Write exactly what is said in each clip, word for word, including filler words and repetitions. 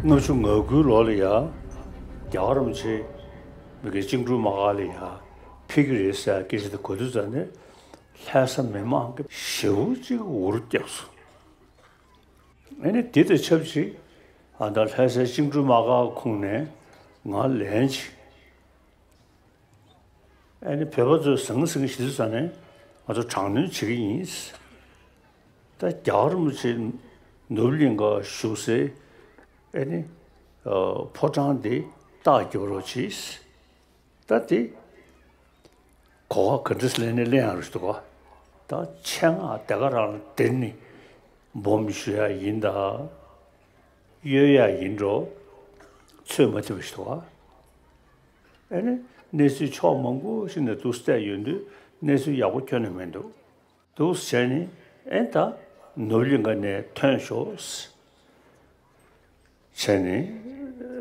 ལྔ་བཅུ་ང་དགུའི་ལོ་ལ་ཡ། རྒྱལ་བ་རིན་པོ་ཆེ་མི་གི་བཅིངས་འགྲོལ་དམག་སྒར་ལ་ཡ་ཕེབས་ཀྱི་རེད་ཟེར་སྐད་ཆ་དེ་གོ་དུས་ཙང་ནས། ལྷ་ས་མི་མང་གི་ཞེ་པོ་ཅིག་འུར་བརྒྱབ་སོང་། ཨ་ནི་དེ་དང་ཆབས་ཅིག་ཨ་ད་ལྷ་སའི་བཅིངས་འགྲོལ་དམག་སྒར་ཁོངས་ནས་ང་ལན་ཅིག་ཨ་ནི་བོད་པ་ཚོས་ཟང་ཟིང་ཞིག་ཚོ་ནས་ང་ཚོ་དྲག་གནོན་བྱེད་ཀྱི་ཡིན། ད་རྒྱལ་བ་རིན་པོ་ཆེ་ནོར་བུ་གླིང་ག་བཞུགས་སའི་ཨ་ནི་ཕོ་བྲང་འདི་རྟགས་རྒྱབ་རོགས་གྱིས། ད་དེ་གོ་བ་ག་འདྲས་ལེན་ནས་ལེན་ཡང་རུ་འདུག་ག་ད་ཆེད་མངགས་དེ་ག་རང་ལ་དེ་ནི་སྦོམ་ཞུ་ཡ་ཡིན་ད། གཡོལ་ཡ་ཡིན་འགྲོ། ཚོད་མ་ཐིག་པ་ཞིག་འདུག་ག་ཨ་ནི་གནས་ཚུལ་ཕྱོགས་མང་པོ་ཞིག་ནས་འདུག་བལྟས་ཡོང་དུས་གནས་ཚུལ་ཡག་པོ་ཁྱོན་ནས་མི་འདུག་འདུག་བྱས་ནས་ཨེ་ད་ནོར་བུ་གླིང་ག་ནས་ཐོན་ཤོག་བྱས་ནས་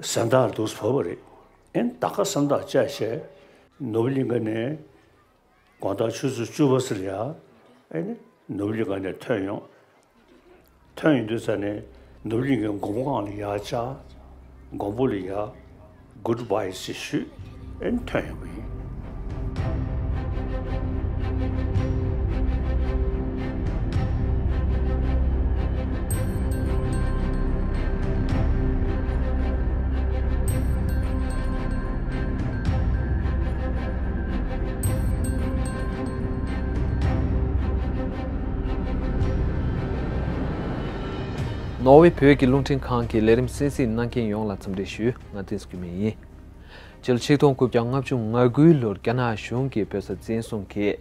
སེམས་ཐག་འདུག་བབས་པ་རེད། ཨེ་ད་ག་སེམས་ཐག་བཅད་བྱས་ནོར་བུ་གླིང་ག་ནས་དགོང་དག་ཆུ་ཚོད་བཅུ་པ་ཙམ་ལ་ཡ་ཨེ་ནི་ནོར་བུ་གླིང་ག་ནས་ཐོན་ཡོང་། ཐོན་ཡོང་དུས་ཙ་ནས་ནོར་བུ་གླིང་གའི་མགོན་པོ་སྒང་ལ་ཡར་བཅར། མགོན་པོ་ལ་ཡར་གུཌ་བྷའི་ཞེས་ཞུས། ཨེ་ཐོན་ཡོང་བ་ཡིན། ནོར་ཝེ་བོད་ཀྱི་རླུང་འཕྲིན་ཁང་གི་ལས་རིམ་གསན་གཟིགས་གནང་མཁན་ཡོངས་ལ་འཚམས་འདྲི་ཞུ། ང་བསྟན་འཛིན་སྐྱིད་མེད་ཡིན། ཕྱི་ལོ་ཆིག་སྟོང་དགུ་བརྒྱ་ལྔ་བཅུ་ང་དགུའི་ལོར་རྒྱ་ནག་གཞུང་གིས་བོད་ས་འཛིན་བཟུང་གིས།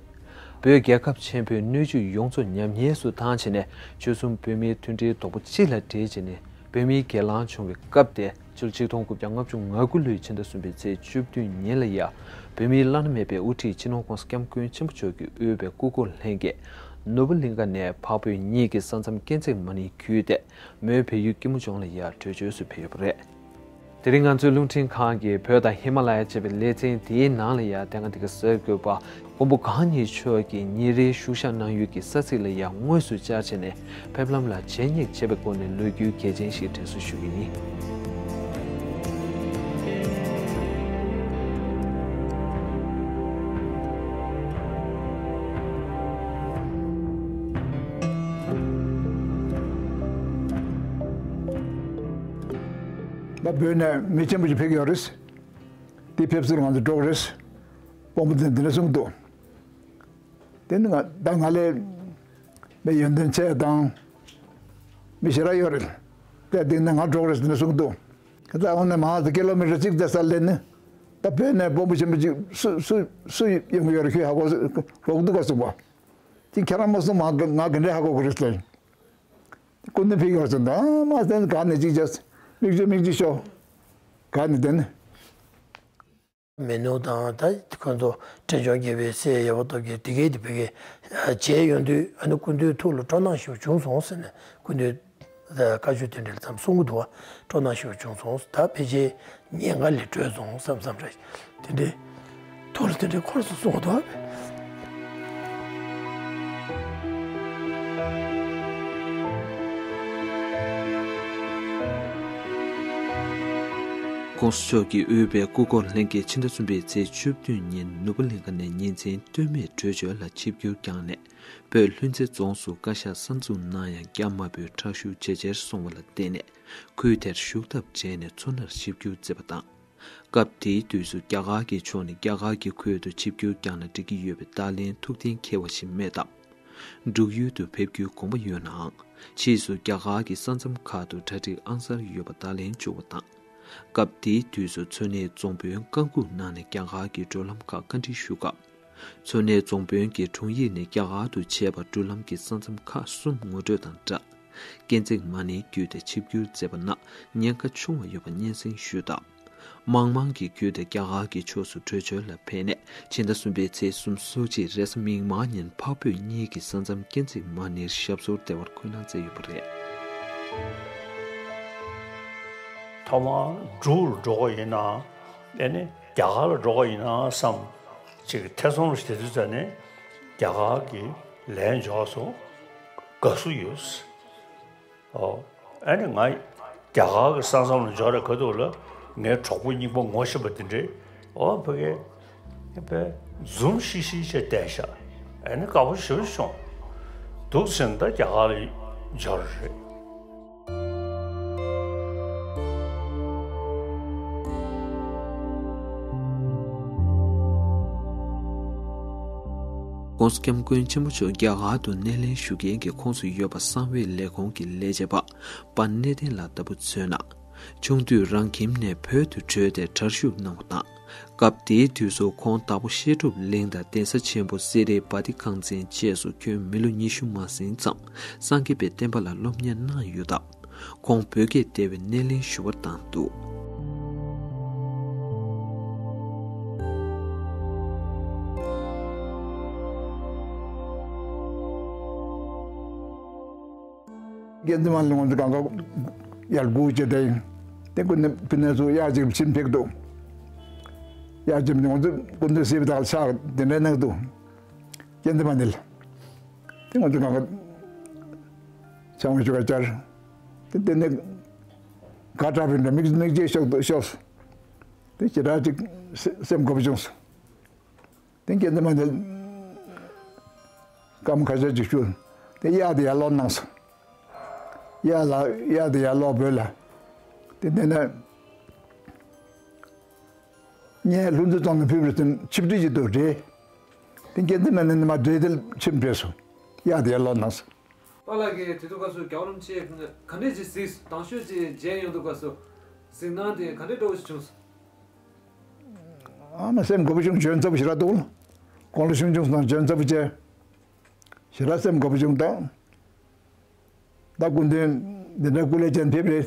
བོད་རྒྱལ་ཁབ་ཆེན་པོའི་སྣོད་བཅུད་ཡོངས་རྫོགས་ཉམས་ཉེས་སུ་བཏང་བྱས་ནས། ཆོལ་གསུམ་བོད་མིའི་མཐུན་སྒྲིལ་རྡོག་པོ་གཅིག་ལ་སྒྲིལ་བྱས་ནས་བོད་མིའི་སྒེར་ལངས་བྱུང་བའི་སྐབས་དེ། ཕྱི་ལོ་ཆིག་སྟོང་དགུ་བརྒྱ་ལྔ་བཅུ་ང་དགུ་ལོའི་ཕྱི་ཟླ་གསུམ་པའི་ཚེས་བཅུ་བདུན་ཉིན་ལ་ཡ། བོད་མིའི་བླ་ན་མེད་པའི་དབུ་ཁྲིད་སྤྱི་ནོར་༸གོང་ས་༸སྐྱབས་མགོན་ཆེན་པོ་མཆོག་གིས་དབུས་པའི་སྐུ་འཁོར་ལྷན་རྒྱས་ནོར་བུ་གླིང་ག་ནས་འཕགས་བོད་གཉིས་ཀྱི་ས་མཚམས་སྐས་འཛེག་མ་ཎི་བརྒྱུད་དེ། མོན་བལ་ཡུལ་སྐྱིད་མོ་ལྗོངས་ལ་ཡ་བྲོས་བྱོལ་དུ་ཕེབས་ཡོད་པ་རེད། དེ་རིང་ང་ཚོའི་རླུང་འཕྲིན་ཁང་གིས་བོད་དང་ཧི་མ་ལ་ཡ་ཅེས་པའི་ལེ་ཚན་དེའི་ནང་ལ་ཡ་དེ་སྔ་དེ་ག་གསར་འགོད་པ་མགོན་པོ་གང་ཉིད་མཆོག་གིས་ཉིན་རེའི་བཞུགས་ཤག་གནང་ཡུལ་གྱི་ས་ཚིགས་ལ་ཡ་དངོས་སུ་བཅར་བྱས་ནས་ཕེབས་ལམ་ལ་རྗེས་སྙེག་བྱེད་པའི་སྒོ་ནས་ལོ་རྒྱུས་གལ་ཆེན་ཞིག་དྲན་གསོ་ཞུ་གི་ཡིན། ད་བོད་ནས་མི་ཆེན་པོ་ཞིག་ཕེབས་ཀྱི་ཡོད་རེད། དེ་ཕེབས་ཚུལ་ང་ཚོ་འགྲོ་གི་རེད། དཔོན་པོ་དེ་འདི་འདྲ་གསུངས་འདུག་དེ་ནི་ང་ད་ང་ལས་མི་ཡོན་ཏན་ཆེ་དང་མི་ཞེ་དྲག་ཡོད་རེད། དེ་འདི་ནས་ང་འགྲོ་གི་རེད་འདི་འདྲ་གསུངས་འདུག་ད་འོ་ན་མ་ཟད་ཀི་ལོ་མི་ཊར་གཅིག་དེ་སར་སླེབས་ནས་ད་བོད་ནས་དཔོན་པོ་ཆེན་པོ་གཅིག་སུ་སུ་སུ་ཡོང་གི་ཡོད་རེད་ཁྱོད་ཧ་གོ་རོགས་འདུག་ག་གསུངས་པ། དེ་ཁྱེད་རང་མ་གསུངས་མ་ང་ག་འདྲས་ཧ་གོ་གི་རེད་ཟེར། སྐུ་མདུན་ཕེབས་ཡོད་ཟེར་ད་མ་ཟད་ག་ནས་གཅིག་བྱས་མིག་ཆུ་མིག་ཆུ་ཤོར་ག་ནས་བསྡད་ནས། མེད་ནོ་དང་ད་ཁོང་ཚོ་བྲན་ཆུང་རྒྱལ་པོའི་སྲས་ཡབ་བདག་གིས་དེ་གས་དེ་བོད་ཀྱི་མཇལ་ཡོང་དུས་ཨ་ནི་སྐུ་མདུན་ཐུགས་ལ་སྤྲོ་སྣང་ཞིག་བྱུང་སོང་ཟེར་ནས་སྐུ་མདུན་བཀའ་ཆོས་དེ་འདྲ་ལ་ཙམ་གསུང་གི་འདུག་བ། སྤྲོ་སྣང་ཞིག་བྱུང་སོང་ད་ཕལ་ཆེར་ཉེན་ཁ་ལས་གྲོལ་སོང་བསམ་བསམ་རེད་དེ་འདྲའི་ཐུགས་ལ་དེ་འདྲའི་འཁོར་སོང་གསུང་གི་འདུག་བ། ༸གོང་ས་མཆོག་གིས་དབུས་པའི་སྐུ་འཁོར་ལྷན་རྒྱས་ཕྱི་ཟླ་གསུམ་པའི་ཚེས་བཅུ་བདུན་ཉིན་ནོར་བུ་གླིང་ག་ནས་ཉིན་མཚན་ལྟོས་མེད་བྲོས་བྱོལ་ལ་ཆིབས་བསྒྱུར་བསྐྱངས་ནས་བོད་ལྷུན་རྩེ་རྫོང་སུ་བཀའ་ཤག་གསར་འཛུགས་གནང་ཡང་རྒྱ་དམར་པོས་དྲག་ཤུགས་ཇེ་ཆེར་སོང་བ་ལ་བརྟེན་ནས་ཁུལ་དེར་བཞུགས་ཐབས་བྲལ་ནས་མཚོ་སྣར་ཆིབས་བསྒྱུར་མཛད་པ་དང་། སྐབས་དེའི་དུས་སུ་རྒྱ་གར་གྱི་ཕྱོགས་ནས་རྒྱ་གར་གྱི་ཁུལ་དུ་ཆིབས་བསྒྱུར་བསྐྱངས་ན་འགྲིག་གི་ཡོད་པའི་བརྡ་ལན་ཐུགས་གཏན་འཁེལ་བ་ཞིག་མེད་སྟབས། འབྲུག་ཡུལ་དུ་ཕེབས་རྒྱུའི་དགོངས་པ་ཡོད་ནའང་ཕྱིས་སུ་རྒྱ་གར་གྱི་ས་མཚམས་ཁག་ཏུ་གྲ་སྒྲིག་ཨང་གསར་ཡོད་པ་བརྡ་ལན་བཅོལ་བ་དང་། སྐབས་དེའི་དུས་སུ་མཚོ་སྣའི་རྫོང་དཔོན་བཀའ་འགུག་གནང་ནས་རྒྱ་གར་གྱི་འགྲོ་ལམ་ཁག་བཀའ་འདྲི་ཞུ་སྐབས། མཚོ་སྣའི་རྫོང་དཔོན་གྱི་དྲུང་ཡིག་ནས་རྒྱ་གར་དུ་བྱས་པ་འགྲུལ་ལམ་གྱི་ས་མཚམས་ཁག་གསུམ་ངོ་སྤྲོད་དང་སྦྲགས། སྐས་འཛེག་མ་ཎི་བརྒྱུད་དེ་ཆིབས་བསྒྱུར་མཛད་པ་ན་ཉེན་ཁ་ཆུང་བ་ཡོད་པ་སྙན་སེང་ཞུས་སྟབས། དམག་དམངས་ཀྱིས་བརྒྱུད་དེ་རྒྱ་གར་གྱི་ཕྱོགས་སུ་བྲོས་བྱོལ་ལ་ཕེབས་ནས་ཕྱི་ཟླ་གསུམ་པའི་ཚེས་སོ་གཅིག་རེས་གཟའ་མིག་དམར་ཉིན་འཕགས་བོད་གཉིས་ཀྱི་ས་མཚམས་སྐས་འཛེག་མ་ཎིར་ཞབས་སོར་བདེ་བར་འཁོད་གནང་མཛད་ཡོད་པ་རེད། ཐོག་མར་འབྲུག་ལ་འགྲོ་དགོས་ཡིན་ན་ཨེ་ནི་རྒྱ་གར་ལ་འགྲོ་དགོས་ཡིན་ན་བསམ་ཅིག་ཐེ་ཚོམ་ཞིག་དེ་དུས་ཙ་ནས་རྒྱ་གར་གྱི་ལན་འབྱོར་སོང་། དགའ་བསུ་ཡོད། ཨོ། ཨ་ནི་ང་ རྒྱ་གར་གྱི་ས་མཚམས་ལ་འབྱོར་རེ་ག་འདུག་ལ། ངའི་གྲོགས་པོ་རྙིང་པ་ངོ་ཤེས་པ་དེ་འདྲས། ཨོ་ཕ་གི་དཔེ་འཛུམ་ཤིག་ཤིག་བྱས་བསྡད་ཤག་ཨ་ནི་དགའ་པོ་ཞེ་པོ་བྱུང་། འདུག་ཟེར་ན་ད་རྒྱ་གར་ལ་འབྱོར་རེད། ༸གོང་ས་༸སྐྱབས་མགོན་ཆེན་པོ་མཆོག་རྒྱ་གར་དུ་སྣེ་ལེན་ཞུ་མཁན་གྱི་ཁོངས་སུ་ཡོད་པ་གསང་བའི་ལས་ཁུངས་ཀྱི་ལས་བྱེད་པ་པ་གནས་བརྟན་ལགས་ལྟ་བུ་མཚོན་ན། ཆུང་དུས་རང་ཁྱིམ་ནས་བོད་དུ་བྲོས་ཏེ་གྲྭར་ཞུགས་གནང་བ་དང་། སྐབས་དེའི་དུས་སུ་ཁོང་དྭགས་པོ་བཤད་སྒྲུབ་གླིང་དང་གདན་ས་ཆེན་པོ་སེ་རའི་བ་ཏི་ཁང་ཚན་བཅས་སུ་ཁྱོན་མི་ལོ་ཉི་ཤུ་མ་ཟིན་ཙམ་སངས་རྒྱས་པའི་བསྟན་པ་ལ་སློབ་གཉེར་གནང་ཡོད་སྟབས། ཁོང་བོད་སྐད་སྡེ་བའི་སྣེ་ལེན་ཞུ་བ་དང་འདུག་དགེ་འདུན་མ་ལ་ང་ཚོ་གང་ག་ཡར་སྒུག་བྱས་ཏེ་ཡིན། དེ་ཀུན་ནས་ཕི་ནས་ཚུར་གཡག་ཅིག་ཕྱིན་ཕེབས་འདུག་གཡག་ཅིག་ང་ཚོ་ཀུན་ཏུ་སྲིད་པའི་དག་ལ་ཕྱག་དེ་འདྲའི་གནང་འདུག་དགེ་འདུན་མ་ནི་ལ། དེ་ང་ཚོ་གང་ག་ཚང་མ་ཞུ་བ་བཅར། དེ་དེ་ནས་དགའ་དྲགས་པའི་འདྲ་མིག་མིག་རྗེས་ཤོག་ཤོག་དེ་ཞེ་དྲག་ཅིག་སེ་སེམས་དགའ་པོ་བྱུང་སོང་། དེ་དགེ་འདུན་མ་དེ་སྐར་མ་ཁ་ཤས་ཅིག་བཞུགས། དེ་གཡག་དེ་ཡར་ལོག་གནང་སོང་། གཡག་ལ་གཡག་དེ་ཡར་ལོག་བོད་ལ། དེ་དེ་ནས་ངས་ལྷུན་རྩེ་རྫོང་ནས་ཕེབས་རེད་ཟེར་ཆིབས་བསྒྲིགས་ཅིག་འདུག་རེད། དེ་དགེ་འདུན་མ་ནི་མ་འདྲེ་དེ་ལ་ཕྱིན་ཕེབས་སོང་། གཡག་དེ་ཡར་ལོག་གནང་སོང་། པཱ་ལགས་ཀྱིས་དེ་དུས་སྐབས་སུ་རྒྱལ་བ་རིན་པོ་ཆེ་ག་འདྲས་ཅིག་གཟིགས། དང་ཤོས་ཅིག་མཇལ་ཡོང་དུས་སྐབས་སུ་གཟིགས་སྣང་དེ་ག་འདྲས་འདྲ་བོ་ཞིག་བྱུང་སོང་། ཨ་མ་སེམས་དགའ་པོ་བྱུང་། འཇོན་ཚ་པོ་ཞེ་དྲག་འདུག་དགུང་ལོ་ཆུང་ཆུང་སོང་ན་འཇོན་ཚ་པོ་བྱས། ཞེ་དྲག་སེམས་དགའ་པོ་བྱུང་། ད་ད་སྐུ་མདུན་འདི་འདྲའི་སྐུ་ལས་ཅན་ཕེབས་རེད།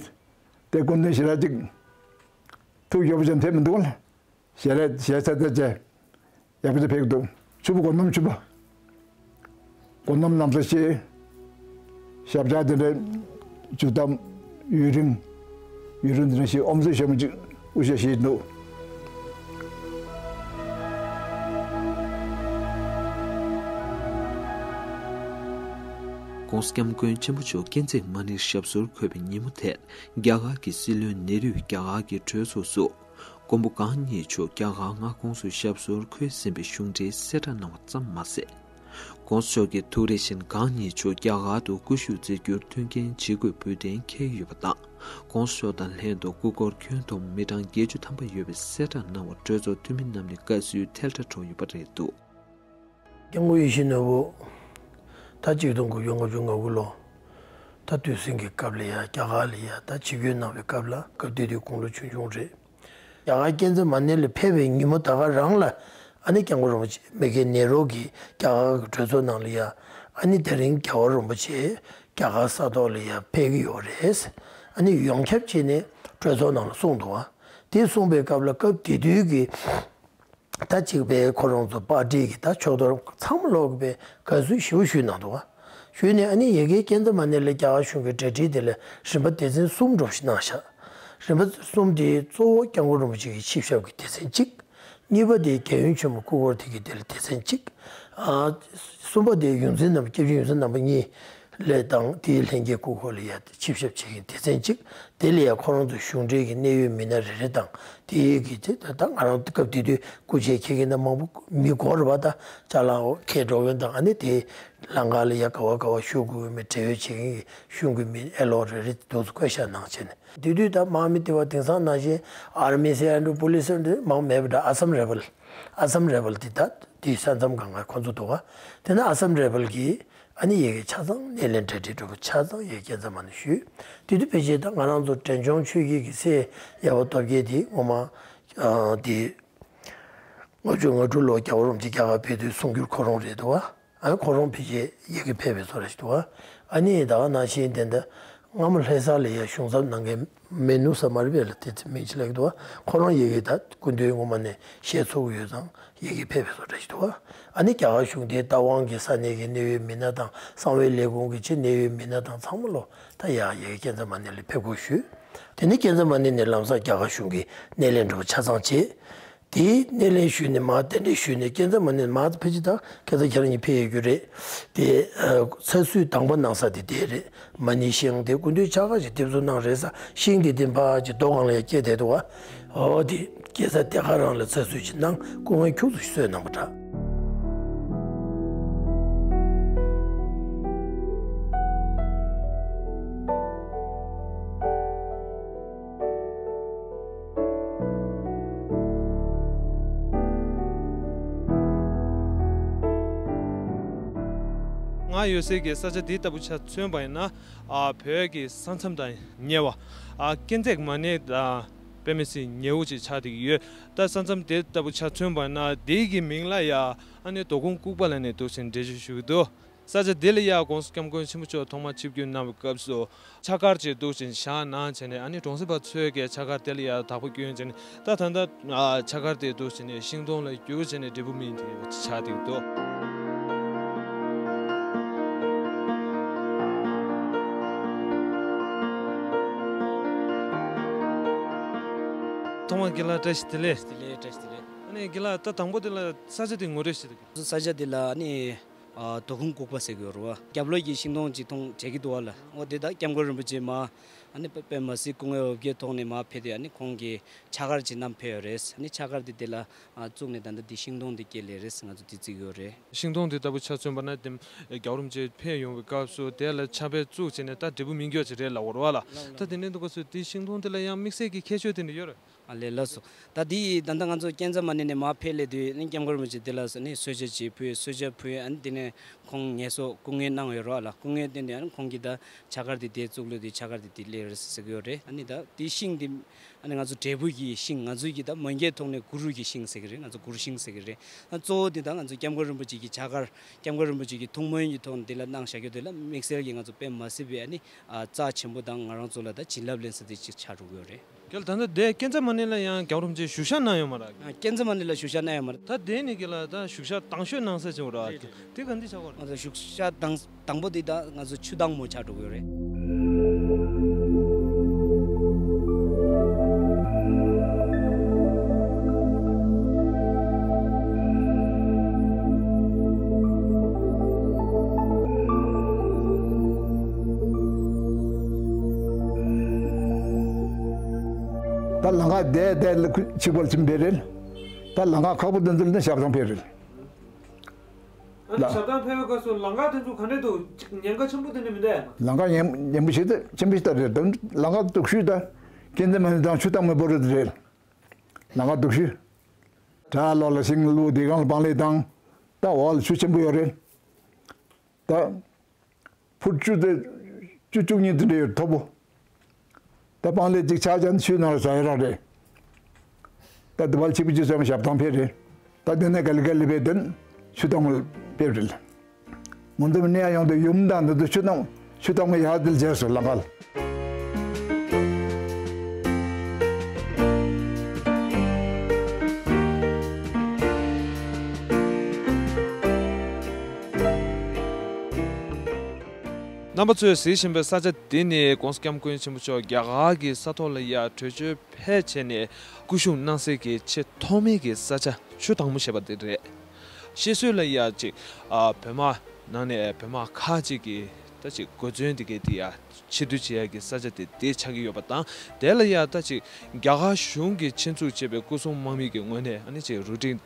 དེ་སྐུ་མདུན་ཞེ་དྲག་ཅིག་ཐུགས་ཡག་པོ་ཅན་ཕེབས་མི་འདུག་ལ། ཞལ་རས་ཞལ་ཚད་ཚད་བྱས། ཡག་པོ་ཅིག་ཕེབས་འདུག་ཕྱུག་པོ་སྒོ་ནོམ་ཕྱུག་པོ། སྒོ་ནོམ་ནམ་ཚ་ཤེས། ཞབས་བཅགས་དེ་འདྲའི་ཇུས་གཏམ་ཡུན་རིང་། ཡུན་རིང་དེ་འདྲ་ཞིག་ཨོམ་སྲུ་ཞྭ་མོ་ཅིག་དབུ་ཞྭ་བཞེས་འདུག ༸གོང་ས་༸སྐྱབས་མགོན་ཆེན་པོ་མཆོག་སྐས་འཛེག་མ་ཎིར་ཞབས་སོར་འཁོད་པའི་ཉིན་མོ་དེར་རྒྱ་གར་གྱི་སྲིད་བློན་ནེ་རུས་རྒྱ་གར་གྱི་གྲོས་ཚོགས་སུ། མགོན་པོ་གང་ཉིད་མཆོག་རྒྱ་གར་མངའ་ཁོངས་སུ་ཞབས་སོར་འཁོད་ཟིན་པའི་གཞུང་འབྲེལ་གསལ་བསྒྲགས་གནང་བ་ཙམ་མ་ཟད། ༸གོང་ས་མཆོག་གིས་ཐུགས་རེ་བཞིན་གང་ཉིད་མཆོག་རྒྱ་གར་དུ་སྐུ་བཞུགས་མཛད་རྒྱུར་མཐུན་རྐྱེན་ཇི་དགོས་འབུལ་གཏན་འཁེལ་ཡོད་པ་དང་། ༸གོང་ས་མཆོག་དང་ལྷན་དུ་སྐུ་འཁོར་ཁྱོན་བསྡོམས་མི་གྲངས་བརྒྱད་ཅུ་ཐམ་པ་ཡོད་པའི་གསལ་བསྒྲགས་གནང་བར་གྲོས་ཚོགས་འཐུས་མི་རྣམས་ནས་དགའ་བསུའི་ཐལ་སྒྲ་སྒྲོག་ཡོད་པ་རེད་འདུག་སྐྱབས་མགོན་ཡིད་བཞིན་ནོར་བུ། ད་གཅིག་སྟོང་དགུ་བརྒྱ་ལྔ་བཅུ་ང་དགུ་ལོ། ད་དུས་ཟིང་གི་སྐབས་ལ་ཡ་རྒྱ་གར་ལ་ཡ་ད་ཆིབས་བསྒྱུར་གནང་བའི་སྐབས་ལ་སྐབས་དེ་དུས་དགུང་ལོ་ཆུང་ཆུང་རེད། རྒྱ་གར་སྐས་འཛེག་མ་ཎི་ལ་ཕེབས་པའི་ཉིན་མོ་ད་ག་རང་ལ་ཨ་ནི་སྐྱབས་མགོན་རིན་པོ་ཆེ་མི་རྒན་ནེ་རོ་གིས་རྒྱ་གར་གྱི་གྲོས་ཚོགས་ནང་ལ་ཡ་ཨ་ནི་དེ་རིང་རྒྱལ་བ་རིན་པོ་ཆེ་རྒྱ་གར་ས་ཐོག་ལ་ཡ་ཕེབས་ཀྱི་ཡོད་རེད། ཨ་ནི་ཡོངས་ཁྱབ་བྱས་ནས་གྲོས་ཚོགས་ནང་ལ་གསུངས་འདུག་བ། དེ་གསུངས་པའི་སྐབས་ལ་སྐབས་དེ་དུས་ཀྱི། ད་གཅིག་པའི་ཁོ་རང་ཚོ་པར་ཊི་གི་ད་ཕྱོགས་གཏོགས་ཚང་མ་ལོག་པའི་དགའ་བསུ་ཞེ་པོ་ཞུས་གནང་འདུག་བ། ཞུས་ནས་ཨ་ནི་ཡ་གིའི་སྐས་འཛེག་མ་ཎི་ལ་རྒྱ་གར་གཞུང་གི་གྲ་སྒྲིག་དེ་ལ་རིམ་པ་སྡེ་ཚན་གསུམ་འགྲོ་ཞིག་གནང་ཤག་རིམ་པ་གསུམ་དེ་གཙོ་བོ་སྐྱབས་མགོན་རིན་པོ་ཆེ་གི་ཆིབས་ཞབས་ཀྱི་སྡེ་ཚན་གཅིག་གཉིས་པ་དེ་རྒྱལ་ཡུམ་ཆེན་མོ་སྐུ་འཁོར་དེ་གི་དེ་ལ་སྡེ་ཚན་གཅིག་ཨ། གསུམ་པ་དེ་ཡོངས་འཛིན་རྣམ་པ་སྐྱབས་རྗེ་ཡོངས་འཛིན་རྣམ་པ་གཉིས། ལས་དང་དེའི་ལྷན་རྒྱས་སྐུ་འཁོར་ལ་ཡ་ཆིབས་ཞབས་བྱེད་མཁན་སྡེ་ཚན་གཅིག་དེ་ལ་ཡ་ཁོ་རང་ཚོ་གཞུང་འབྲེལ་གྱི་གནད་ཡོད་མི་སྣ་རེ་རེ་དང་དེའི་གི་ཚེ་ད་ང་རང་སྐབས་དེ་དུས་སྐུ་མཆེད་ཁྱེད་ཀྱི་ན་མང་པོ་མི་འགོར་བ་དང་ཅ་ལག་འཁྱེར་འགྲོ་མཁན་དང་ཨ་ནི་དེ་ལམ་ཁ་ལ་ཡ་ག་བ་ག་བ་བཞུགས་དགོས་མིན་འབྲེལ་ཡོད་བྱེད་མཁན་གྱི་གཞུང་གི་མི་ཨེ་ལོ་རེ་རེ་འདུག་སེ་བསྐོས་བཞག་གནང་བྱས་ནས་དེ་དུས་ད་དམག་མི་དེ་བ་དེང་སང་ནང་བཞིན་ཨར་མི་ཟེར་ཡ་འགྲོ་པུ་ལི་སི་ཟེར་འགྲོ་མང་མེད་པ་འདྲ། ཨ་སམ་རེ་བལ་ཨ་སམ་རེ་བལ་དེ་ད་དེའི་ས་མཚམས་སྒང་ག་ཁོ་ཚོ་འདུག་བ། དེ་ན་ཨ་སམ་རེ་བལ་གྱི་ཨ་ནི་ཡ་གི་ཆ་ཚང་སྣེ་ལེན་གྲ་སྒྲིག་འགྲོ་བ་ཆ་ཚང་ཡ་གི་སྐས་འཛེག་མ་ཎི་ཞུས། དེ་དུས་ཕལ་ཆེར་ད་ང་རང་ཚོ་འབྲས་ལྗོངས་ཆོས་བརྒྱུད་ཀྱི་སྲས་ཡ་བ་སྟོབས་རྒྱལ་དེ་ངོ་མ་ཨ་དེ་ལྔ་བཅུ་ང་དྲུག་ལོ་རྒྱལ་བ་རིན་པོ་ཆེ་རྒྱ་གར་ཕེབས་དུས་གསུང་སྒྱུར་ཁོ་རང་རེད་འདུག་བ། ཨ་ནི་ཁོ་རང་ཕལ་ཆེར་ཡ་གི་ཕེབས་པའི་བཟོ་འདྲ་ཞིག་འདུག་བ། ཨ་ནི་ད་ག་ནང་བཞིན་དེ་འདྲ་སྔ་མོ་ལྷ་ས་ལ་ཡ་གཞུང་ཚབ་གནང་མཁན་མེ་ནུ་ས་མར་བེ་ལ་དེ་ཚེ་མིང་ཅི་ལབ་ཀྱི་འདུག་བ། ཁོ་རང་ཡ་གི་ད་སྐུ་མདུན་ངོ་མ་ནས་ཞལ་ཚོགས་ཀྱི་ཡོད་ཙང་ཡ་གི་ཕེབས་པའི་བཟོ་འདྲ་ཞིག་འདུག་བ། ཨ་ནི་རྒྱ་གར་གཞུང་འབྲེལ་རྟ་དབང་གི་ས་གནས་ཀྱི་གནད་ཡོད་མི་སྣ་དང་གསང་བའི་ལས་ཁུངས་ཀྱི་ཆེས་གནད་ཡོད་མི་སྣ་དང་ཚང་མ་ལོ་ད་ཡ་ཡ་གི་སྐས་འཛེག་མ་ཎི་ལ་ཕེབས་སྒོ་ཞུས། དེ་ནས་སྐས་འཛེག་མ་ཎི་ནས་ལམ་སང་རྒྱ་གར་གཞུང་གི་སྣེ་ལེན་འགྲོ་བ་ཆ་ཚང་བྱས། དེའི་སྣེ་ལེན་ཞུས་ནས་མར་རྟེན་འབྲེལ་ཞུས་ནས་ཀན་ཚ་མ་ཎི་ནས་མར་ཕལ་ཆེར་ད་ཁ་སང་ཁྱེད་རང་གཉིས་ཕེབས་ཡོད་རྒྱུ་རེད། དེ་ཚ་གསུས་དང་པོ་གནང་ས་དེ་དེ་རེད། མ་ཎི་བཞེངས་དེ་སྐུ་མདུན་ཕྱག་འཁར་ཅིག་འདེབས་གསོ་གནང་རེད་ས། ཤིང་དེ་དེ་ཕར་ཅིག་རྡོ་སྒང་ལ་ཡ་སྐྱེས་བསྡད་འདུག་བ། འོ་དེ་སྐྱེས་ས་དེ་ག་རང་ལ་ཚ་གསུས་ཅིག་གནང་། སྐུ་ངལ་ཁྱུག་ཙམ་ཞིག་གསོས་གནང་བ་འདྲ། ང་ཡོད་སའི་གི་ས་ཆ་འདི་ལྟ་བུ་ཆ་མཚོན་པ་ཡིན་ན། ཨ་བོད་ཀྱི་ས་མཚམས་དང་ཉེ་བ། ཨ་ཀན་ཚ་མ་ཎི་དང་དཔེ་མི་སྲིད་ཉེ་བོ་ཅིག་ཆགས་བསྡད་ཀྱི་ཡོད། ད་ས་མཚམས་དེ་ལྟ་བུ་ཆ་མཚོན་པ་ཡིན་ན་འདི་གི་མིང་ལ་ཡ་ཨ་ནི་དོ་དགོང་ལྐུགས་པ་ལ་ནི་འདུག་ཟེར་འགྲེལ་བརྗོད་ཞུ་གི་འདུག། ས་ཆ་འདི་ལ་ཡ་༸གོང་ས་༸སྐྱབས་མགོན་ཆེན་པོ་མཆོག་ཐོག་མར་ཆིབས་བསྒྱུར་གནང་བའི་སྐབས་སུ་ཕྱག་འཁར་ཅིག་འདུག་ཅིང་བཞག་གནང་བྱས་ནས། ཨ་ནི་གྲོང་གསེབ་པ་ཚོས་ཀྱི་ཕྱག་འཁར་དེ་ལ་ཡ་བདག་པོ་བསྐྱོན་བྱས་ནས། ད་ད་ལྟ་ཨ་ཕྱག་འཁར་དེ་འདུག་བྱས་ནས་ཤིང་སྡོང་ལ་བསྒྱུར་བྱས་ནས་འབྲས་བུ་སྨིན་དེ་ཆགས་བསྡད་འདུག། ཐོག་མར་དགེ་ལགས་བཀྲ་ཤིས་བདེ་ལེགས། བདེ་ལེགས། བཀྲ་ཤིས་བདེ་ལེགས། ཨ་ནི་དགེ་ལགས་ད་དང་པོ་དེ་ལ་ས་ཆ་དེ་ངོ་སྤྲོད་ཞུ་དང་། ས་ཆ་དེ་ལ་ཨ་ནི། ཨ་དོ་དགོང་ལྐུགས་པ་ཟེར་གྱི་ཡོད་རེད་བ། རྒྱབ་ལོགས་ཀྱི་ཤིང་སྡོང་ཅིག་མཐོང་བྱེད་ཀྱི་འདུག་བ་ལ། འོ་དེ་ད་༸སྐྱབས་མགོན་རིན་པོ་ཆེ་མར་ཨ་ནི་དཔེ་དཔེ་མ་སྲིད་སྐུ་ངལ་འོ་བརྒྱལ་ཐོག་ནས་མར་ཕེབས་དུས་ཨ་ནི་ཁོང་གིས་ཕྱག་འཁར་ཅིག་བསྣམས་ཕེབས་ཡོད་རེད། ཨ་ནི་ཕྱག་འཁར་དེ་དེ་ལ་ཨ་བཙུགས་ནས་ད་ལྟ་དེ་ཤིང་སྡོང་དེ་སྐྱེས་སླེབས་རེད། ང་ཚོ་དེ་བརྩི་གི་ཡོད་རེད། ཤིང་སྡོང་དེ་ལྟ་བུ་ཆ་མཚོན་པ་ན་དེ་རྒྱལ་བ་རིན་པོ་ཆེ་ཕེབས་ཡོང་བའི་སྐབས་སུ་དེ་ལ་ཕྱག་དཔེ་བཙུགས་བྱས་ནས་ད་འབྲས་བུ་སྨིན་རྒྱུ་ཅིག་རེད་ལབ་ཡོད་རེད་བ་ལ། ད་དེ་འདྲའི་སྐབས་སུ་དེ་ཤིང་སྡོང་དེ་ལ་ཡང་དམིགས་བསལ་གྱི་ཁྱད་ཆོས་དེ་འདྲ་ཡོད་རེད། ཨ་ལས། ལགས་སོ། ད་འདི་ད་ལྟ་ང་ཚོ་ཀན་ཚ་མ་ཎི་ནས་མར་ཕེབས་སླེབས་དུས་ནི་༸སྐྱབས་མགོན་རིན་པོ་ཆེ་འདི་ལ་སོ་ནི་གསོལ་ཇ་ཅིག་ཕུལ། གསོལ་ཇ་ཕུལ། ཨ་ནི་དེ་ནས་ཁོང་ངལ་གསོ་སྐུ་ངལ་གནང་ཡོད་རེད་བ་ལ། སྐུ་ངལ་བསྟན་ཏེ་ཨ་ནི་ཁོང་གིས་ད་ཕྱག་འཁར་དེ་དེ་བཙུགས་ལོས་དེ་ཕྱག་འཁར་དེ་དེ་སླེབས་རེད་ཟེར་གྱི་ཡོད་རེད། ཨ་ནི་ད་དེ་ཤིང་དེ་ཨ་ནི་ང་ཚོ་འབྲས་བུ་གི་ཤིང་། ང་ཚོའི་གི་ད་མ་འགྱེལ་ཐོག་ནས་གུ་རུ་གི་ཤིང་ཟེར་གི་རེད། ང་ཚོ་གུ་རུ་ཤིང་ཟེར་གི་རེད། ཨ་གཙོ་བོ་དེ་ད་ང་ཚོ་༸སྐྱབས་མགོན་རིན་པོ་ཆེ་གི་ཕྱག་འཁར།༸སྐྱབས་མགོན་རིན་པོ་ཆེ་གི་ཐུགས་སྨོན་གྱི་ཐོག་ནས་དེ་ལ་གནང་བཞག་རྒྱུ་དེ་ལ་དམིགས་བསལ་གྱི་ང་ཚོ་དཔེ་མ་སྲིད་པའི་ཨ་ནི་ཨ་རྩ་ཆེན་པོ་དང་ང་རང་ཚོ་ལ་ད་བྱིན་རླབས་ལེན་ས་དེ་གཅིག་ཆགས་འགྲོ་གི་ཡོད་རེད། རྒན་ལགས། ད་ལྟ་དེ་ཀན་ཚ་མ་ཎི་ལ་ཡང་རྒྱལ་བ་རིན་པོ་ཆེ་བཞུགས་ཞག་གནང་ཡོད་མ་རེད། ཨ་ཀན་ཚ་མ་ཎི་ལ་བཞུགས་ཞག་གནང་ཡོད་མ་རེད། ད་དེ་ནི་རྒན་ལགས་ད་བཞུགས་ཞག་དང་ཤོས་གནང་ས་ཅིག་ཡོད་རེད། རེད་རེད། དེ་ག་འདི་ཆགས་ཀྱི་ཡོད་རེད། ང་ཚོ་བཞུགས་ཞག་དང་དང་པོ་དེ་ད་ང་ཚོ་ཆུ་དྭངས་མོ་ཆགས་འགྲོ་གི་ཡོད་རེད། ད་ལམ་ཁ་བདེ་བདེ་ལ་ཁུ་ཆིག་པར་ཕྱིན་པ་རེད། ད་ལམ་ཁ་ཁག་པོ་འདི་ཚོ་ལ་ཞབས་ཐང་ཕེབས་རེད། ཨ་ནི་ལ། ཞབས་ཐང་ཕེབས་པའི་སྐབས་སུ་ལམ་ཁ་དེ་ཚོ་ག་འདྲས་འདུག་ཅིག་ཉེན་ཁ་ཆེན་པོ་དེ་འདྲ་མི་འདུག་ཨ། ལམ་ཁ་ཉེན་ཉེན་པོ་ཞེ་དྲག་ཆེན་པོ་ཞིག་ད་རེད། ད་ལམ་ཁ་སྡུག་ཤོས་ད་ཀན་ཚ་མ་ཎི་དང་ཆུ་དྭངས་མའི་བར་དུ་རེད། ལམ་ཁ་སྡུག་ཤོས། བྲག་ལོགས་ལ་ཤིང་བླུགས། དེ་སྒང་ལ་སྤང་ལེབ་དང་། ད་འོག་ལ་ཆུ་ཆེན་པོ་ཡོད་རེད། ད་ཕུཊ་བཅུ་དེ་བཅུ་བཅུ་གཉིས་དེ་འདྲ་ཡོད། མཐོ་པོ། ད་སྤང་ལེབ་གཅིག་ཆག་ཅན་ཆུའི་ནང་ལ་ཟག་ཡ་རག་རེད། ད་དེ་བར་ཆིབས་བསྒྱུར་ཚང་མ་ཞབས་ཐང་ཕེབས་རེད། ད་དེ་ནས་ག་ལེ་ག་ལེ་བས་དེ་ཆུ་དྭངས་མོ་ཕེབས་རེད། ངོ་མདོག་ནས་ཡོང་དུས་ཡུམ་དང་འདི་ཚོ་ཆུ་དྭངས་ཆུ་དྭངས་མོ་ཡག་དེ་ལ་མཇལ་སོང་། ལམ་ཁ་ལ། རྣམ་པ་ཚོས་གཟིགས་བཞིན་པའི་ས་ཆ་འདི་ནི་༸གོང་ས་༸སྐྱབས་མགོན་ཆེན་པོ་མཆོག་རྒྱ་གར་གྱི་ས་ཐོག་ལ་ཡ་བྲོས་བྱོལ་ཕེབས་བྱས་ནས་སྐུ་བཞུགས་གནང་སའི་གི་ཆེས་ཐོག་མའི་གི་ས་ཆ་ཆུ་དྭངས་མོ་ཞེས་པ་འདི་རེད། བཤད་སྲོལ་ལ་ཡ་ཅིག་ཨ་བོད་དམག་ནང་ནས་བོད་དམག་ཁག་ཅིག་གིས་ད་ཅིག་གོ་མཚོན་དེ་གའི་དེ་ཡ་ཆེ་བསྡུ་བྱེད་ཡ་གི་ས་ཆ་དེ་དེ་ཆགས་ཀྱི་ཡོད་པ་དང་། དེ་ལ་ཡ་ད་ཅིག་རྒྱ་གར་གཞུང་གིས་ཆེད་འཛུགས་བྱས་པའི་སྐུ་སྲུང་དམག་མི་གི་ངོས་ནས་ཨ་ནི་ཅིག་རུ་སྒྲིག་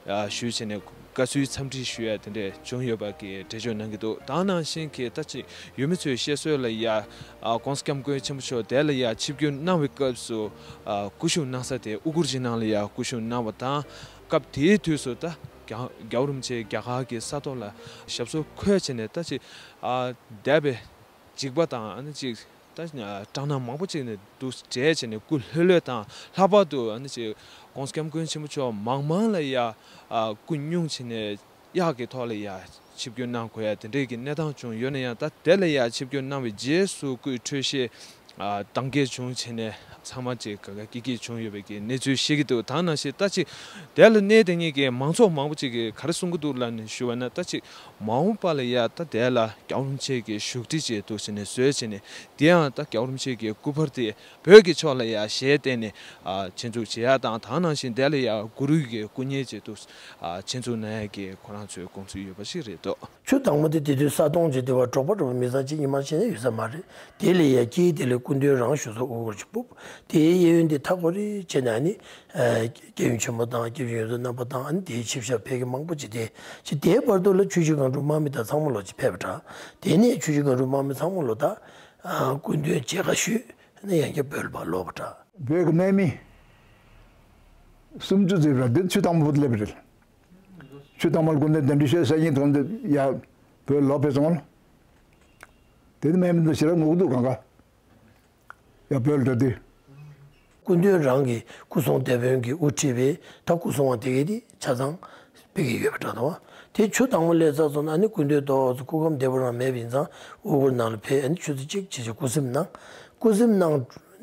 ཞུས་བྱས་ནས་དགའ་བསུའི་འཚམས་འདྲི་ཞུ་ཡ་དེ་འདྲས་བྱུང་ཡོད་པ་གི་འགྲེལ་བརྗོད་གནང་གི་འདུག། ད་ནང་བཞིན་གྱི་ད་ཅིག་ཡུལ་མི་ཚོའི་བཤད་སྲོལ་ལ་ཡ་༸གོང་ས་༸སྐྱབས་མགོན་ཆེན་པོ་མཆོག་དེ་ལ་ཡ་ཆིབས་བསྒྱུར་གནང་བའི་སྐབས་སུ་སྐུ་བཞུགས་གནང་ས་དེ་ཨུ་གུར་ཇི་ནང་ལ་ཡ་སྐུ་བཞུགས་གནང་བ་དང་། སྐབས་དེའི་དུས་སུ་ད་རྒྱ་རྒྱལ་བ་རིན་པོ་ཆེ་རྒྱ་གར་གྱི་ས་ཐོག་ལ་ཞབས་སོར་འཁོད་བྱས་ནས་ད་ཅིག་འདས་པའི་འཇིགས་པ་དང་ཨ་ནི་ཅིག་ད་སྐྲག་སྣང་མང་པོ་ཅིག་ནས་འདུག་བྲལ་བྱས་ནས་སྐུ་ལྷོད་ལྷོད་དང་། ལྷག་པར་དུ་ཨ་ནི་ཅིག་༸གོང་ས་༸སྐྱབས་མགོན་ཆེན་པོ་མཆོག་མང་མང་ལ་ཡ་སྐུ་སྙུང་བྱས་ནས་གཡག་གི་ཐོག་ལ་ཡ་ཆིབས་བསྒྱུར་གནང་དགོས་ཡ་དེ་འདྲས་ཀྱི་གནས་སྟངས་བྱུང་ཡོད་ན་ཡང་། ད་དེ་ལ་ཡ་ཆིབས་བསྒྱུར་གནང་བའི་རྗེས་སུ་སྐུའི་འཕྲོད་བཞེས་ ཨ་དང་གས་བྱུང་བྱས་ནས་ཚང་མ་ཅིག་ག་ག་སྐྱིད་སྐྱིད་བྱུང་ཡོད་པའི་གི་གནས་ཚུལ་ཤེས་ཀྱི་འདུག། ད་ནང་བཞིན་ད་ཅིག་དེ་ལ་གནས་དེ་གཉིས་ཀྱི་མང་ཚོགས་མང་པོ་ཅིག་གིས་ག་རེ་གསུང་གི་འདུག་ལབ་ནས་ཞུ་བ་ན། ད་ཅིག་མ་འོངས་པ་ལ་ཡ་ད་དེ་ལ་རྒྱལ་བ་རིན་པོ་ཆེ་གི་བཞུགས་ཁྲི་ཅིག་འདུག་ཟེར་ནས་བཟོས་བྱས་ནས། དེ་ཡང་ད་རྒྱལ་བ་རིན་པོ་ཆེ་གི་སྐུ་པར་དེ་བོད་ཀྱི་ཕྱོགས་ལ་ཡ་ཞལ་བསྟན་ནས་ཨ་ཆེད་འཛུགས་བྱེད་ཡ་དང་། ད་ནང་བཞིན་དེ་ལ་ཡ་གུ་རུ་གི་སྐུ་བརྙན་ཅིག་འདུག། ཨ་ཆེད་འཛུགས་གནང་ཡ་གི་ཁོ་རང་ཚོའི་དགོངས་ཚུལ་ཡོད་པ་ཞིག་རེད་འདུག། ཆུ་དྭངས་མོ་དེ་དེ་དུས་ས་དོང་ཅིག་དེ་བ་འབྲོག་པ་འབྲོག་པ་མི་ཚང་གཅིག་གཉིས་མ་ཕྱིན་ན་ཡོད་ས་མ་རེད། དེ་ལས་ཡ་དཀྱིལ་དེ་ལས་སྐུ་མདུན་རང་བཞུགས་ས་དབུ་གུར་ཅིག་ཕུབ། དེའི་གཡས་གཡོན་དེ་མཐའ་སྐོར་རེ་བྱས་ནས་ཨ་ནི་ཨ་སྐྱབས་ཡུམ་ཆེན་མོ་དང་སྐྱབས་རྗེ་ཡོངས་འཛིན་རྣམ་པ་དང་། ཨ་ནི་དེའི་ཆིབས་ཞབས་ཕལ་སྐད་མང་པོ་ཅིག་དེ་ཅིག། དེའི་བར་དུ་ལ་ཆུ་བཞི་སྒང་དྲུག་དམག་མི་དང་ཚང་མ་ལོག་ཅིག་ཕེབས་པ་འདྲ། དེ་ནས་ཆུ་བཞི་སྒང་དྲུག་དམག་མི་ཚང་མ་ལོག་ད་ཨ་སྐུ་མདུན་མཇལ་ཁ་ཞུས། ཨ་ནི་ཡང་བསྐྱར་བོད་ལ་ཕར་ལོག་པ་འདྲ། བོད་ཀྱི་དམག་མི་སུམ་ཅུ་ཙམ་ར་འདི་ཆུ་དྭངས་མོ་བུད་སླེབས་པ་རེད། ཆུ་དྭངས་མོ་ལ་སྐུ་མདུན་གདན་འདྲེན་ཞུས་སང་ཉིན་དོན་དུ་ཡར་བོད་ལོག་ཕེབས་སོང་ལ། དེ་ནི་དམག་མི་འདི་ཞེ་དྲག་ངུ་གི་འདུག། གང་ག་ཡར་བོད་ལ་འགྲོ་དུས། སྐུ་མདུན་རང་གི་སྐུ་སྲུང་སྡེ་དཔོན་གྱིས་དབུ་ཁྲིད་པའི་ད་སྐུ་སྲུང་བ་དེ་གས་དེ་ཆ་ཚང་ཕེབས་ཀྱི་ཡོད་པ་འདྲ་འདུག། དེ་ཆུ་དྭངས་མོ་སླེབས་ཚར་སོང་ན། ཨ་ནི་སྐུ་མདུན་ཏོག་ཙམ་སྐུ་ཁམས་བདེ་པོ་རང་མེད་པ་ཡིན་ཙང་དབུ་གུར་ནང་ལ་ཕེབས། ཨ་ནི་ཆུ་ཚོད་གཅིག་ཅིག་ཅིག་སྐུ་གཟིམ་གནང་། སྐུ་གཟིམ་གནང་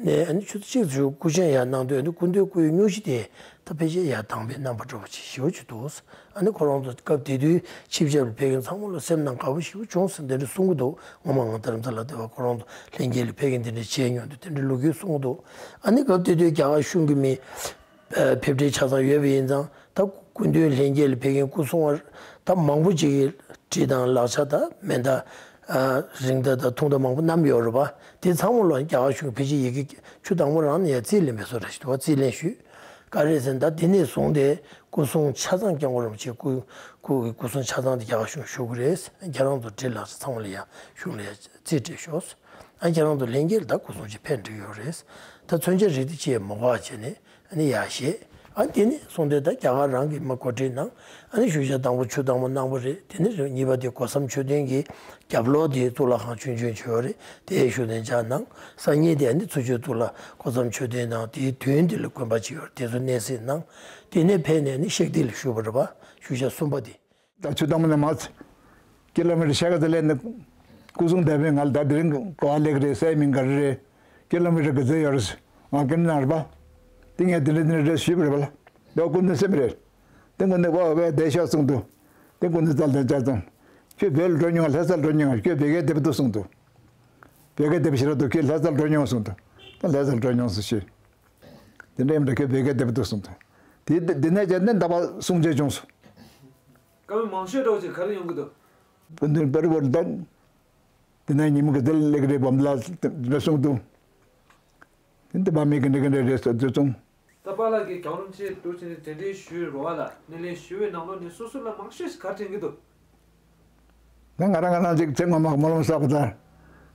ནས་ཨ་ནི་ཆུ་ཚོད་གཅིག་ཙམ་སྐུ་བཞེངས་ཡར་གནང་དུས། ཨ་ནི་སྐུ་མདུན་སྐུའི་སྙུང་གཞི་དེ་ད་ཕལ་ཆེར་ཡར་དྭངས་པའི་རྣམ་པ་འདྲ་པོ་ཅིག་ཞེ་པོ་ཅིག་འདུག། ཨ་ནི་ཁོ་རང་ཚོ་སྐབས་དེ་དུས་ཆིབས་ཞབས་ལ་ཕེབས་མཁན་ཚང་མ་ལ་སེམས་ནང་དགའ་པོ་ཞེ་པོ་བྱུང་ཟེར་འདི་འདྲ་གསུང་གི་འདུག། ངོ་མ་ང་རྡ་རམ་ས་ལ་བསྡད་པ་ཁོ་རང་ཚོ་ལྷན་རྒྱས་ལ་ཕེབས་མཁན་དེ་འདྲ་བྱས་མྱོང་འདུག། དེ་འདྲ་ལོ་རྒྱུས་གསུང་གི་འདུག། ཨ་ནི་སྐབས་དེ་དུས་རྒྱ་གར་གཞུང་གི་མི་ཨ་ཕེབས་འཕྲལ་ཆ་ཚང་ཡོད་པ་ཡིན་ཙང་། ད་སྐུ་མདུན་ལྷན་རྒྱས་ལ་ཕེབས་མཁན་སྐུ་སྲུང་བ་ད་མང་པོ་ཅིག་གིས་གྲི་དང་ལག་ཆ་དང་མེ་མདའ་ཨ་རིང་མདའ་དང་ཐུང་མདའ་མང་པོ་བསྣམས་ཡོད་རེད་པ། དེ་ཚང་མ་ལ་རྒྱ་གར་གཞུང་ཕལ་ཆེར་ཡ་གི་ཆུ་དྭངས་མོ་རང་ནས་ཡར་རྩིས་ལེན་པའི་བཟོ་འདྲ་ཞིག་འདུག་པ། རྩིས་ལེན་ཞུས། ག་རེ་ཟེར་ན། ད་དེ་ནས་བཟུང་སྟེ་སྐུ་སྲུང་ཆ་ཚང་། སྐྱབས་མགོན་རིན་པོ་ཆེ་སྐུ་སྐུ་སྐུ་སྲུང་ཆ་ཚང་དེ་རྒྱ་གར་གཞུང་ཞུ་གི་རེད། ཁྱེད་རང་ཚོ་གྲི་ལག་ཆ་ཚང་མ་ལ་ཡ་གཞུང་ལ་ཡ་རྩིས་སྤྲད་ཤོག། ཨ་ཁྱེད་རང་ཚོ་ལྷན་རྒྱས་ལ་ད་སྐུ་སྲུང་ཅིག་ཕན་འགྲིག་ཡོད་རེད། ད་མཚོན་ཆ་རིགས་དེ་ཅིག་མ་དགོས་པ་བྱས་ནས་ཨ་ནི་ཡར་བཞེས། ཨ་དེ་ནས་བཟུང་སྟེ་ད་རྒྱ་གར་རང་གིས་མར་གོ་སྒྲིག་གནང་། ཨ་ནི་ཞུ་བྱ་དང་པོ་ཆུ་དྭངས་མོ་གནང་བ་རེད། དེ་ནས་གཉིས་པ་དེ་སྒོ་བསམ་མཆོད་རྟེན་གྱི་རྒྱབ་ལོགས་དེ་གཙུག་ལག་ཁང་ཆུང་ཆུང་ཅིག་ཡོད་རེད། དེ་ཞུ་དོན་ཆ་གནང་། སང་ཉིན་དེ་ཨ་ནི་ཚུར་ཕྱོགས་གཙུག་ལག་སྒོ་བསམ་མཆོད་རྟེན་དང་དེའི་མདུན་དེ་ལ་དགོན་པ་ཅིག་ཡོད་རེད། དེ་ཚོ་གནས་གཟིགས་གནང་། དེ་ནས་ཕེབས་ནས་ནི་གཤེགས་སྡིངས་ལ་བཞུགས་པ་རེད་པ། ཞུ་བྱ་གསུམ་པ་དེ། ད་ཆུ་དྭངས་མོ་ནས་མར་ཀི་ལོ་མི་ཊར་ཕྱེད་ཀ་ཙམ་སླེབས་ནས་སྐུ་སྲུང་སྡེ་དཔོན་ང་ལ་ད་དེ་རིང་ག་པར་སླེབས་ཀྱི་རེད། སའི་མིང་ག་རེ་རེད། ཀི་ལོ་མི་ཊར་ག་ཚོད་ཡོད་རེད། ང་སྐད་འདྲེན་གནང་རེད་པ། དེ་ངས་དེ་འདྲ་དེ་འདྲ་རེད་ཞུས་པ་རེད་པ་ལ། ད་སྐུ་མདུན་སེམས་རེད། དེ་སྐུ་མདུན་ཨོ་ཝེ་བསྡད་ཤོག་གསུངས་འདུག། དེ་སྐུ་མདུན་རྩ་ལ་བཅར་སོང་། ཁྱོད་བོད་ལ་འགྲོ་མྱོང་ང་། ལྷ་ས་ལ་འགྲོ་མྱོང་ང་། ཁྱོད་བོད་སྐད་བདེ་པོ་འདུག་གསུངས་འདུག། བོད་སྐད་བདེ་པོ་ཞེ་དྲག་འདུག། ཁྱོད་ལྷ་ས་ལ་འགྲོ་མྱོང་ང་གསུངས་འདུག། ད་ལྷ་ས་ལ་འགྲོ་མྱོང་སོང་ཞེས། དེ་འདྲ་ཡིན་པ་ཁྱོད་བོད་སྐད་བདེ་པོ་འདུག་གསུངས་འདུག། དེ་དེ་ནས་བྱས་ནས་ད་བར་གསུང་བྱས་བྱུང་སོང་། བཀའ་མོལ་མང་ཤོས་འདྲ་བོ་ཅིག་ག་རེ་ཡོང་གི་འདུག། སྐུ་མདུན་པར་བོར་དང་། དེ་ནས་ཉིན་མོ་གི་དེ་ལེགས་རེད་བམ་ལ་དེ་འདྲ་གསུངས་འདུག། དེ་འདི་བ་མི་གི་འདྲ་གི་འདྲ་རེད་ཟེར་དུས་གསུངས། ད་པཱ་ལགས་ཀྱིས་རྒྱལ་བ་རིན་པོ་ཆེ་འདུག་བྱས་ནས་གདན་འདྲེན་ཞུས་རོགས་ལ། སྣེ་ལེན་ཞུ་བའི་ནང་ལོགས་ནས་སོ་སོ་ལ་མང་ཤོས་ཤིག་ག་རེ་དྲན་གྱི་འདུག། ད་ང་རང་ང་རང་ཅིག་ཚེ་སྔོན་མ་སྨོན་ལམ་བསགས་པ་དང་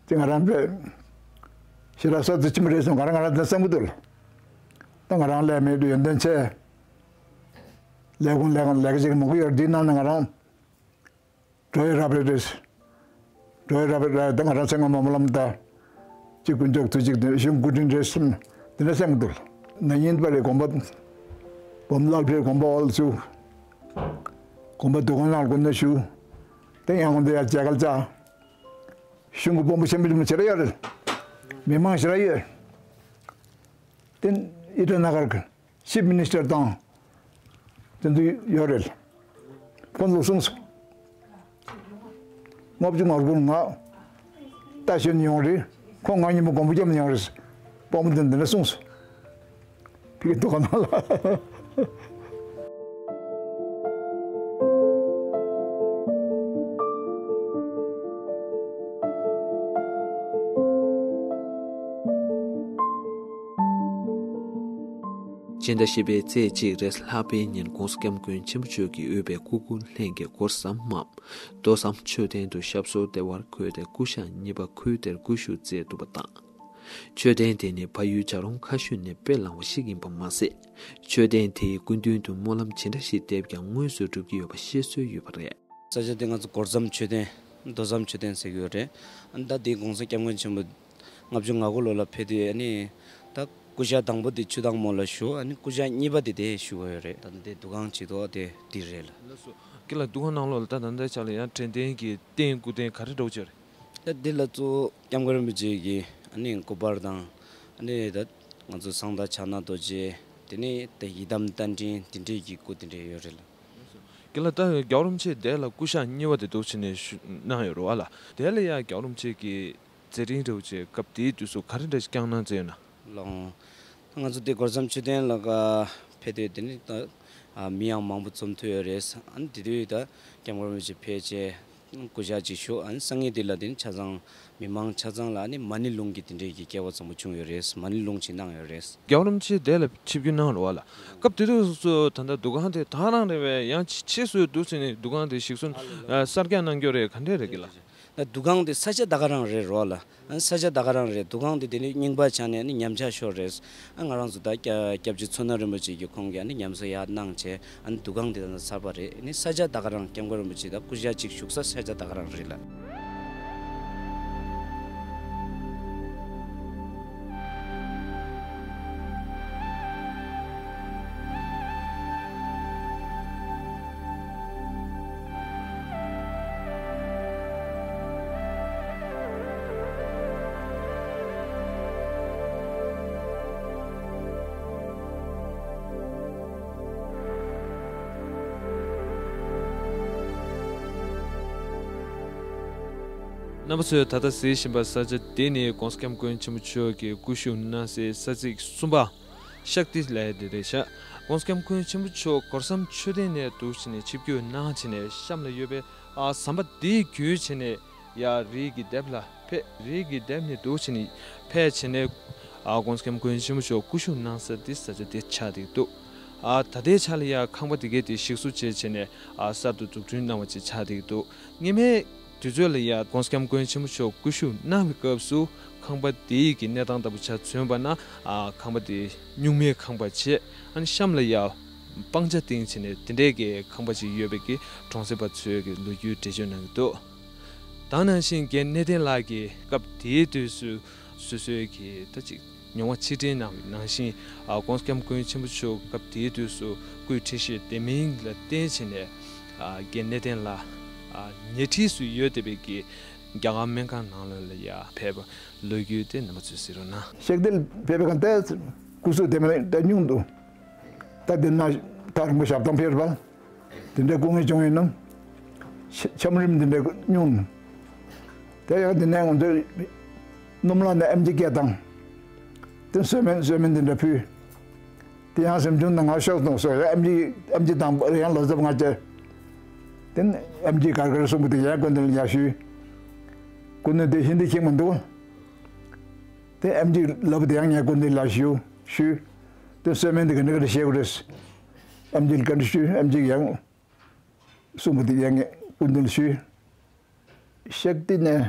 ཅིག་ང་རང་དཔེ་ཞེ་དྲག་སོ་ཚོད་ཆེན་པོ་རེད་སོང་། ང་རང་ང་རང་དེ་བསམ་གྱི་འདུག་ལ། ད་ང་རང་ལས་མེད་དུ་ཡོན་ཏན་ཆེ། ལས་ཁུངས་ལས་ཁང་ལས་ཀ་ཅིག་མང་པོ་ཡོད་རེད། འདིའི་ནང་ནས་ང་རང་འགྲོ་ཡི་རབ་རེད་རེད། འགྲོ་ཡི་རབ་རེད་རེད། ད་ང་རང་ཚེ་སྔོན་མ་སྨོན་ལམ་ད་ཅིག་དཀོན་མཆོག་ཐུགས་གཅིག་དེ་གཞུང་སྐུ་དྲིན་རེད་བསམ་དེ་འདྲ་བསམ་གྱི་འདུག་ལ། ན་ནིང་པ་རེད། དགོན་པ་བུམ་བརླག་ཕེབས། དགོན་པ་འོག་ལ་བཞུགས། དགོན་པ་འདུ་ཁང་ནང་ལ་སྐུ་མདུན་བཞུགས། དེ་ཡང་དགོན་དེ་ཡར་མཇལ་ཁ་བཅར། གཞུང་གི་དཔོན་པོ་ཆེན་པོ་ཆེན་པོ་ཞེ་དྲག་ཡོད་རེད། མི་མང་ཞེ་དྲག་ཡོད། དེ་ཨི་ཊ་ན་གར་གྱི་ཆིབ་མི་ནི་སི་ཊར་དང་དེ་ཚོ་ཡོད་རེད། ཁོང་ཚོ་གསུངས་སོང་། ལྔ་བཅུ་ང་དགུ་ང་རྟ་ཞོན་ཡོང་རེད། ཁོང་ང་མཉམ་པོ་དགོན་པ་རྒྱབ་ནས་ཡོང་རེད། དཔོན་པོ་དེ་འདི་འདྲ་གསུངས་སོང་། ཕ་གི་འདུ་ཁང་ནང་ལ། སྤྱི་ཟླ་བཞི་པའི་ཚེས་གཅིག་རེས་ལྷག་པའི་ཉིན་༸གོང་ས་༸སྐྱབས་མགོན་ཆེན་པོ་མཆོག་གིས་དབུས་པའི་སྐུ་འཁོར་ལྷན་རྒྱས་སྐོར་ཟམ་མམ་རྡོ་ཟམ་མཆོད་རྟེན་དུ་ཞབས་སོར་བདེ་བར་འཁོད་དེ་སྐུ་ཞབས་གཉིས་པ་ཁུལ་དེར་སྐུ་བཞུགས་མཛད་འདུག་པ་དང་། མཆོད་རྟེན་དེ་ནི་ཕ་ཡུལ་བྱ་རུང་ཁ་ཤུན་ནས་དཔེ་བླངས་པ་ཞིག་ཡིན་པ་མ་ཟད། མཆོད་རྟེན་དེའི་སྐུ་མདུན་དུ་སྨོན་ལམ་ཇི་འདྲ་ཞིག་འདེབས་ཀྱང་དངོས་སུ་འགྲུབ་ཀྱི་ཡོད་པ་བཤད་སྲོལ་ཡོད་པ་རེད། ས་ཆ་དེ་ང་ཚོ་སྒོར་ཟམ་མཆོད་རྟེན། རྡོ་ཟམ་མཆོད་རྟེན་ཟེར་གྱི་ཡོད་རེད། ཨ་ནི་ད་དེ་༸གོང་ས་༸སྐྱབས་མགོན་ཆེན་པོ་ལྔ་བཅུ་ང་དགུ་ལོ་ལ་ཕེབས་དུས། ཨ་ནི་ད་སྐུ་ཞབས་དང་པོ་དེ་ཆུ་དྭངས་མོ་ལ་བཞུགས། ཨ་ནི་སྐུ་ཞབས་གཉིས་པ་དེ་དེ་བཞུགས་ཡོད་རེད། ད་དེ་འདུ་ཁང་གཅིག་འདུག་དེ་དེ་རེད་ལ། ལགས་སོ། ཁྱེད་ལ་འདུ་ཁང་ནང་ལོགས་ལ་ད་ད་ལྟའི་ཆ་ལ་ཡང་དྲན་རྟེན་གྱི་རྟེན་སྐུ་རྟེན་ག་རེ་འདྲ་བོ་ཅིག་ཡོད་རེད། ད་འདི་ལ་གཙོ་བོ་༸སྐྱབས་མགོན་རིན་པོ་ཆེ་གི་ ཨ་ནི་སྐུ་པར་དང་། ཨ་ནི་ད་ང་ཚོ་གསང་བདག་ཕྱག་ན་རྡོ་རྗེ། དེ་ནས་ད་ཡི་དམ་རྟ་མགྲིན་དེ་འདྲས་ཀྱི་སྐུ་དེ་འདྲས་ཡོད་རེད་ལ། རྒན་ལགས། ད་རྒྱལ་བ་རིན་པོ་ཆེ་འདས་ལ་སྐུ་ཞབས་གཉིས་པ་དེ་འདུག་བྱས་ནས་ཞུ་གནང་ཡོད་རེད་བ་ལ། དེ་ལ་ཡང་རྒྱལ་བ་རིན་པོ་ཆེ་གི་མཛད་འཕྲིན་འདྲ་བོ་ཅིག་སྐབས་དེའི་དུས་སུ་ག་རེ་འདྲ་ཞིག་བསྐྱངས་གནང་མཛད་ཡོད་ན། ལགས། ང་ཚོ་དེ་སྒོ་བསམ་མཆོད་རྟེན་ལ་ཕེབས་དུས་དེ་ནི་ད་མི་ཡང་མང་པོ་འཛོམས་ཐུབ་ཡོད་རེད། ཨ་ནི་དེ་དུས་ད་སྐྱབས་མགོན་རིན་པོ་ཆེ་ཕེབས་བྱས་སྐུ་ཞབས་ཅིག་ཞུ། ཨ་ནི་སང་ཉིན་དེ་ལ་དེ་ནི་ཆ་ཚང་མི་མང་ཆ་ཚང་ལ་ཨ་ནི་མ་ཎི་ལུང་གི་དེ་འདྲའི་གི་སྐལ་བ་བཟང་པོ་བྱུང་ཡོད་རེད། མ་ཎི་ལུང་ཅིག་གནང་ཡོད་རེད། རྒྱལ་བ་རིན་པོ་ཆེ་འདས་ལ་ཆིབས་བསྒྱུར་གནང་རོགས་ལ། སྐབས་དེ་དུས་སུ་ད་ལྟ་འདུ་ཁང་དེ་ད་རང་རེད་པས། ཡང་ཕྱིས་སུ་འདུག་བྱས་ནས་འདུ་ཁང་དེ་ཞིག་གསོ་གསར་རྒྱག་གནང་རྒྱུ་རེད། ག་འདྲས་རེད་རྒན་ལགས། འདུ་ཁང་དེ་ས་ཆ་ད་ག་རང་རེད་རོགས་ལ། ས་ཆ་ད་ག་རང་རེད། འདུ་ཁང་དེ་དེ་ནི་རྙིང་པ་ཆགས་ནས་ནི་ཉམས་ཆག་ཤོར་རེད། ང་རང་ཚོ་ད་སྐྱབས་སྐྱབས་རྗེ་མཚོ་སྣ་རིན་པོ་ཆེ་གི་ཁོང་གིས་ནི་ཉམས་གསོ་ཡག་གནང་བྱས། ཨ་ནི་འདུ་ཁང་དེ་ད་ཚར་བ་རེད། ནི་ས་ཆ་ད་ག་རང་སྐྱབས་མགོན་རིན་པོ་ཆེ་ད་སྐུ་ཞབས་གཅིག་བཞུགས་ས་ས་ཆ་ད་ག་རང་རེད་ལ། རྣམ་པ་ཚོས་ད་ལྟ་གཟིགས་བཞིན་པ་ས་ཆ་འདི་ནི་༸གོང་ས་༸སྐྱབས་མགོན་ཆེན་པོ་མཆོག་གི་སྐུ་བཞུགས་གནང་སའི་ས་ཚིགས་གསུམ་པ། ཤཀ་ཏི་ལབ་ཡ་དེ་རེད་ཤག ༸གོང་ས་༸སྐྱབས་མགོན་ཆེན་པོ་མཆོག་སྒོ་བསམ་མཆོད་རྟེན་ནས་འདུག་བྱས་ནས་ཆིབས་བསྒྱུར་གནང་བྱས་ནས་གཤམ་ལ་ཡོད་པའི་ཨ་ཟམ་པ་འདི་བརྒྱུད་བྱས་ནས་ཡར་རིའི་གི་ལྡེབས་ལ་ཕེབས། རིའི་གི་ལྡེབས་ནས་འདུག་བྱས་ནས་ཕེབས་བྱས་ནས་ཨ་༸གོང་ས་༸སྐྱབས་མགོན་ཆེན་པོ་མཆོག་སྐུ་བཞུགས་གནང་ས་འདི་ས་ཆ་དེ་ཆགས་བསྡད་འདུག་ཨ་ད་ལྟའི་ཆ་ལ་ཡ་ཁང་པ་དེ་གའི་དེ་ཞིག་གསོ་བྱས་བྱས་ནས་ཨ་གསར་དུ་འཛུགས་སྐྲུན་གནང་བ་ཅིག་ཆགས་བསྡད་འདུག་སྔོན་མའི་དུས་ཚོད་ལ་ཡ་༸གོང་ས་༸སྐྱབས་མགོན་ཆེན་པོ་མཆོག་སྐུ་བཞུགས་གནང་བའི་སྐབས་སུ་ཁང་པ་དེའི་གི་གནས་སྟངས་ལྟ་བུ་ཆ་མཚོན་པ་ན། ཨ་ཁང་པ་དེ་སྨྱུག་མའི་ཁང་པ་བྱས། ཨ་ནི་གཤམ་ལ་ཡ་སྤང་ཆ་བཏིང་བྱས་ནས་དེ་འདྲའི་གི་ཁང་པ་ཅིག་ཡོད་པའི་གི་གྲོང་གསེབ་པ་ཚོའི་གི་ལོ་རྒྱུས་འགྲེལ་བརྗོད་གནང་གི་འདུག་དེ་ནང་བཞིན་རྒན་གནས་བརྟན་ལགས་ཀྱིས་སྐབས་དེའི་དུས་སུ་སོ་སོའི་གི་ད་ཅིག་མྱོང་བ་ཕྱིར་དྲན་གནང་བའི་ནང་བཞིན། ཨ་༸གོང་ས་༸སྐྱབས་མགོན་ཆེན་པོ་མཆོག་སྐབས་དེའི་དུས་སུ་སྐུའི་ཁྲི་བཞུགས་བདེ་མིན་ལ་བརྟེན་བྱས་ནས། ཨ་རྒན་གནས་བརྟན་ལགས་ཨ་ཉེ་འཁྲིས་སུ་ཡོད་བསྡད་པའི་གི་རྒྱ་གར་སྨན་ཁང་ནང་ལོགས་ལ་ཡ་ཕེབས་པ་ལོ་རྒྱུས་དེ་རྣམ་པ་ཚོས་གཟིགས་རོགས་གནང་། ཤཀ་ཏི་ལ་ཕེབས་པའི་སྒང་དེ་སྐུ་གཟུགས་བདེ་མིན་ད་སྙུང་འདུག་ད་དེ་ན་ཐག་རིང་པོ་ཞབས་ཐང་ཕེབས་པ། དེ་འདྲའི་སྐུ་ངལ་བྱུང་ཡིན་ནམ། ཆ་ཆམ་རིམས་འདི་འདྲའི་སྙུང་། དེ་ཡང་དེ་ནས་ང་ཚོས་སྣུམ་ལ་ནས་ཨེམ་ཆི་བཀལ་བཏང་། དེ་གསོལ་སྨན་གསོལ་སྨན་འདི་འདྲ་ཕུལ། དེ་ཡང་སེམས་ཆུང་ན་ང་ཤོག་དང་སོགས་ཨེམ་ཆི་ཨེམ་ཆི་དང་ཡང་ལོ་ཙཱ་བ་ང་བཅས། དེ་ནས་ཨེམ་ཆི་གར་གར་གསུང་གི་དེ་ཡང་སྐུ་མདུན་ལ་ཡར་ཞུས། སྐུ་མདུན་དེ་ཧིན་དི་ཤེས་མི་འདུག་དེ་ཨེམ་ཆི་ལབ་དེ་ཡང་ངས་སྐུ་མདུན་ལ་ཞུ་ཞུས། དེ་གསོལ་སྨན་དེ་ག་འདྲ་ག་འདྲ་བྱེད་དགོས་རེད། ཨེམ་ཆི་ལ་བཀའ་འདྲི་ཞུས། ཨེམ་ཆི་ཡང་གསུང་གི་དེ་ཡང་ངས་སྐུ་མདུན་ལ་ཞུས། ཤཀ་ཏི་ནས་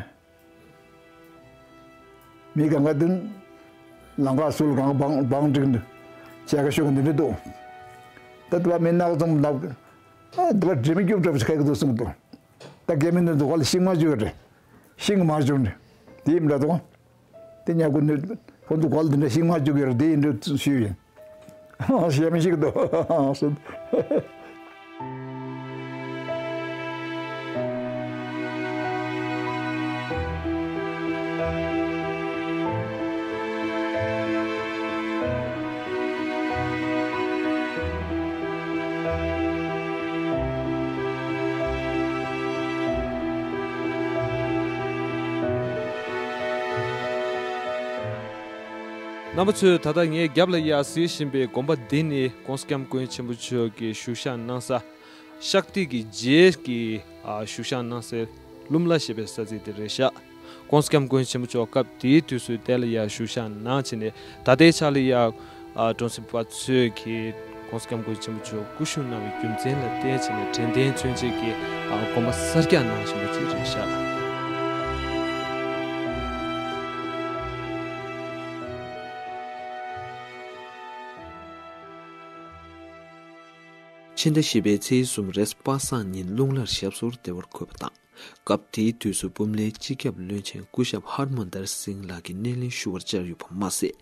མི་གང་ག་དེ་ལམ་ཁ་ཟུར་གང་བང་བང་བསྒྲིགས་འདུག་བྱས་ཀ་ཤོག་འདི་འདྲ་འདུག་ད་དེ་བ་མི་ནག་ཙམ་ནག་ཨ་དེ་བ་དྲི་མི་སྐྱུག་འདྲ་བ་ཞིག་ཁ་གི་འདུག་གསུངས་འདུག་ད་རྒན་མི་འདི་འདུག་ག་ལ་ཤིང་མ་བཅུག་རེད། ཤིང་མ་བཅུག་ནས་དེ་ཡིན་འདྲ་འདུག་དེ་ཉག་གུ་ནི་ཁོ་ཚོ་ག་ལ་དེ་འདྲ་ཤིང་མ་བཅུག་ཡོད་རེད། དེ་ཡིན་འདྲ་ཞུས་ཡིན། ཞེ་མི་ཞིག་འདུག་རྣམ་པ་ཚོས་ད་ལྟ་ངའི་རྒྱབ་ལ་ཡར་གཟིགས་བཞིན་པའི་དགོན་པ་འདི་ནི་༸གོང་ས་༸སྐྱབས་མགོན་ཆེན་པོ་མཆོག་གིས་བཞུགས་ཞག་གནང་ས། ཤཀ་ཏི་གི་རྗེ་གི་ཨ་བཞུགས་ཞག་གནང་སའི་ལུམ་ལ་ཞེས་པའི་ས་ཚིགས་དེ་རེད་ཤག ༸གོང་ས་༸སྐྱབས་མགོན་ཆེན་པོ་མཆོག་སྐབས་དེའི་དུས་སུ་དེ་ལ་ཡར་བཞུགས་ཞག་གནང་བྱས་ནས་ད་ལྟའི་ཆ་ལ་ཡར་ཨ་གྲོང་གསེབ་པ་ཚོས་ཀྱིས་༸གོང་ས་༸སྐྱབས་མགོན་ཆེན་པོ་མཆོག་སྐུ་བཞུགས་གནང་བའི་རྒྱུ་མཚན་ལ་བརྟེན་བྱས་ནས་དྲན་རྟེན་མཚོན་བྱེད་ཀྱི་ཨ་དགོན་པ་གསར་རྒྱག་གནང་བཞིན་པ་ཅིག་རེད་ཤག་ཕྱི་ཟླ་བཞི་པའི་ཚེས་གསུམ་རེས་པ་སངས་ཉིན་རླུང་ལྷར་ཞབས་སོར་བདེ་བར་འཁོད་པ་དང་། སྐབས་དེའི་དུས་སུ་འབུམ་གླིང་སྤྱི་ཁྱབ་བློན་ཆེན་སྐུ་ཞབས་ཧར་མན་དར་སིང་ལགས་ཀྱིས་སྣེ་ལེན་ཞུ་བར་བཅར་ཡོད་པ་མ་ཟད།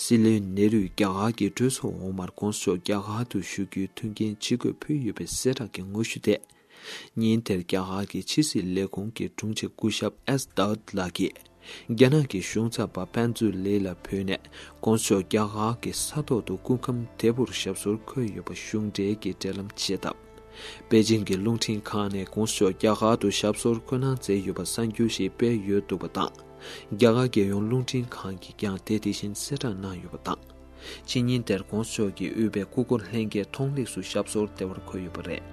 སྲིད་བློན་ནེ་རུས་རྒྱ་གར་གྱི་གྲོས་ཚོགས་འོག་མར་༸གོང་ས་མཆོག་རྒྱ་གར་དུ་བཞུགས་རྒྱུའི་མཐུན་རྐྱེན་ཇི་དགོས་ཕུལ་ཡོད་པའི་གསལ་བསྒྲགས་ཀྱི་ངོ་བཤུས་ཏེ། ཉིན་དེར་རྒྱ་གར་གྱི་ཕྱི་སྲིད་ལས་ཁུངས་ཀྱི་དྲུང་ཆེ་སྐུ་ཞབས་ཨེས་དཱ་ཝུད་ལགས་ཀྱིས་ རྒྱ་ནག་གི་གཞུང་ཚབ་པ་ཕན་ཚུན་ལི་ལ་ཕུལ་ནས་༸གོང་ས་མཆོག་རྒྱ་གར་གྱི་ས་ཐོག་ཏུ་སྐུ་ཁམས་བདེ་པོར་ཞབས་སོར་འཁོད་ཡོད་པ་གཞུང་འབྲེལ་གྱི་འབྲེལ་ལམ་བྱས་སྟབས། པེ་ཅིང་གི་རླུང་འཕྲིན་ཁང་ནས་༸གོང་ས་མཆོག་རྒྱ་གར་དུ་ཞབས་སོར་འཁོད་གནང་མཛད་ཡོད་པ་གསར་འགྱུར་ཞིག་སྤེལ་ཡོད་འདུག་པ་དང་། རྒྱ་གར་རྒྱལ་ཡོངས་རླུང་འཕྲིན་ཁང་གིས་ཀྱང་དེ་དེ་བཞིན་གསལ་བསྒྲགས་གནང་ཡོད་པ་དང་། ཕྱི་ཉིན་དེར་༸གོང་ས་མཆོག་གིས་དབུས་པའི་སྐུ་འཁོར་ལྷན་རྒྱས་ཐོག་ལེགས་སུ་ཞབས་སོར་བདེ་བར་འཁོད་ཡོད་པ་རེད།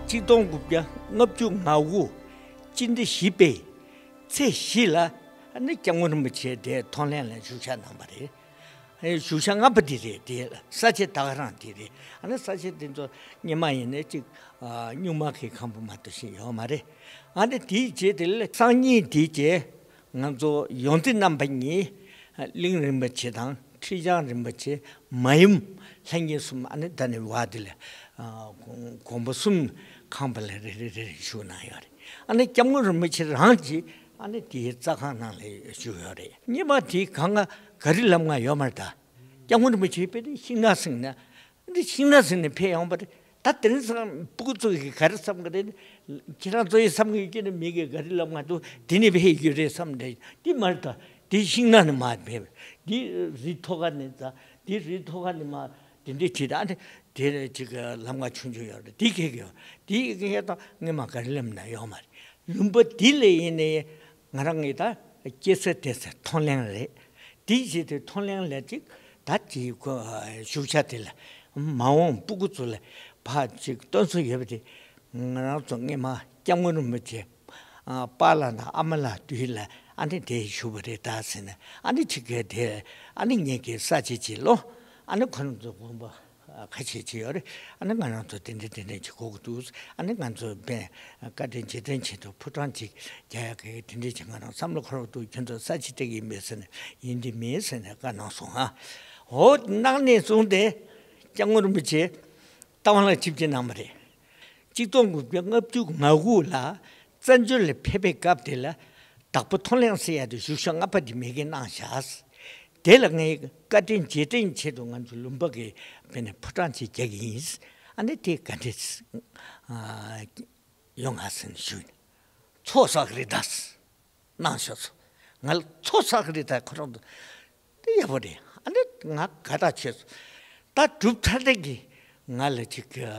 ཆིག་སྟོང་དགུ་བརྒྱ་ལྔ་བཅུ་ང་དགུ་སྤྱི་ཟླ་བཞི་པའི་ཚེས་བཞི་ལ་ཨ་ནི་སྐྱབས་མགོན་རིན་པོ་ཆེ་དེ་ཐོག་ལེན་ལ་བཞུགས་ཞག་གནང་བ་རེད། ཨ་ནི་བཞུགས་ཞག་ལྔ་པ་དེ་རེད། དེ་ས་ཆ་ད་ག་རང་དེ་རེད། ཨ་ནི་ས་ཆ་དེ་ཚོ་སྔོན་མ་ཡིན་ན་ཅིག་ཨ་སྨྱུག་མ་གི་ཁང་པ་མ་གཏོགས་ཤིག་ཡོད་མ་རེད། ཨ་ནི་དེའི་རྗེས་དེ་ལ་སང་ཉིན་དེའི་རྗེས། ང་ཚོ་ཡོངས་འཛིན་རྣམ་པ་གཉིས། གླིང་རིན་པོ་ཆེ་དང་ཁྲི་བྱང་རིན་པོ་ཆེ། མ་ཡུམ་ལྷན་རྒྱས་གསུམ་ཨ་ནི་ད་ནི་བ་དེ་ལ་ཨ་དགོན་པ་གསུམ་ཁང་པ་ལ་རེ་རེ་རེ་རེ་བཞུགས་གནང་ཡོད་རེད། ཨ་ནི་སྐྱབས་མགོན་རིན་པོ་ཆེ་རང་གིས་ཨ་ནི་དེའི་རྩྭ་ཁང་ནང་ལ་བཞུགས་ཡོད་རེད། སྔོན་མ་དེའི་སྒང་ག་ག་རི་ལམ་ཁ་ཡོད་མ་རེད་ད། སྐྱབས་མགོན་རིན་པོ་ཆེ་དཔེ་དེ་ཤིང་ནགས་ཟིན་ནས། འདི་ཤིང་ནགས་ཟིན་ནས་ཕེབས་ཡོང་བ་རེད། ད་དེ་རིང་སང་སྤུ་གུ་ཚོ་གིས་ག་རེ་བསམ་གི་རེད། ཁྱེད་རང་ཚོ་ཡིས་བསམ་གི་ཡོད་ཀྱི་ནི་མི་གིས་ག་རེ་ལབ་མ་ཐུབ་དེ་ནས་ཕེབས་ཡོད་རེད་བསམ་རེད། འདི་མ་རེད་ད། འདི་ཤིང་ནགས་ནས་མར་ཕེབས། འདི་རི་ཐོག་ཁ་ནས་ད། འདི་རི་ཐོག་ཁ་ནས་མར་དེ་འདྲས་བྲིས་ད། དེ་ནས་ཅིག་ལམ་ཁ་ཆུང་ཆུང་ཡོད་རེད། འདི་གས་ཀྱི་ཡོད། འདི་གས་ཀྱི་ཡོད་ད་སྔོན་མ་ག་རེ་ལབ་ན་ཡོད་མ་རེད། ལུང་པ་འདི་ལ་ཡིན་ནའི་ང་རང་གིས་ད་སྐྱེ་ས་བསྡད་ས་མཐོང་ལེན་རེད། དེའི་རྗེས་དེ་མཐོང་ལེན་ལས་ཅིག་ད་ཅིག་ཁོ་བཞུགས་ཤག་དེ་ལ་མ་འོངས་སྤུ་གུ་ཚོ་ལ་ཕར་ཅིག་སྟོན་སྲོལ་ཡོད་པ་དེ། ང་རང་ཚོ་སྔོན་མ་སྐྱབས་མགོན་རིན་པོ་ཆེ་ཨ་པཱ་ལགས་དང་ཨ་མ་ལགས་དུས་ལ་ཨ་ནི་དེ་བཞུགས་པ་རེད་ད་ཟེར་ནས། ཨ་ནི་ཅིག་གི་དེ་ཨ་ནི་ངེད་ཀྱི་ས་བྱེད་ཅིག་ལོ། ཨ་ནི་ཁོ་རང་ཚོ་དགོན་པ་ཁ་ཤས་ཅིག་ཡོད་རེད། ཨ་ནི་ང་རང་ཚོ་དེ་འདྲ་དེ་འདྲ་ཅིག་དགོས་ཀྱི་འདུག་ཨ་ནི་ང་ཚོ་དཔེ་བཀའ་དྲིན་རྗེས་དྲན་ཆེད་དུ་ཕོ་བྲང་ཅིག་རྒྱག་ཡག་གི་དེ་འདྲ་ཅིག་ང་རང་བསམ་བློ་འཁོར་འདུག་ཁྱོད་ཚོ་ས་བྱེད་སྤྲད་ཀྱི་ཡིན་པས་ཟེར་ནས། ཡིན་འདི་མིན་ཟེར་ནས་བཀའ་གནང་སོང་ང་། འོ་གནང་ནས་བཟུང་སྟེ་སྐྱབས་མགོན་རིན་པོ་ཆེ་རྟ་དབང་ལ་ཆིབས་བསྒྱུར་གནང་བ་རེད། ཆིག་སྟོང་དགུ་བརྒྱ་ལྔ་བཅུ་ང་དགུ་ལ་བཙན་བྱོལ་ལ་ཕེབས་པའི་སྐབས་དེ་ལ་བདག་པོ་མཐོང་ལེན་ཟེར་ཡ་དེ་བཞུགས་ཤག་ལྔ་པ་དེ་མི་གིས་གནང་བཞག་དེ་ལ་ངས་བཀའ་དྲིན་རྗེས་དྲན་ཆེད་དུ་ང་ཚོ་ལུང་པ་གི་དཔེ་ནས་ཕོ་བྲང་ཅིག་རྒྱག་གི་ཡིན། ཨ་ནི་དེ་ག་འདྲས་ཡོང་ང་ཟེར་ནས་ཞུས་ནས། ཚོགས་བསགས་རེད་ད། གནང་ཤོག་ཚོ། ང་ལ་ཚོགས་བསགས་རེད་ད། ཁོ་རང་ཚོ་དེ་ཡག་པོ་རེད། ཨ་ནི་ང་དགའ་ཐག་ཆོད་སོང་། ད་གྲུབ་མཐའ་དེ་གི་ང་ལ་ཅིག་གི་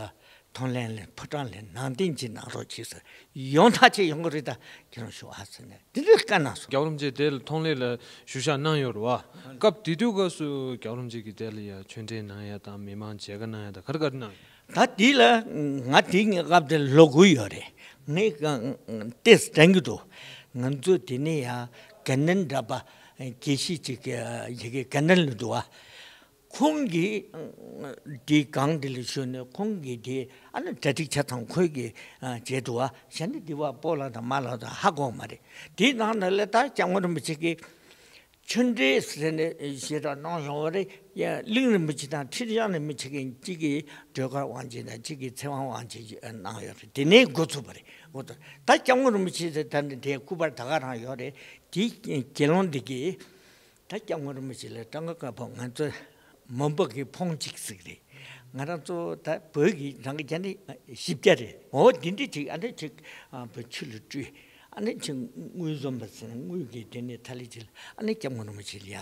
མཐོང་ལེན་ལས་ཕོ་བྲང་ལས་ནང་རྟེན་ཅིག་གནང་རོགས་གྱིས་ཟེར། ཡོང་ཐག་ཆོད་ཡོང་གི་རེད་ད། ཁྱེད་རང་ཞུ་ཨ་ཟེར་ནས་དེ་འདྲའི་བཀའ་གནང་སོང་། རྒྱལ་བ་རིན་པོ་ཆེ་དེ་ལ་ཐོག་ལེན་ལ་ཞུ་ཞག་གནང་ཡོད་རེད་བ། སྐབས་དེ་དུས་སྐབས་སུ་རྒྱལ་བ་རིན་པོ་ཆེ་གིས་དེ་ལ་ཡ་ཆོས་འབྲེལ་གནང་ཡ་དང་མི་མང་མཇལ་ཁ་གནང་ཡ་དང་ག་རེ་ག་རེ་གནང་ཡོད། ད་དེ་ལ་ང་དེ་ངའི་སྐབས་དེར་ལོ་དགུ་ཡོད་རེད། ངས་ཏེས་དྲན་གྱི་འདུག་ང་ཚོ་དེ་ནས་ཡ་དགའ་ལྡན་འདྲ་པ་དགེ་བཤེས་ཅིག་ཡ་གི་དགའ་ལྡན་ལ་འདུག་བ། ཁོང་གིས་དེའི་སྒང་དེ་ལ་ཞུས་ནས་ཁོང་གིས་དེ་ཨ་ནི་གྲ་སྒྲིག་ཆ་ཚང་ཁོས་གི་བྱས་འདུག་བ། གཞན་ནི་དེ་བ་སྤོ་ལགས་དང་མ་ལགས་དང་ཧ་གོ་མ་རེད། དེའི་ནང་ན་ལ་ད་སྐྱབས་མགོན་རིན་པོ་ཆེ་གིས། ཆོས་འབྲེལ་ཟེར་ནས་ཞེ་དྲག་གནང་ཡོང་བ་རེད། ཡ་གླིང་རིན་པོ་ཆེ་དང་ཁྲི་བྱང་རིན་པོ་ཆེ་གི་གཅིག་གིས་སྒྲོལ་དཀར་དབང་ཆེན་དང་གཅིག་གིས་ཚེ་དབང་དབང་ཆེན་གནང་ཡོད་རེད། དེ་ནས་འགོ་ཚུགས་པ་རེད། འོ་ད་ད་སྐྱབས་མགོན་རིན་པོ་ཆེ་ཟེར་ད་ནི་དེའི་སྐུ་པར་ད་ག་རང་ཡོད་རེད། དེའི་དགེ་སློང་འདི་གིས་ད་སྐྱབས་མགོན་རིན་པོ་ཆེ་ལ་སྤྲང་ཀ་དཀར་པོ་ང་ཚོ་མོན་པ་གི་ཕོངས་གཅིག་ཟིག་རེད། ང་རང་ཚོ་ད་བོད་ཀྱི་རང་གི་རྒྱ་ནི་བཞི་བརྒྱ་རེད། འོ་འདི་འདྲ་ཅིག་ཨ་འདྲ་ཅིག་ཨ་བོད་ཆུ་ལ་སྤྲུལ། ཨ་ནི་ཅིག་དངུལ་འཛོམས་པ་ཟེར་ན་དངུལ་གྱི་དེ་ནས་ཐ་ལི་ཅིག་ཨ་ནི་སྐྱབས་མགོན་རིན་པོ་ཆེ་ལ་ཡ་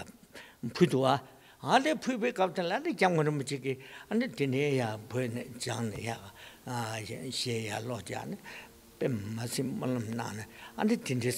ཕུལ་འདུག་ཨ། ཨ་ནི་ཕུལ་བའི་སྐབས་དེ་ལ་ཨ་ནི་སྐྱབས་མགོན་རིན་པོ་ཆེ་གིས་ཨ་ནི་དེ་ནས་ཡ་བོད་ནས་སྦྱངས་ནས་ཡ་ཨ་གཞས་ཡ་ཀློག་ཅིག་ཨ་ནི་དཔེ་མ་སྲིད་སྨོན་ལམ་གནང་ནས་ཨ་ནི་དེ་འདྲའི་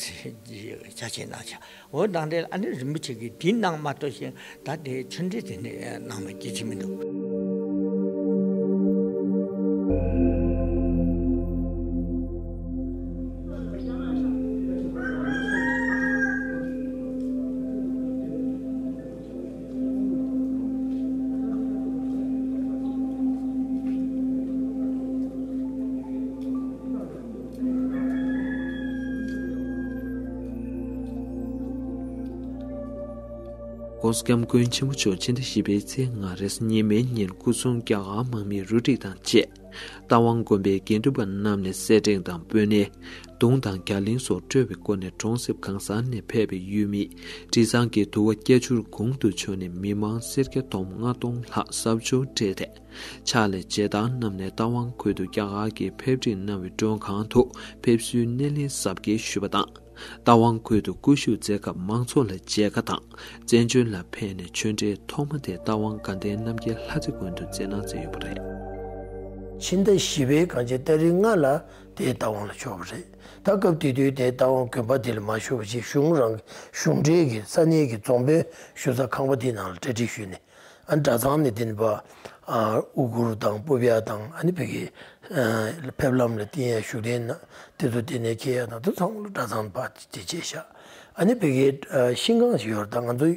ཆ་ཆེན་གནང་བྱ། འོ་དང་འདྲ་ཨ་ནི་རིན་པོ་ཆེ་གིས་འདི་གནང་མ་གཏོགས་ཤིང་ད་དེ་ཆོས་འབྲེལ་དེ་འདྲ་གནང་བ་སྐྱེ་ཆེ་མི་འདུག༸གོང་ས་༸སྐྱབས་མགོན་ཆེན་པོ་མཆོག་ཕྱི་ཟླ་བཞི་པའི་ཚེས་ལྔ་རེས་གཟའ་ཉི་མའི་ཉིན་སྐུ་གསུང་རྒྱ་གར་དམག་མིའི་རུ་སྒྲིག་དང་བཅས། རྟ་དབང་དགོན་པའི་དགེ་འདུན་པ་རྣམས་ནས་སེར་ཕྲེང་དང་སྤོས་སྣེ། དུང་དང་རྒྱ་གླིང་སོགས་དཀྲོལ་བའི་སྒོ་ནས་གྲོང་གསེབ་གང་ས་ནས་ཕེབས་པའི་ཡུལ་མིས་དྲི་བཟང་གི་དུ་བ་སྐྱ་བྱུར་གུང་དུ་བྱོན་ནས་མི་མང་སེར་སྐྱ་སྟོང་ལྔ་སྟོང་ལྷག་གསབ་སྦྱོང་སྤྲད་དེ། ཕྱག་ལས་རྗེས་འབྲང་གནང་ནས་རྟ་དབང་ཁུལ་དུ་རྒྱ་གར་གྱིས་ཕེབས་སྒྲིག་གནང་བའི་མགྲོན་ཁང་དུ་ཕེབས་བསུའི་སྣེ་ལེན་གཟབ་རྒྱས་ཞུས་པ་དང་། རྟ་དབང་ཁུལ་དུ་སྐུ་བཞུགས་མཛད་སྐབས་མང་ཚོགས་ལ་མཇལ་ཁ་དང་། བཙན་བྱོལ་ལ་ཕེབས་ནས་ཆོས་འབྲེལ་ཐོག་མ་དེ་རྟ་དབང་དགའ་ལྡན་རྣམ་རྒྱལ་ལྷ་རྩེ་དགོན་དུ་མཛད་གནང་མཛད་ཡོད་པ་རེད། ཕྱི་ཟླ་བཞི་པའི་གངས་ཅན་ཏ་རིག་ལྔ་ལ་དེའི་རྟ་དབང་ལ་ཕྱོགས་པ་རེད། ད་སྐབས་དེ་དུས་དེའི་རྟ་དབང་དགོན་པ་དེ་ལ་མ་ཞུགས་པ་བྱས། གཞུང་རང་གི་གཞུང་འབྲེལ་གྱི་ས་གནས་ཀྱི་རྫོང་དཔོན་ཞུ་ས་ཁང་པ་དེའི་ནང་ལ་གྲ་སྒྲིག་ཞུས་ནས། ཨ། གྲྭ་ཚང་ནས་དེ་ནས་ཕར། ཨ། དབུ་གུར་དང་སྤུབས་ཡ་དང་། ཨ་ནི་ཕ་གི། ཨ། ཕེབས་ལམ་ལ་བསྟན་ཡ་བཞུགས་གདན་དེ་ཚོ་དེ་ནས་འཁྱེར་ཡ་དང་། དེ་ཚང་མ་གྲྭ་ཚང་ཕར་དེ་བྱས་ཤག་ཨ་ནི་ཕ་གི། ཨ། ཤིང་ཁང་ཞིག་ཡོད་རེད། ད་ང་ཚོ་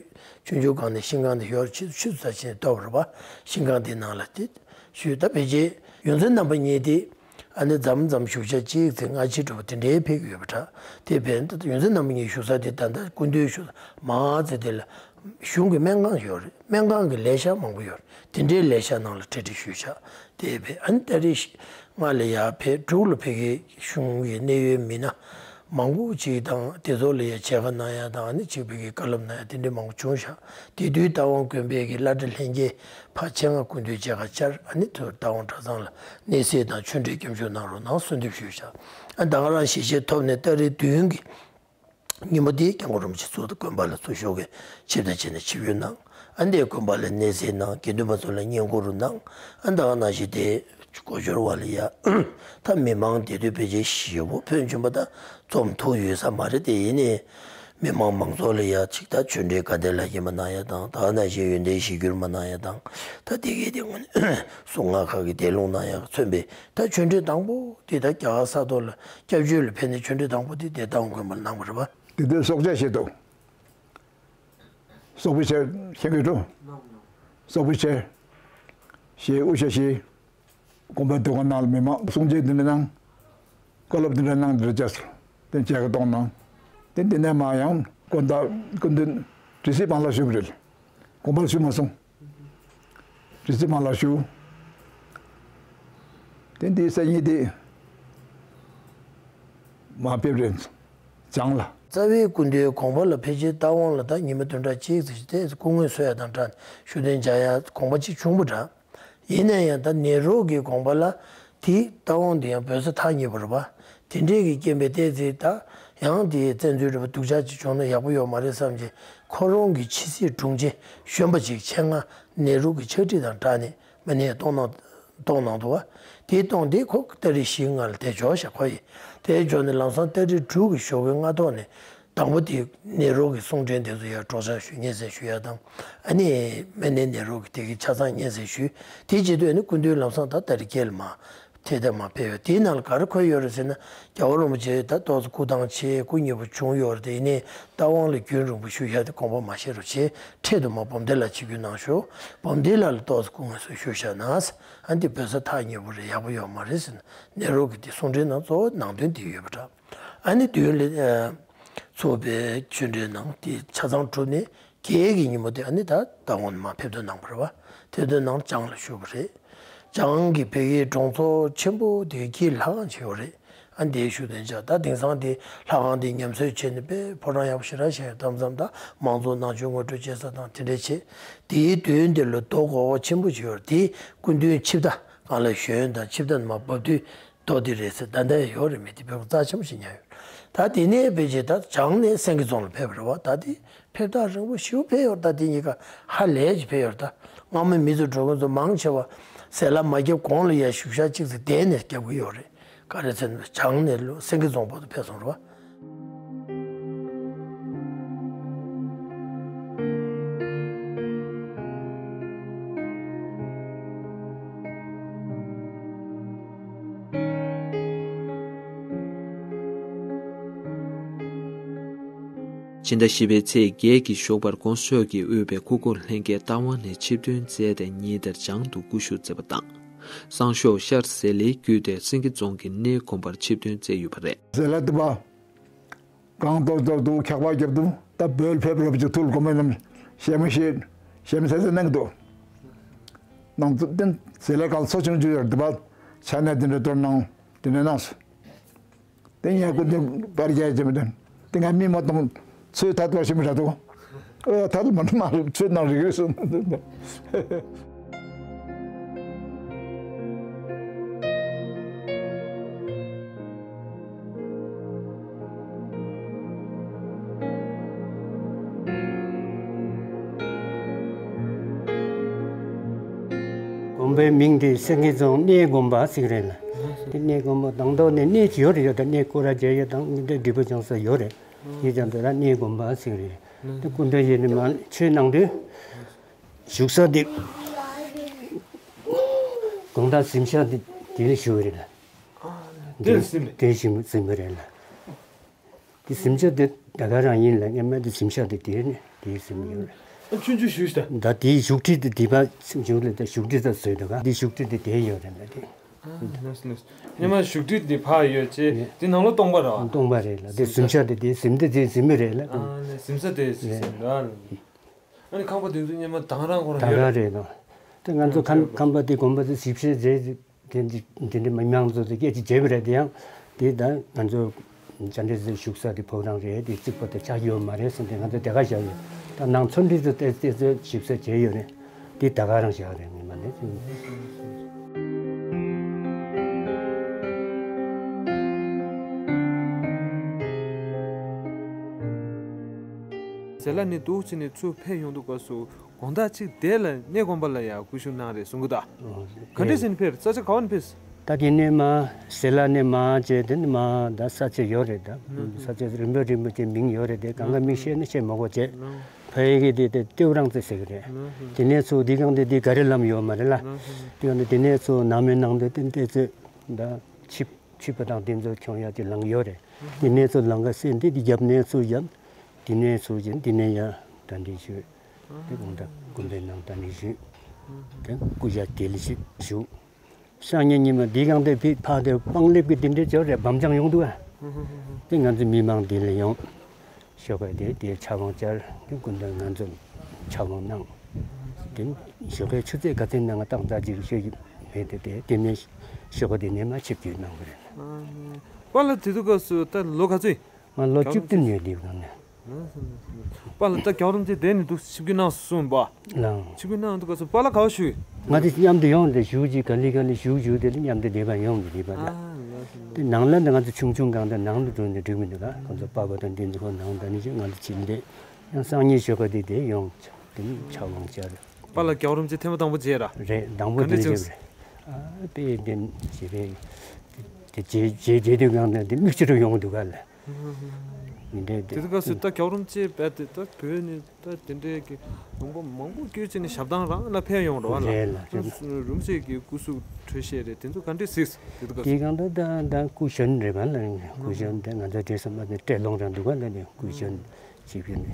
ཆུང་ཆུང་སྒང་ནས་ཤིང་ཁང་དེ་ཡོད་རེད། ཆུ་ཆུ་ཚོད་ཕྱིན་ནས་ལྟ་བ་རེད་པ། ཤིང་ཁང་དེའི་ནང་ལ་དེ་ཞུས། ད་ཕལ་ཆེར་ཡོངས་འཛིན་རྣམ་པ་གཉིས་དེ། ཨ་ནི་མཚམས་མཚམས་བཞུགས་ཤག་གཅིག་ཚེ་སྔ་ཕྱི་འགྲོ་བ་དེ་འདྲའི་ཕེབས་ཀྱི་ཡོད་པ་འདྲ། དེ་བས་ད་ཡོངས་འཛིན་རྣམ་པ་གཉིས་བཞུགས་ས་དེ་ད་ལྟ་སྐུ་མདུན་བཞུགས་ས་མ་ཚེ་དེ་ལ་གཞུང་གི་སྨན་ཁང་ཡོད་རེད། སྨན་ཁང་གི་ལས་ཤག་མང་པོ་ཡོད་རེད། དེ་འདྲའི་ལས་ཤག་ནང་ལ་གྲ་སྒྲིག་ཞུས་ཤག་དེ་བས་ཨ་ནི་ཏ་རིག་ལྔ་ལ་ཡར་ཕེབས། དྲུག་ལ་ཕ་གི་གཞུང་གི་གནད་ཡོད་མི་སྣ་མང་པོ་ཅིག་དང་། དེ་ཚོ་ལ་ཡ་མཇལ་ཁ་གནང་ཡ་དང་། ཨ་ནི་ཅིག་ཕ་གི་བཀའ་སློབ་གནང་ཡ་དེ་འདྲའི་མང་པོ་བྱུང་ཤག་དེ་དུས་རྟ་དབང་དགོན་པའི་གི་བླ་གྲྭ་ལྷན་རྒྱས་ཕར་ཆེད་མངགས་སྐུ་མདུན་མཇལ་ཁ་བཅར། ཨ་ནི་ཐོག་རྟ་དབང་གྲྭ་ཚང་ལ་གནས་གཟིགས་དང་ཆོས་འབྲེལ་སྐྱབས་འཇུག་གནང་རོགས་གནང་གསོལ་འདེབས་ཞུས་ཤག་ཨ། ད་ག་རང་ཞལ་བཞེས་ཐོབ་ནས་ཏ་རིག་བདུན་གྱི་ཉིན་མོ་དེ་སྐྱབས་མགོན་རིན་པོ་ཆེ་ཚུར་དགོན་པ་ལ་ཚུར་ཞོགས་ཀྱི་ཆིབས་བསྒྱུར་བྱས་ནས་ཆིབས་བསྒྱུར་གནང་། ཨ་ནི་དེ་དགོན་པ་ལ་གནས་གཟིགས་གནང་། དགེ་འདུན་པ་ཚོ་ལ་བསྙེན་བཀུར་གནང་། ཨ། ད་ག་ནང་བཞིན་དེ་སྒོ་འབྱོར་བ་ལ་ཡ། ད་མི་མང་དེ་དུས་ཕལ་ཆེར་ཞེ་པོ་ཕོན་ཆེན་པོ་ད་འཛོམས་ཐུབ་ཡོད་ས་མ་རེད་དེ། ཡིན་ནའི་མི་མང་མང་ཚོགས་ལ་ཡ་ཅིག་ད་ཆོས་འབྲེལ་དགའ་ལྡན་ལ་ཡིན་པ་གནང་ཡ་དང་། ད་ག་ནང་བཞིན་ཡོན་ཏན་གཞིར་གྱུར་མ་གནང་ཡ་དང་། ད་དེ་གའི་དེ་སྔོན་གཟུངས་སྔགས་ཁག་གི་འདོན་ལུང་གནང་ཡ་མཚོན་པའི་ད་ཆོས་འབྲེལ་དང་པོ་དེ་ད་རྒྱ་གར་ས་ཐོག་ལ་སྐྱབས་བཅོལ་ལ་ཕེབས་ནས་ཆོས་འབྲེལ་དང་པོ་དེ་དེ་རྟ་དབང་དགོན་པ་ལ་གནང་བ་རེད་པ། དེ་དུས་སྲོག་ཆགས་ཞིག་འདུག་སྲོག་པོའི་ཆེ་ཤེས་ཀྱི་འགྲོ། སྲོག་པོའི་ཆེ་ཞེས་དབུ་ཞྭ་བཞི། དགོན་པའི་འདུ་ཁང་ནང་ལ་མི་མང་གསུང་ཆོས་འདི་འདྲ་གནང་། བཀའ་སློབ་འདི་འདྲ་གནང་། འདི་འདྲ་བྱས་སོང་། དེ་མཇལ་ཁ་གཏོང་གནང་། དེ་འདི་ནས་མར་ཡང་དགོན་བདག་སྐུ་མདུན་ཇི་སྲིད་བང་ལ་བཞུགས་པ་རེད། དགོན་པར་བཞུགས་མ་སོང་། ཇི་སྲིད་བང་ལ་བཞུགས། དེ་འདི་སང་ཉིན་དེ་མར་ཕེབས་རན་སོང་། བྱང་ལ། རྩ་བའི་སྐུ་མདུན་དགོངས་པ་ལ་ཕལ་ཆེར་རྟ་དབང་ལ་ད་ཉི་མ་བདུན་ཕྲག་གཅིག་ཙམ་ཞིག་དེ་སྐུ་ངོ་གསོལ་ཡ་དང་སྦྲགས་ནས་བཞུགས་གདན་འཇགས་ཡ་དགོངས་པ་ཅིག་བྱུང་བ་འདྲ། ཡིན་ན་ཡང་ད་ནེ་རུ་གི་དགོངས་པ་ལ་དེ་རྟ་དབང་དེ་ཡང་འབོད་ས་ཐག་ཉེ་པོ་རེད་པ། དེ་འདྲས་ཀྱི་རྐྱེན་པས་བལྟས་ཚེ་ད་ཡང་དེ་བཙན་འཛུལ་རེད་པ། སྡུག་ཅག་ཅིག་བྱུང་ན་ཡག་པོ་ཡོད་མ་རེད་བསམ་གྱི། ཁོ་རང་གི་ཕྱི་སྲིད་དྲུང་ཆེ་གཞོན་པ་ཅིག་ཆེད་མངགས་ནེ་རུ་གི་ཕྱག་བྲིས་དང་སྦྲགས་ནས་མི་སྣས་གཏོང་གནང་གཏོང་གནང་འདུག་པ། དེ་གཏོང་དེ་ཁོ་ཏ་རིག་བཞི་ལྔ་ལ་དེ་འབྱོར་ཤག་ཁོ་ཡིས་དེ་འབྱོར་ནས་ལམ་སང་ཏ་རིག་དྲུག་གི་ཞོགས་པའི་སྔ་ཐོག་ནས། དང་པོ་དེ་ནེ་རུ་གི་གསུང་འཕྲིན་དེ་ཚོ་ཡར་སྒྲོག་སྦྱང་ཞུ། སྙན་སེང་ཞུ་ཡ་དང་། ཨ་ནི་མི་སྣས་ནེ་རུ་གི་དེ་གི་ཆ་ཚང་སྙན་སེང་ཞུས། དེ་རྗེས་དུ་ཨ་ནི་སྐུ་མདུན་ལམ་སང་ད་ཏ་རིག་བརྒྱད་ལ་མར་ཐད་ཐད་མར་ཕེབས་ཡོད། དེའི་ནང་ལ་ག་རེ་འཁོད་ཡོད་རེད་ཟེར་ན། རྒྱལ་བ་རིན་པོ་ཆེ་ད་ཏོག་ཙམ་སྐུ་ཐང་ཆད། སྐུ་མཉེལ་པོ་བྱུང་ཡོད་རེད་དེ། ཡིན་ནའི་རྟ་དབང་ལ་རྒྱུན་རིང་པོ་བཞུགས་ཡ་དེ་དགོངས་པ་མ་བཞེས་རོགས་བྱེད། འཕྲལ་དུ་མར་བུམ་སྡེ་ལ་ཆིབས་བསྒྱུར་གནང་ཤོག་བུམ་སྡེ་ལ་ལ་ཏོག་ཙམ་སྐུ་ངལ་གསོ་ཞུ་བཞག་གནང་། ཨ་ནི་དེ་འབོད་ས་ཐག་ཉེ་པོ་རེད། ཡག་པོ་ཡོད་མ་རེད་ཟེར་ན། ནེ་རུ་གི་དེ་གསུང་འཕྲིན་ནང་གཙོ་བོ་ནང་དོན་དེ་ཡོད་པ་འདྲ། ཨ་ནི་བདུན་ལ་ཚོགས་པའི་ཆོས་འབྲེལ་གནང་། དེ་ཆ་ཚང་གྲུབ་ནས་བརྒྱད་ཀྱི་ཉིན་མོ་དེ་ཨ་ནི་ད་རྟ་དབང་མར་ཕེབས་ཐོན་གནང་བ་རེད་པ། ཕེབས་ཐོན་གནང་བྱང་ལ་བཞུགས་པ་རེད། བྱང་གི་བོད་ཀྱི་གྲོང་ཚོ་ཆེན་པོ་དེ་གི་ལྷ་ཁང་ཅིག་ཡོད་རེད། ཨ་ནི་དེའི་བཞུགས་གདན་འཇགས། ད་དེང་སང་དེ་ལྷ་ཁང་དེ་ཉམས་གསོ་བྱས་ནས་དཔེ་ཕོ་བྲང་ཡག་པོ་ཞེ་དྲག་བཞེངས་ཡོད། ད་མཚམས་ད་མང་གཙོ་ནང་ཆོས་ངོ་སྤྲོད་བྱེད་ས་དང་དེ་འདྲ་བྱས། དེའི་མདུན་དེ་ལ་རྡོ་གོར་གོར་ཆེན་པོ་ཅིག་ཡོད་རེད། དེ་སྐུ་མདུན་ཆིབས་རྟ་སྒང་ལ་ཞོན་དང་ཆིབས་རྟ་ནས་མར་འབབ་དུས། རྡོ་དེ་རེད་ཟེར། ད་ལྟ་ཡང་ཡོད་རེད་མེད་དེ་བོད་པ་རྩ་ཆེན་པོ་ཞིག་ཉར་ཡོད། ད་དེ་ནས་ཕལ་ཆེར་ད་བྱང་ནས་སེང་གེ་རྫོང་ལ་ཕེབས་པ་རེད་པ། ད་དེ་ཕེབས་ཐག་རིང་པོ་ཞེ་པོ་ཕེབས་ཡོད་རེད། ད་དེ་གཉིས་ཀ་ཧ་ལས་ཀྱི་ཕེབས་ཡོད་རེད། ད་སྔ་མོའི་མི་ཚོ་འགྲོ་མཁན་ཚོ་མང་ཆེ་བ་ཟས་ལ་མ་བརྒྱབ་གོང་ལ་ཡར་བཞུགས་ཤག་གཅིག་ཙམ་བསྡད་ནས་བརྒྱབ་ཀྱི་ཡོད་རེད། ག་རེ་ཟེར་ན་བྱང་ནས་ལོ་སེང་གེ་རྫོང་བར་དུ་ཕེབས་སོང་རེད་པ། ཕྱི་ཟླ་བཞི་པའི་ཚེས་བརྒྱད་ཀྱི་ཞོགས་པར་༸གོང་ས་མཆོག་གིས་དབུས་པའི་སྐུ་འཁོར་ལྷན་རྒྱས་རྟ་དབང་ནས་ཆིབས་ཐོན་མཛད་དེ་ཉིན་དེར་བྱང་དུ་སྐུ་བཞུགས་མཛད་པ་དང་། སང་ཞོགས་ཤར་ཟེ་ལའི་བརྒྱུད་དེ་སེང་གེ་རྫོང་གི་གནས་དགོན་པར་ཆིབས་ཐོན་མཛད་ཡོད་པ་རེད། ཟེ་ལ་དུ་བ། གང་ཏོག་ཏོག་ཏུ་འཁྱག་པ་བརྒྱབ་འདུག་ད་བོད་ཕེབས་རབས་ཀྱི་ཐུགས་ལ་གོ་མེད་རྣམས་ཞལ་མ་ཞེས་ཞལ་མ་ཟས་ཟས་གནང་གི་འདུག་ནང་དུ་བསྟན་ཟེར་ལས་གང་ཚོ་ཆུང་ཆུང་ཡོད་འདུག་པ། ཆ་ནས་དེ་འདྲ་གཏོར་གནང་དེ་འདྲ་གནང་སོང་ དེ་ཡང་ཀུན་ཏུ་པར་རྒྱག་ཅི་མི་དོན། དེ་ང་མི་མ་གཏོང་། ཚོས་ཐ་ཐ་ཤི་མི་ར་དོ། ཨོ་ཡ་ཐ་ལ་མ་ནུ་མ་རུ་ཚོས་ནང་རིག་རེ་སོང་། དགོན་པའི་མིང་དེ་སེང་གེ་རྫོང་གནས་དགོན་པ་ཟེར་གི་རེད་ལ། དེ་གནས་དགོན་པ་དང་ཐོག་ནས་གནས་ཀྱི་ཡོད་རེད། ཡོད་ད་གནས་སྐོར་ར་མཇལ་ཡོད་དང་གནས་འདྲ་འདྲི་པོ་ཅང་ས་ཡོད་རེད། ཡིན་ཀྱང་དེ་ར་གནས་དགོན་པ་ཟེར་གི་རེད། དེ་སྐུ་མདུན་ཡིན་ནི་མ་ཆོས་གནང་དུས། བཞུགས་ས་དེ་དགོང་དག་གཟིམ་ཤག་དེ་དེ་ལ་བཞུགས་རེད་ལ། དེ་གཟིམ་རེད། དེ་གཟིམ་གཟིམ་རེད་ལ། དེ་གཟིམ་ཤག་དེ་ད་ག་རང་ཡིན་ལ། སྔན་མ་དེ་གཟིམ་ཤག་དེ་དེ་ནས་དེ་གཟིམ་ཡོད་རེད། ཆུང་ཆུང་བཞུགས་ཤག་ད་དེའི་བཞུགས་ཁྲི་དེ་དེ་ཕར་བཞུགས་ལ་ད་བཞུགས་ཁྲི་ད་བཟོས་འདུག་ག་དེ་བཞུགས་ཁྲི་དེ་དེ་ཡོད་རེད་ལ་དེ། སྔན་མ་བཞུགས་ཁྲི་དེ་ཕར་ཡོད་ཅེ་དེ་ནང་ལོགས་སྟོང་པ་རེད་བ། སྟོང་པ་རེད་ལ། དེ་གཟིམ་ཤག་དེ་དེ་གཟིམ་དེ་དེ་གཟིམ་མི་རེད་ལ། གཟིམ་ས་དེ་གཟིམ་ར། ཨ་ནི་ཁང་པ་དེ་ཚོ་སྔན་མ་དང་རང་ཁོ་རང་ད་ཡོད་ག་རེད། རེད་དང་། དེ་ང་ཚོ་ཁམས་ཁམས་པ་དེ་དགོན་པ་དེ་ཞིབ་བཤེར་བྱས་དེ་འདི་འདི་འདྲ་མི་མང་ཚོ་དེ་སྐད་ཅིག་བརྗེད་པ་རེད། དེ་ཡང་དེ་ད་ང་ཚོ་བཅར་འདྲི་ཟེར་བཞུགས་ས་དེ་ཕོ་བྲང་རེད། དེ་རྩིག་པ་དེ་ཆགས་ཡོད་མ་རེད་ཟེར་ཏེ་ང་ཚོ་དེ་ག་བཞག་ཡོད། ད་ནང་ཚོ་འདི་ཚོ་དེ་དེ་ཚོ་ཞིབ་བཤེར་བྱས་ཡོད་རེད། དེ་ད་ག་རང་བཞག་རེད། ངས་མ་ནས། ཟེར་ལ་ནི་འདུག་ཅེས་ནས་ཚུར་ཕེབས་ཡོང་དུས་སྐབས་སུ། དགོང་དག་ཅིག་དེ་ལ་གནས་དགོན་པ་ལ་ཡང་སྐུ་བཞུགས་གནང་རེད་གསུང་གི་ད། ག་འདྲས་ཟེར་ནས་ཕེབས། ས་ཆ་ག་བ་ནས་ཕེབས། ད་དེ་ནས་མ་ཟེར་ལ་ནས་མ་བྱས་དེ་ནས་མ་ད་ས་ཆ་ཡོད་རེད་ད། ས་ཆ་རིམ་པ་རིམ་པ་ཅིག་མིང་ཡོད་རེད། དེ་གང་ག་མིང་བཤད་ན་བཤད་མ་དགོས་བྱས། ཕ་ཡི་གི་དེ་དེ་ཏེའུ་རང་ཙེ་ཟེར་གི་རེད། དེ་ནས་ཚུར་འདི་གང་དེ་འདི་ག་རེ་ལམ་ཡོད་མ་རེད་ལ། དེ་ཡང་དེ་ནས་ཚུར་ནང་མི་ནང་དེ་དེ་དེ་ཚོས་ད་ཆིབས་ཆིབས་པ་དང་དེ་ཚོ་ཁྱོང་ཡག་དེ་ལམ་ཡོད་རེད། དེ་ནས་ཚུར་ལམ་ཁ་སེ་འདི་དེ་རྒྱབ་ནས་ཚུར་རྒྱབ། དེ་ནས་ཚུར་ཅིག་དེ་ནས་ཡང་གདན་འདྲེན་ཞུས། དེ་དགོང་དག་དགོན་པའི་ནང་གདན་འདྲེན་ཞུས། དེ་སྐུ་ཞབས་དེ་ལ་ཞིག་བཞུགས། སང་ཉིན་ཉི་མ་འདི་གང་དེ་ཕི་ཕ་དེ་སྤང་ལེབ་ཀྱི་དེ་འདྲའི་ཅོ་རེ་བམ་ཅང་ཡོང་འདུག་ཨ། དེ་ང་ཚོ་མི་མང་དེ་ལ་ཡོང་། ཞོགས་ཀ་དེ་དེ་ཆབ་འབངས་བཅར། དེ་སྐུ་མདུན་ང་ཚོ་ཆབ་འབངས་གནང་། དེ་ཞོགས་ཀའི་ཆུ་ཚོད་ག་ཚོད་ནང་ཏག་ཏག་ཅིག་ཤོད་ཀྱི་མེད་དེ། དེ་དེ་ནས་ཞོགས་ཀ་དེ་ནས་མ་ཆིབས་བསྒྱུར་གནང་བ་རེད། པཱ་ལགས་དེ་དུས་སྐབས་སུ་ད་ལོ་ག་ཚོད་ཡིན། ང་ལོ་བཅུ་བདུན་ཡོད་དེ་གང་ནས། པཱ་ལགས་ད་རྒྱལ་བ་རིན་པོ་ཆེ་དེ་ནས་འདུག་ཆིབས་བསྒྱུར་གནང་སོང་པ། ལགས། ཆིབས་བསྒྱུར་གནང་འདུག་ག་སོང་པཱ་ལགས་ག་བ་བཞུགས་ཡོད། ང་དེ་མཉམ་དུ་ཡོང་དེ་བཞུགས་ཀྱི་ག་ལེ་ག་ལེ་བཞུགས་བཞུགས་དེ་མཉམ་དུ་བསྡད་པ་ཡོང་གི་བསྡད་པ་ལ། དེ་ནང་ལ་ང་ཚོ་ཆུང་ཆུང་གང་དུ་ནང་དུ་འགྲོ་ནས་འགྲིག་མི་འདུག་ག་ཁོང་ཚོ་པཱ་པ་དང་དེ་ཚོ་ཁོ་ནང་དུ་ནི་ང་ཚོ་ཕྱིན་ཏེ། ཡང་སང་ཉིན་ཞོགས་ཀ་དེ་དེ་ཡོང་། དེ་ནི་ཕྱག་དབང་བཅར། པཱ་ལགས་རྒྱལ་བ་རིན་པོ་ཆེ་ཐེངས་མ་དང་པོ་མཇལ་ར། རེད། དང་པོ་ག་འདྲ་དེ་བྱུང་རེད། ཨ་དཔེ་དེ་ཞེ་པས། དེ་རྗེས་རྗེས་རྗེས་དུས་གང་དུ་དེ་མིག་ཆུ་རུ་ཡོང་གི་འདུག་ག་ལ། མི་འདྲ་དེ། དེ་དུས་སྐབས་སུ་ད་རྒྱལ་བ་རིན་པོ་ཆེ་རྦད་དེ་ད་བོད་ནས་ད་དེ་འདྲའི་གི་ལུང་པ་མང་པོ་བསྐྱོད་བྱས་ནས་ཞབས་བཏང་རང་ལ་ཕེབས་ཡོང་རེད་བ་ལ། རེད་ལ། རེད། རིན་པོ་ཆེ་གི་སྐུ་གཟུགས་འཕྲོད་བཞེས་རེད། དེ་ཚོ་ག་འདྲས་གཟིགས། དེ་དུས་སྐབས་དེ་སུ་གང་ད་ད་ད་སྐུ་གཞོན་རེད་བ་ལ། སྐུ་གཞོན་དེ་ང་ཚོ་དེ་སོ་མ་དེ་སྤྲེལ་ལོང་རང་འདུག་ག་ལ། དེ་སྐུ་གཞོན་ཆིབས་ཀྱི་ནས་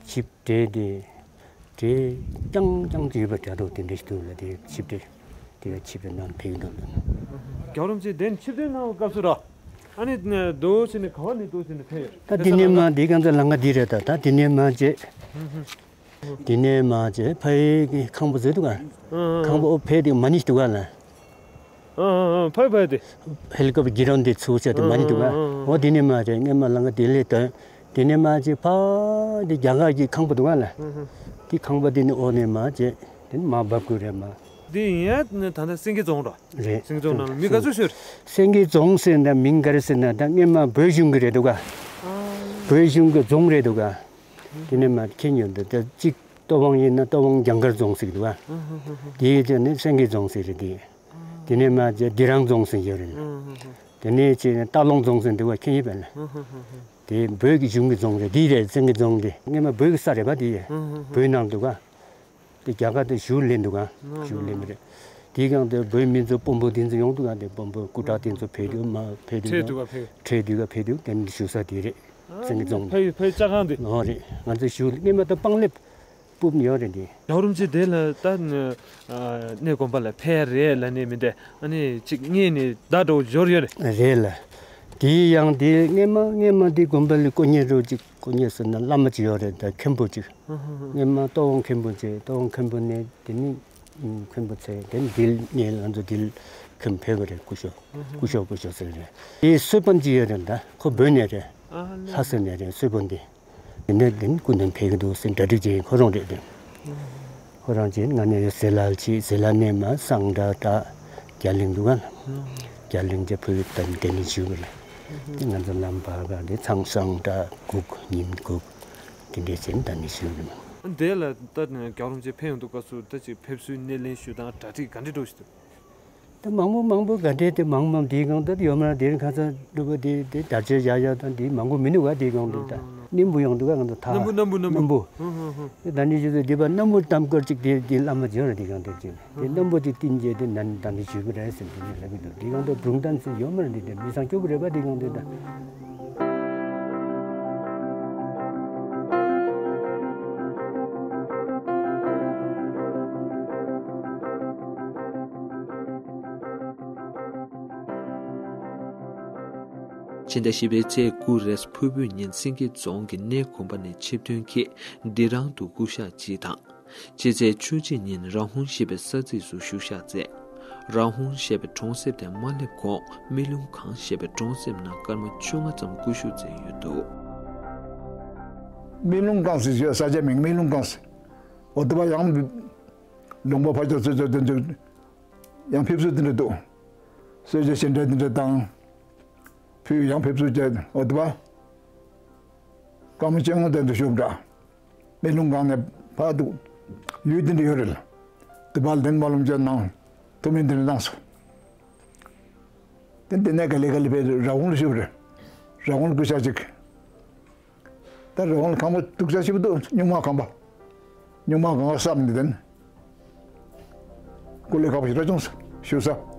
ཆིབས་སྤྲད་དེ། དེ་རྐྱང་རྐྱང་དུ་ཡོད་པ་དྲ་གྲོགས་དེ་འདྲ་ཞིག་འདུག་ལ། དེ་ཆིབས་དེ་དེ་ཆིབས་དེ་ནང་ཕེབས་འདུག་ལ། རྒྱལ་བ་རིན་པོ་ཆེ་དེ་ཆིབས་དེ་གནང་བའི་སྐབས་སུ་ར། ཨ་ནི་རྡོ་ཆེ་ནི་ག་བ་ནི་རྡོ་ཆེ་ནི་ཕེབས་ཡོད། ད་དེ་ནས་མ་འདི་གང་ཚོ་ལང་ཀ་འདི་རེད། ད་ད་དེ་ནས་མ་བྱས། དེ་ནས་མ་བྱས་ཕ་ཡི་གི་ཁང་པ་བཟོས་འདུག་ག་ཁང་པ་ཨོ་ཕེ་དེ་མ་ནི་འདུག་ག་ལ། ཨ་ཨ་ཨ་ཕ་ཡི་ཕ་ཡི་དེ། ཧེ་ལི་ཀོབ་ཀི་རོན་དེ་ཚུགས་བྱས་དེ་མ་ནི་འདུག་ག་ཨོ་དེ་ནས་མ་བྱས་སྔས་མ་ལང་ཀ་དེ་ལས་དོན། དེ་ནས་མ་ཅིག་ཕ་དེ་རྒྱ་གར་གྱི་ཁང་པ་འདུག་ག་ལ། དེ་ཁང་པ་དེ་ནི་འོག་ནས་མ་ཅིག་དེ་ནི་མ་འབབ་དགོས་རེད་མ། དེ་ཡིན་ཡ་ད་ལྟ་སེང་གེ་རྫོང་ར། རེད། སེང་གེ་རྫོང་ནང་ལ་མི་ག་ཚོད་ཤོར། སེང་གེ་རྫོང་ཟེར་ན་མིང་ག་རེ་ཟེར་ན་ད་སྔས་མ་བོད་གཞུང་གི་རེད་འདུག་ག་བོད་གཞུང་གི་རྫོང་རེད་འདུག་ག་དེ་ནས་མ་ཁྱེད་ཉོན་འདུག་ད་གཅིག་ལྟོ་ཝང་ཡིན་ན་ལྟོ་ཝང་རྒྱང་མཁར་རྫོང་ཟེར་གི་འདུག་ག་དེའི་རྗེས་ནས་སེང་གེ་རྫོང་ཟེར་རེད་དེ། དེ་ནས་མ་ཅིག་སྡི་རང་རྫོང་ཟེར་ཡོད་རེད། དེ་ནས་ཅིག་སྟག་ལུང་རྫོང་ཟེར་འདུག་ག་ཁྱེད་ཉོན་པས་ན། དེ་བོད་ཀྱི་གཞུང་གི་རྫོང་རེད། འདི་རེད། སེང་གེ་རྫོང་འདི་སྔས་མ་བོད་ཀྱི་ས་རེད་པ། འདི་བོད་ནང་འདུག་ག་དེ་རྒྱ་གར་དུ་བཞུགས་ལེན་འདུག་ག་བཞུགས་ལེན་མི་རེད། དེའི་སྒང་དུ་བོད་མི་ཚོ་དཔོན་པོ་དེ་ཚོ་ཡོང་འདུག་ག་དེ་དཔོན་པོ་སྐུ་དྲག་དེ་ཚོ་ཕེབས་དུས་མ་ཕེབས་དུས་ཁྲལ་འདུག་ག་ཕེབས། ཁྲལ་འདུག་ག་ཕེབས་དུས་དེ་ནི་བཞུགས་ས་དེ་རེད། སེང་གེ་རྫོང་། ཕ་ཡུལ་ཕ་ཡུལ་ལྕགས་ཁང་དེ། ཨོ་རེད། ང་ཚོ་བཞུགས་སྔས་མ་ད་སྤང་ལེབ་སྤུབས་ཡོད་རེད་འདི། རྒྱལ་བ་རིན་པོ་ཆེ་དེ་ལ་ད་གནས་དགོན་པ་ལ་ཕེབས་རེད་ལབ་ནས་མི་འདྲ། ཨ་ནི་གཅིག་གཉིས་ནས་བརྡ་འདྲ་བོ་འབྱོར་ཡོད་རེད། རེད་ལ། དེའི་ཡང་དེ་སྔས་མ་སྔས་མ་དེ་དགོན་པ་ལ་དཀོན་གཉེར་རོ་གཅིག་དཀོན་གཉེར་ཟེར་ན་བླ་མ་གཅིག་ཡོད་རེད། ད་མཁན་པོ་གཅིག་སྔས་མ་ལྟོ་དབང་མཁན་པོ་གཅིག་ལྟོ་དབང་མཁན་པོ་ནས་དེ་ནི་མཁན་པོ་ཚེ་དེ་ནི་དིལ་ནས་ང་ཚོ་དིལ་ ཁྱིམ་ཕེབས་པ་རེད། སྐུ་ཞབས་སྐུ་ཞབས་སྐུ་ཞབས་ཟེར་རེད། དེ་གསོལ་དཔོན་ཅིག་ཡོད་རེད། ད་ཁོ་བོད་ནས་རེད། ལྷ་ས་ནས་རེད། གསོལ་དཔོན་དེ། དེ་ནས་དེ་ནི་སྐུ་མདུན་ཕེབས་ཀྱི་འདུག་ཟེར་གྲ་སྒྲིག་བྱེད་ཁོ་རང་རེད་དེ། ཁོ་རང་གིས་ང་ནས་ཟི་ལ་ལ་ཕྱིན། ཟི་ལ་ནས་མར་གཙང་སྦྲ་ད་རྒྱ་གླིང་འདུག་ག་རྒྱ་གླིང་རྒྱ་བོད་དང་དེ་ནས་བཞུགས་པ་རེད། དེ་ང་ཚོ་ལམ་བར་ག་དེ་ཚང་གཙང་སྦྲ་སྒུག་ཉིན་སྒུག་དེ་འདྲས་བྱས་ནས་ད་ནས་བཞུགས་རེད། དེ་ལ་ད་རྒྱལ་བ་རིན་པོ་ཆེ་ཕེབས་ཡོང་དུས་སྐབས་སུ་ད་ཅིག་ཕེབས་བསུའི་སྣེ་ལེན་ཞུ་སྟངས་གྲ་སྒྲིག་ག་འདྲས་འགྲོ་བཞིན་འདུག་ད་མང་པོ་མང་པོ་ག་འདྲས་དེ་མང་མང་དེའི་སྒང་དུ་ཡོད་མ་རེད། དེ་རིང་ཁ་སང་སྒྲུབ་པ་དེ་དེ་དར་ཆ་བཞག་བཞག་དང་དེ་མང་པོ་མི་འདུག་ག་དེའི་སྒང་དུ་ད་སྣུམ་པོ་ཡོང་འདུག་ག་ང་ཚོ་ད་སྣུམ་པོ་སྣུམ་པོ་སྣུམ་པོ། ཧུ་ཧུ་ཧུ། དེ་ད་ནི་ཞུ་ཚོད་དེ་པ་སྣུམ་པོ་གཏམ་སྐོར་ཅིག་དེ་དེ་བླ་མ་འབྱོར་རེད། དེའི་སྒང་དུ་ཅིག་དེ་སྣུམ་པོ་དེ་བསྟན་རྗེས་དེ་ནན་ད་ནི་ཞུ་གི་རེད་ཟེར་དེ་ནི་ལབ་ཀྱི་འདུག་དེའི་སྒང་དུ་སྒྲུང་གཏམ་ཟེར་ཡོད་མ་རེད། དེ་དེ་མི་སང་སྐྱོ་གི་རེད་པ། དེའི་སྒང་དུ་ད། ཕྱི་ཟླ་བཞི་པའི་ཚེས་དགུ་རེས་ཕུར་བུའི་ཉིན་སེང་གེ་རྫོང་གི་གནས་དགོན་པ་ནས་ཆིབས་ཐོན་གྱིས་བདེ་རང་དུ་སྐུ་གཤེགས་ཅིག་དང་། ཕྱི་ཚེས་བཅུ་གཅིག་ཉིན་ར་ཧུང་ཞེས་པའི་ས་ཚིགས་སུ་བཞུགས་ཞག་མཛད། ར་ཧུང་ཞེས་པའི་གྲོང་གསེབ་དེ་མ་སླེབས་གོང་སྨན་ལུང་སྒང་ཞེས་པའི་གྲོང་གསེབ་ནང་སྐར་མ་བཅོ་ལྔ་ཙམ་སྐུ་བཞུགས་མཛད་ཡོད་འདུག་སྨན་ལུང་སྒང་ཟེར་ཞེས་ས་ཆའི་མིང་སྨན་ལུང་སྒང་ཟེར། འོ་དེ་པ་ཡང་ལུང་པ་ཕར་ཕྱོགས་ཚོ་ཚོ་དེ་ཚོ་ཡང་ཕེབས་བསུ་དེ་འདྲ་འདུག་གསོལ་ཇ་ཕྱི་འབྲེལ་དེ་འདྲ་དང་། ཕུལ། ཡང་ཕེབས་བསུ་བྱས། འོ་དེ་པ། སྐར་མ་བཅོ་ལྔ་དེ་འདྲ་བཞུགས་འདྲ། སྨན་ལུང་སྒང་ནས་ཕར་འདུག་ཡུལ་དེ་འདྲ་ཡོད་རེད། དེ་པ་ལན་སྨོན་ལམ་བྱས་གནང་། ཐུགས་སྨོན་དེ་འདྲ་གནང་སོང་། དེ་དེ་ནས་ག་ལེ་ག་ལེ་ཕེབས་ར་ཧུང་ལ་བཞུགས་རེད། ར་ཧུང་ལ་སྐུ་གཤེགས་ཅིག་ད་རི་བོང་ལ་ཁང་པ་སྡུག་ཅག་ཞིག་འདུག་སྨྱུག་མ་ཁང་པ། སྨྱུག་མ་ཁང་པ་བསམ་ནས་དེ་ནི། སྐུ་ལས་ཁག་པོ་ཞིག་ར་བྱུང་ཟེར་ཞུ་ས།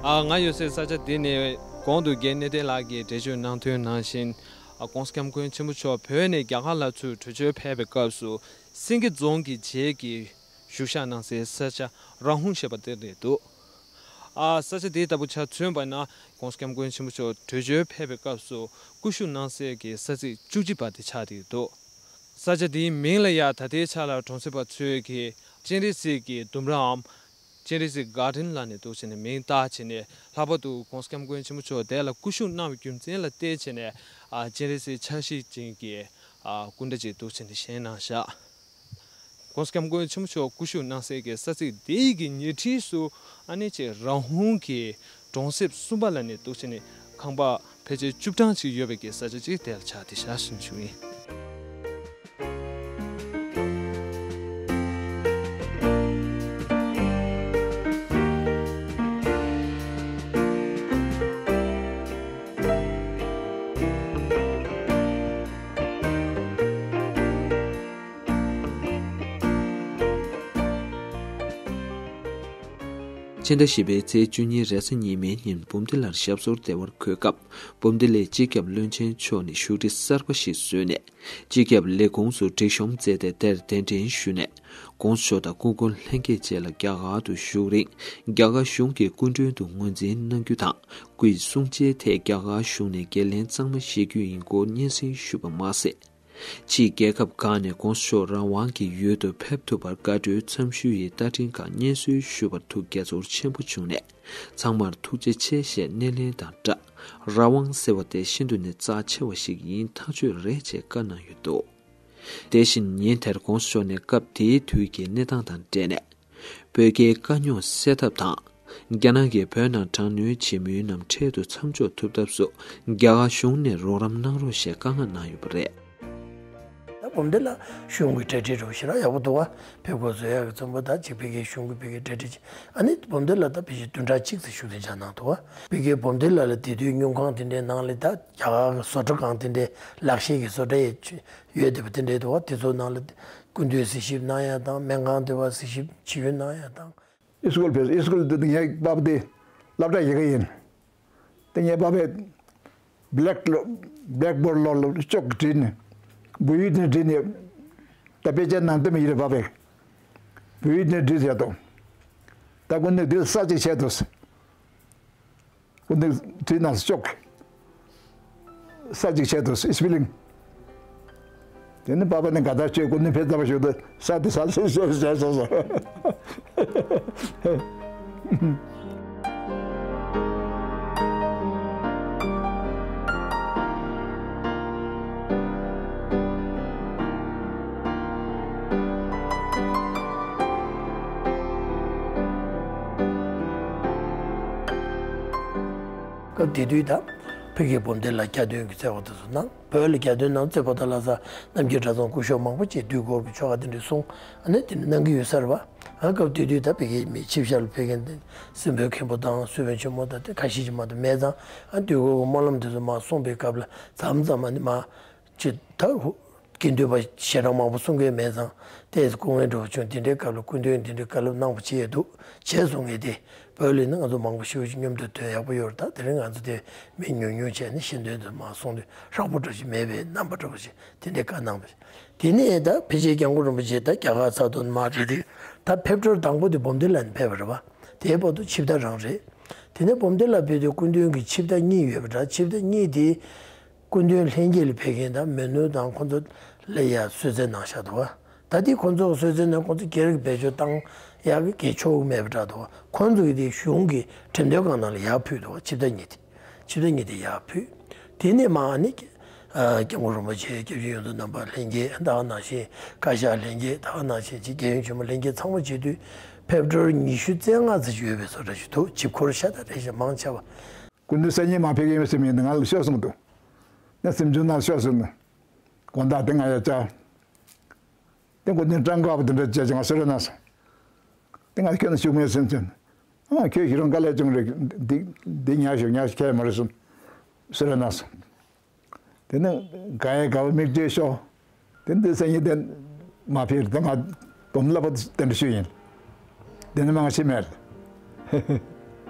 ཨ། ང་ཡོད་སའི་ས་ཆ་འདི་ནི་གོང་དུ་རྒན་གནས་བརྟན་ལགས་ཀྱིས་འགྲེལ་བརྗོད་གནང་དོན་ནང་བཞིན། ཨ། ༸གོང་ས་༸སྐྱབས་མགོན་ཆེན་པོ་མཆོག་བོད་ནས་རྒྱ་གར་ལ་ཚུར་བྲོས་བྱོལ་ཕེབས་པའི་སྐབས་སུ་སེང་གེ་རྫོང་གི་རྗེས་ཀྱི་བཞུགས་ཞག་གནང་སའི་ས་ཆ་ར་ཧུང་ཞེས་པ་དེ་རེད་འདུག་ཨ། ས་ཆ་དེ་ལྟ་བུ་ཆ་མཚོན་པ་ན་༸གོང་ས་༸སྐྱབས་མགོན་ཆེན་པོ་མཆོག་བྲོས་བྱོལ་ཕེབས་པའི་སྐབས་སུ་སྐུ་བཞུགས་གནང་སའི་གི་ས་ཚིགས་བཅུ་གཅིག་པ་དེ་ཆགས་བསྡད་འདུག་ས་ཆ་དེའི་མིང་ལ་ཡ་ད་ལྟའི་ཆ་ལ་གྲོང་གསེབ་པ་ཚོས་ཀྱི་སྤྱན་རས་གཟིགས་ཀྱི་ལྡུམ་རའམ། སྤྱན་རས་གཟིགས་གར་ཌེན་ལབ་ནས་འདུག་བྱས་ནས་མིང་བཏགས་བྱས་ནས། ལྷག་པར་དུ་༸གོང་ས་༸སྐྱབས་མགོན་ཆེན་པོ་མཆོག་དེ་ལ་སྐུ་བཞུགས་གནང་བའི་རྒྱུ་མཚན་ལ་བརྟེན་བྱས་ནས། ཨ། སྤྱན་རས་གཟིགས་ཕྱག་བཞེས་ཅན་གྱི། ཨ། སྐུ་འདྲ་ཅིག་འདུག་བྱས་ནས་བཞེངས་གནང་བཞག ༸གོང་ས་༸སྐྱབས་མགོན་ཆེན་པོ་མཆོག་སྐུ་བཞུགས་གནང་སའི་གི་ས་ཚིགས་དེའི་གི་ཉེ་འཁྲིས་སུ། ཨ་ནི་ཅིག་ར་ཧུང་གི་གྲོང་གསེབ་གསུམ་པ་ལབ་ནས་འདུག་བྱས་ནས་ཁང་པ་ཕལ་ཆེར་བཅུ་གྲངས་ཅིག་ཡོད་པའི་གི་ས་ཆ་ཅིག་དེ་ལ་ཆགས་བསྡད་བཞག་ཞུ་ཞུ་ཡིན། ཕྱི་ཟླ་བཞི་པའི་ཚེས་བཅུ་གཉིས་རེས་གཟའ་ཉི་མའི་ཉིན་འབུམ་སྡེ་ལར་ཞབས་སོར་བདེ་བར་འཁོད་སྐབས། འབུམ་སྡེ་ལའི་སྤྱི་ཁྱབ་བློན་ཆེན་མཆོག་ནས་བཞུགས་ཁྲི་གསར་པ་ཞིག་བཟོས་ནས། སྤྱི་ཁྱབ་ལས་ཁུངས་སུ་སྒྲིག་གཤོམ་མཛད་དེ། དེར་གདན་འདྲེན་ཞུས་ནས། ༸གོང་ས་མཆོག་དང་སྐུ་མགྲོན་ལྷན་རྒྱས་བཅས་ལ་རྒྱ་གར་དུ་བཞུགས་རིང་། རྒྱ་གར་གཞུང་གི་སྐུ་མགྲོན་དུ་ངོས་འཛིན་གནང་རྒྱུ་དང་། སྐུའི་གསུང་བཤད་ཐད་རྒྱ་གར་གཞུང་ནས་འགན་ལེན་གཙང་མ་བཞེས་རྒྱུ་ཡིན་སྐོར་སྙན་སེང་ཞུས་པ་མ་ཟད། ཕྱིའི་རྒྱལ་ཁབ་ཁག་ནས་༸གོང་ས་མཆོག་རང་དབང་གི་ཡུལ་དུ་ཕེབས་ཐུབ་པར་བཀའ་འཁྲོལ་འཚམས་ཞུ་ཡི་བརྡ་འཕྲིན་ཁག་སྙན་སེང་ཞུས་པར་ཐུགས་དགྱེས་ཚོར་ཆེན་པོ་བྱུང་ནས། ཚང་མར་ཐུགས་རྗེ་ཆེ་ཞེས་སྣེ་ལེན་དང་སྦྲགས། རང་དབང་ཟེར་བ་དེ་ཤིན་ཏུ་ནས་རྩ་ཆེ་བ་ཞིག་ཡིན་ཐག་ཆོད་རེད་ཅེས་བཀའ་གནང་ཡོད་འདུག་དེ་བཞིན་ཉིན་དེར་༸གོང་ས་མཆོག་ནས་སྐབས་དེའི་དུས་ཀྱི་གནས་སྟངས་དང་འབྲེལ་ནས། བོད་རྒྱའི་དཀའ་རྙོག་སེལ་ཐབས་དང་། རྒྱ་ནག་གིས་བོད་ནང་དྲག་གནོན་བྱེད་མུས་རྣམས་འཕྲལ་དུ་མཚམས་འཇོག་ཐུབ་ཐབས་སུ་རྒྱ་གར་གཞུང་ནས་རོགས་རམ་གནང་རོགས་ཞེས་བཀའ་མངགས་གནང་ཡོད་པ་རེད། ད་འབུམ་སྡེ་ལ་གཞུང་གི་གྲ་སྒྲིག་རོགས་ཞེ་དྲག་ཡག་པོ་འདུག་བ། ཕེབས་སྒོ་བཟོ་ཡག་གི་རྩོམ་པ་ད་ཅིག་ཕ་གིའི་གཞུང་གི་ཕ་གིའི་གྲ་སྒྲིག་ཅིག་ཨ་ནི་འབུམ་སྡེ་ལ་ད་ཕལ་ཆེར་བདུན་ཕྲག་གཅིག་ཙམ་བཞུགས་གདན་འཇགས་གནང་འདུག་བ། ཕ་གིའི་འབུམ་སྡེ་ལ་ལ་དེ་དུས་སྨྱུག་ཁང་དེ་འདྲའི་ནང་ལ་ད་རྒྱ་གར་གྱི་བཟོ་གྲྭ་ཁང་དེ་འདྲའི་ལག་ཤེས་ཀྱི་བཟོ་གྲྭ་ཡོད་བསྡད་པ་དེ་འདྲའི་འདུག་བ། དེ་ཚོ་ནང་ལ་སྐུ་མདུན་གཟིགས་ཞིབ་གནང་ཡག་དང་སྨན་ཁང་དེ་བ་གཟིགས་ཞིབ་བྱེད་ཡུལ་གནང་ཡག་དང་། ཨི་སི་ཀུལ་ཕེབས། ཨི་སི་ཀུལ་དེ་ངའི་པ་ཕ་དེ་སློབ་གྲྭ་ཡི་གེ་ཡིན། དེ་ངའི་པ་ཕས་བྷེ་ལེག་བྷེ་ལེག་བོར་ལོགས་ལ་ཅོག་བྲིས་ནས་འབུ་ཡུག་དེ་བྲིས་ནས་ ད་དཔེ་ཆ་ནང་དེ་མི་ཡིར་བབ་པས། བོད་ཡིག་ནས་བྲིས་ཟེར་དོ། ད་ཀུན་ནས་དུས་ས་གཅིག་བྱས་དོ། ཀུན་ནས་བྲིས་ནང་ཤོག་ས་གཅིག་བྱས་དོ་སི་པི་ལིང་། དེ་ནི་པ་པ་ནི་ག་ད་བྱས་ཀུན་ནས་ཕེ་ཙམ་ཞུ་དོ་ས་དེ་ས་སི་ཞེས་ཞེས་སོ་སོ། སྐབས་དེ་དུས་ད་ཕ་གིའི་བུམ་སྡེ་ལ་གྱ་སྟོན་གྱི་བརྩེ་བ་དེ་ཚོ་གནང་། བོད་ལ་གྱ་སྟོན་གནང་བརྩེ་བ་དང་ལྷ་ས་རྣམ་རྒྱལ་གྲྭ་ཚང་སྐུ་ཞབས་མང་པོ་ཅིག་དུས་འཁོར་གྱི་ཆོ་ག་དེ་འདྲ་གསུང་ཨ་ནི་དེ་འདྲ་གནང་གི་ཡོད་ས་རེད་བ། ཨ་སྐབས་དེ་དུས་ད་ཕ་གིའི་མི་ཆིབས་ཞབས་ལ་ཕེབས་མཁན་དེ་སྲིན་པོ་མཁན་པོ་དང་སུ་བོན་ཆེན་མོ་དང་དེ་ཁ་ཤས་ཅིག་མ་གཏོགས་མེད་ཙང་ཨ་དུས་འཁོར་གྱི་སྨོན་ལམ་དེ་ཚོ་མར་གསུངས་པའི་སྐབས་ལ་མཚམས་མཚམས་ཨ་ནི་མར་ཅིག་ད་དགེ་འདུན་པ་ཞལ་གྲངས་མང་པོ་གསུང་མཁན་མེད་ཙང་ཏོག་ཙམ་སྐུ་ངལ་འདྲ་བོ་བྱུང་། དེ་འདྲའི་སྐབས་ལ་སྐུ་མདུན་དེ་འདྲའི་བཀའ་སློབ་གནང་བ་ཅིག་ཡོད་འདུག་བྱས་སོང་ངས་དེ་བོད་ལ་ནི་ང་ཚོ་མང་པོ་ཞེ་པོ་ཅིག་མཉམ་དུ་ཐོན་ཡག་པོ་ཡོད་རེད། ད་དེ་རིང་ང་ཚོ་དེ་མི་ཉུང་ཉུང་བྱས་ནས་ཤེས་འདོད་དེ་མར་གསུང་དུས་ཧྲག་པོ་འདྲ་ཞིག་མེད་པའི་རྣམ་པ་འདྲ་བོ་ཞིག་དེ་འདྲའི་བཀའ་གནང་བ་རེད། དེ་ནས་ད་ཕལ་ཆེར་སྐྱབས་མགོན་རིན་པོ་ཆེ་ད་རྒྱ་གར་ས་ཐོག་ནས་མར་བྲོས་དུས་ད་ཕེབས་འགྲོ་དང་པོ་དེ་བུམ་སྡེ་ལ་ནས་ཕེབས་པ་རེད་བ། དེའི་བར་དུ་ཆིབས་རྟ་རང་རེད། དེ་ནས་བུམ་སྡེ་ལ་ཕེབས་དུས་སྐུ་མདུན་གྱི་ཆིབས་རྟ་གཉིས་ཡོད་པ་འདྲ། ཆིབས་རྟ་གཉིས་དེ་སྐུ་མདུན་ལྷན་རྒྱས་ལ་ཕེབས་མཁན་དང་མོན་ནུ་དང་ཁོང་ཚོ་ལ་ཡ་གསོལ་སྩལ་གནང་བཞག་འདུག་བ། ད་དེ་ཁོང་ཚོ་གསོལ་སྩལ་ནས་ཁོང་ཚོ་སྒེར་གྱི་བེད་སྤྱོད་བཏང་ཡག་གི་གལ་ཆོག་གི་མེད་པ་འདྲ་འདུག་བ། ཁོང་ཚོ་གི་དེ་གཞུང་གི་འགྲེམས་སྟོན་ཁང་ནང་ལ་ཡར་ཕུལ་འདུག་བ། ཆིབས་རྟ་གཉིས་དེ། ཆིབས་རྟ་གཉིས་དེ་ཡར་ཕུལ། དེ་ནས་མར་ནི་ཨ་སྐྱབས་མགོན་རིན་པོ་ཆེ་སྐྱབས་རྗེ་ཡོངས་འཛིན་རྣམ་པ་ལྷན་རྒྱས་ད་ག་ནང་བཞིན་བཀའ་ཤག་ལྷན་རྒྱས་ད་ག་ནང་བཞིན་ཅིག་རྒྱལ་ཡོངས་ཆེན་མོ་ལྷན་རྒྱས་ཚང་མ་བྱེད་དུས་ཕེབས་འགྲོ་ཉི་ཤུ་རྩ་ལྔ་ཙམ་ཞིག་ཡོད་པའི་བཟོ་འདྲ་ཞིག་འདུག་ཆིབས་འཁོར་ཤ་སྟག་རེད་ཞེས་མང་ཆེ་བ། སྐུ་མདུན་སང་ཉིན་མར་ཕེབས་ཀྱི་ཡིན་ཟེར་མཁན་དེ་ང་ལ་ཤོད་གསུངས་འདུག་ངས་གཟིམ་ཆུང་ནང་ཤོད་ཟེར་ནས། དགོང་དག་དེ་ང་ཡར་བཅར། དེ་སྐུ་མདུན་སྤྲང་ཀ་བ་དེ་འདྲ་བྱས་ཀྱང་བསུ་ར་གནང་སོང་། དེ་ང་ཁྱོད་ནས་ཤུགས་མེད་སེམས་ཅན། ཨ་ཁྱོད་ཞིག་རང་དཀའ་ལས་བྱུང་རེད། འདི་འདི་ཉར་ཞོག་ཉར་ཞིག་ཁྱད་མ་རེད་གསུངས། བསུ་ར་གནང་སོང་། དེ་ནས་ག་ཡེ་ག་བ་མིག་བརྗོད་ཤོག་དེ་འདི་སང་ཉིན་དེ་མར་ཕེབས་དང་ང་བུམ་བླ་པ་དེ་འདྲ་ཞུས་ཡིན། དེ་ནས་མང་ཤི་མེད།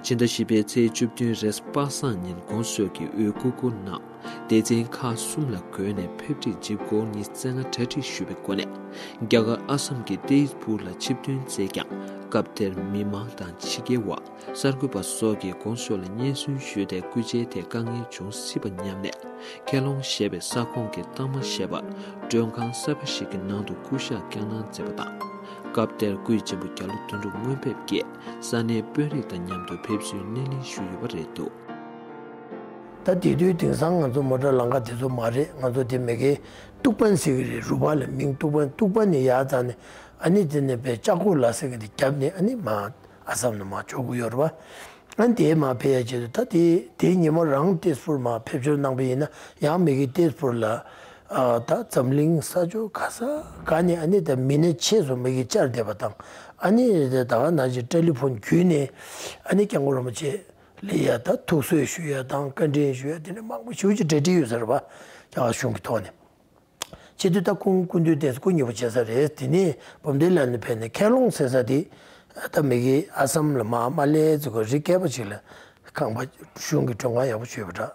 ཕྱི་ཟླ་བཞི་པའི་ཚེས་བཅུ་བདུན་རེས་པ་སངས་ཉིན་གོང་ས་མཆོག་གིས་འོས་བསྐོ་བསྐོ་གནང་། སྡེ་ཚན་ཁག་གསུམ་ལ་བགོས་ནས་ཕེབས་སྒྲིག་ལྗིད་ཁོག་ཉིན་བཅོ་ལྔ་གྲ་སྒྲིག་ཞུས་པའི་སྒོ་ནས། རྒྱ་གར་ཨ་སམ་གྱི་ཏེ་ཟ་པུར་ལ་ཆིབས་ཐོན་མཛད་ཀྱང་། སྐབས་དེར་མི་མང་དང་ཕྱི་རྒྱལ་བ། གསར་འགོད་པ་སོགས་ཀྱིས་གོང་ས་མཆོག་ལ་སྙན་སེང་ཞུས་ཏེ་སྐུ་ཕྱྭའི་ཐད་དཀའ་ངལ་འབྱུང་སྲིད་པ་སྙམ་ནས། ཁེ་ལོང་ཞེས་པའི་ས་ཁོངས་ཀྱི་རྟགས་མ་ཞེས་པ་མགྲོན་ཁང་གསར་པ་ཞིག་གི་ནང་དུ་སྐུ་ཞབས་བསྐྱངས་གནང་མཛད་པ་དང་། སྐབས་དེར་སྐུའི་གཅེན་པོ་རྒྱ་ལོ་དོན་གྲུབ་དངོས་ཕེབས་ཀྱིས་ས་གནས་དཔོན་རིགས་དང་མཉམ་དུ་ཕེབས་བསུའི་སྣེ་ལེན་ཞུས་ཡོད་པ་རེད་འདུག་ད་དེ་དུས་དེང་སང་ང་ཚོ་མོ་ཊ་ལམ་ཁ་དེ་ཚོ་མ་རེད། ང་ཚོ་དེ་མ་གི་ཏུག་པན་ཟེར་གི་རེད། རུ་བ་ལ་མིང་ཏུག་པན། ཏུག་པན་ནས་ཡར་ཙམ་ནས་ཨ་ནི་དེ་ནས་པའི་ལྕགས་ཁོག་ལ་ཟེར་གི་དེ་རྒྱབ་ནས་ཨ་ནི་མར་ཨ་སམ་ནས་མར་འབྱོར་གི་ཡོད་རེད་བ། ཨ་ནི་དེ་མར་ཕེབས་ཡ་ཆེད་དུ་ད་དེ་དེ་ཉིན་མོ་རང་ཏེ་ཟ་པུར་མར་ཕེབས་འབྱོར་གནང་པ་ཡིན་ན་ཡང་མ་གི་ཏེ་ཟ་པུར་ལ་ཨ་ད་འཛམ་གླིང་ས་ཕྱོགས་ག་ས་ག་ནས་ཨ་ནི་ད་མི་སྣ་ཆེ་ཚོ་མ་གི་བཅར་བསྡད་པ་དང་། ཨ་ནི་ད་ག་ནང་བཞིན་ཊེ་ལི་ཕོན་བརྒྱུད་ནས་ཨ་ནི་སྐྱབས་མགོན་རིན་པོ་ཆེ་ལ་ཡ་ད་ཐུགས་གསོ་ཞུ་ཡ་དང་བཀའ་དྲིན་ཞུ་ཡ་དེ་འདྲ་མང་པོ་ཞེ་པོ་ཅིག་གྲ་སྒྲིག་ཡོད་ས་རེད་བ། རྒྱ་གར་གཞུང་གི་ཐོག་ནས། བྱེད་དུས་ད་ཁོང་སྐུ་མདུན་དེ་སྐུ་ཉེ་པོ་བྱེད་ས་རེད། དེ་ནས་བུམ་སྡེ་ལ་ནི་ཕེབས་ནས་ཁེ་ལོང་ཟེར་ས་དེ་ད་མ་གི་ཨ་སམ་ལ་མར་མར་ལྷོ་ཙམ་གྱི་རི་སྐེད་པ་ཅིག་ལ་ཁང་པ་གཞུང་གི་མགྲོན་ཁང་ཡག་པོ་ཅིག་ཡོད་པ་འདྲ།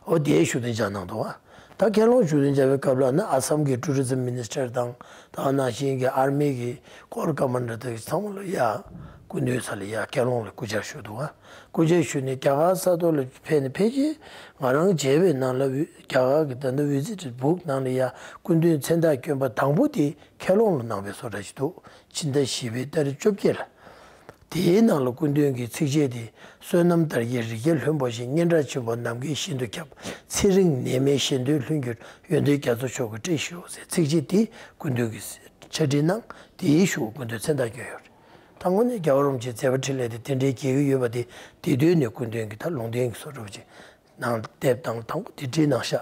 འོ་དེའི་བཞུགས་གདན་འཇགས་གནང་འདུག་བ། ད་ཁེ་ལོང་བཞུགས་གདན་འཇགས་པའི་སྐབས་ལ་ནི་ཨ་སམ་གྱི་ཊུ་རི་ཛིམ་མི་ནི་སི་ཊར་དང་ད་ག་ནང་བཞིན་གྱི་ཨར་མི་གི་ཀོར་ཀ་མན་ཌར་དེ་ཚང་མ་ལ་ཡ་སྐུ་མདུན་ས་ལ་ཡ་ཁེ་ལོང་ལ་སྐུ་བཅར་ཞུས་འདུག་བ། སྐུ་བཅར་ཞུས་ནས་རྒྱ་གར་ས་ཐོག་ལ་ཕེབས་ནས་ཕལ་ཆེར་ང་རང་མཇལ་བའི་ནང་ལ་རྒྱ་གར་གྱི་ད་ལྟ་ཝི་ཛི་ཊི་བུག་ནང་ལ་ཡ་སྐུ་མདུན་མཚན་རྟགས་བསྐྱོན་པ་དང་པོ་དེ་ཁེ་ལོང་ལ་གནང་བའི་བཟོ་འདྲ་ཞིག་འདུག་ཕྱི་ཟླ་བཞི་པའི་ཏ་རིག་བཅོ་བརྒྱད་ལ། དེའི་ནང་ལ་སྐུ་མདུན་གྱི་ཚིགས་བཅད་དེ། བསོད་ནམས་དར་རྒྱས་རི་རྒྱལ་ལྷུན་པོ་བཞིན། སྙན་གྲགས་ཆེན་པོ་ནམ་མཁའི་ཤིན་ཏུ་ཁྱབ། ཚེ་རིང་ནད་མེད་གཞན་དོན་ལྷུན་གྱུར། ཡོན་ཏན་རྒྱ་མཚོ་མཆོག་གི་སྤྲིན་ཞུ་ཟེར་ཚིགས་བཅད་དེ་སྐུ་མདུན་གྱིས་ཕྱག་བྲིས་གནང་། དེའི་གཞུག་སྐུ་མདུན་མཚན་རྟགས་བསྐྱོན་ཡོད་རེད། ད་དངོས་གནས་རྒྱལ་བ་རིན་པོ་ཆེའི་མཛད་པ་འཕྲིན་ལས་དེ་དེ་འདྲའི་རྒྱས་ཀྱི་ཡོད་པ་དེ་དེ་དུས་ནས་སྐུ་མདུན་གྱིས་ད་ལུང་བསྟན་གྱི་བཟོ་འདྲ་པོ་ཅིག་གནང་། དེབ་དང་དང་པོ་དེ་བྲིས་གནང་ཤག་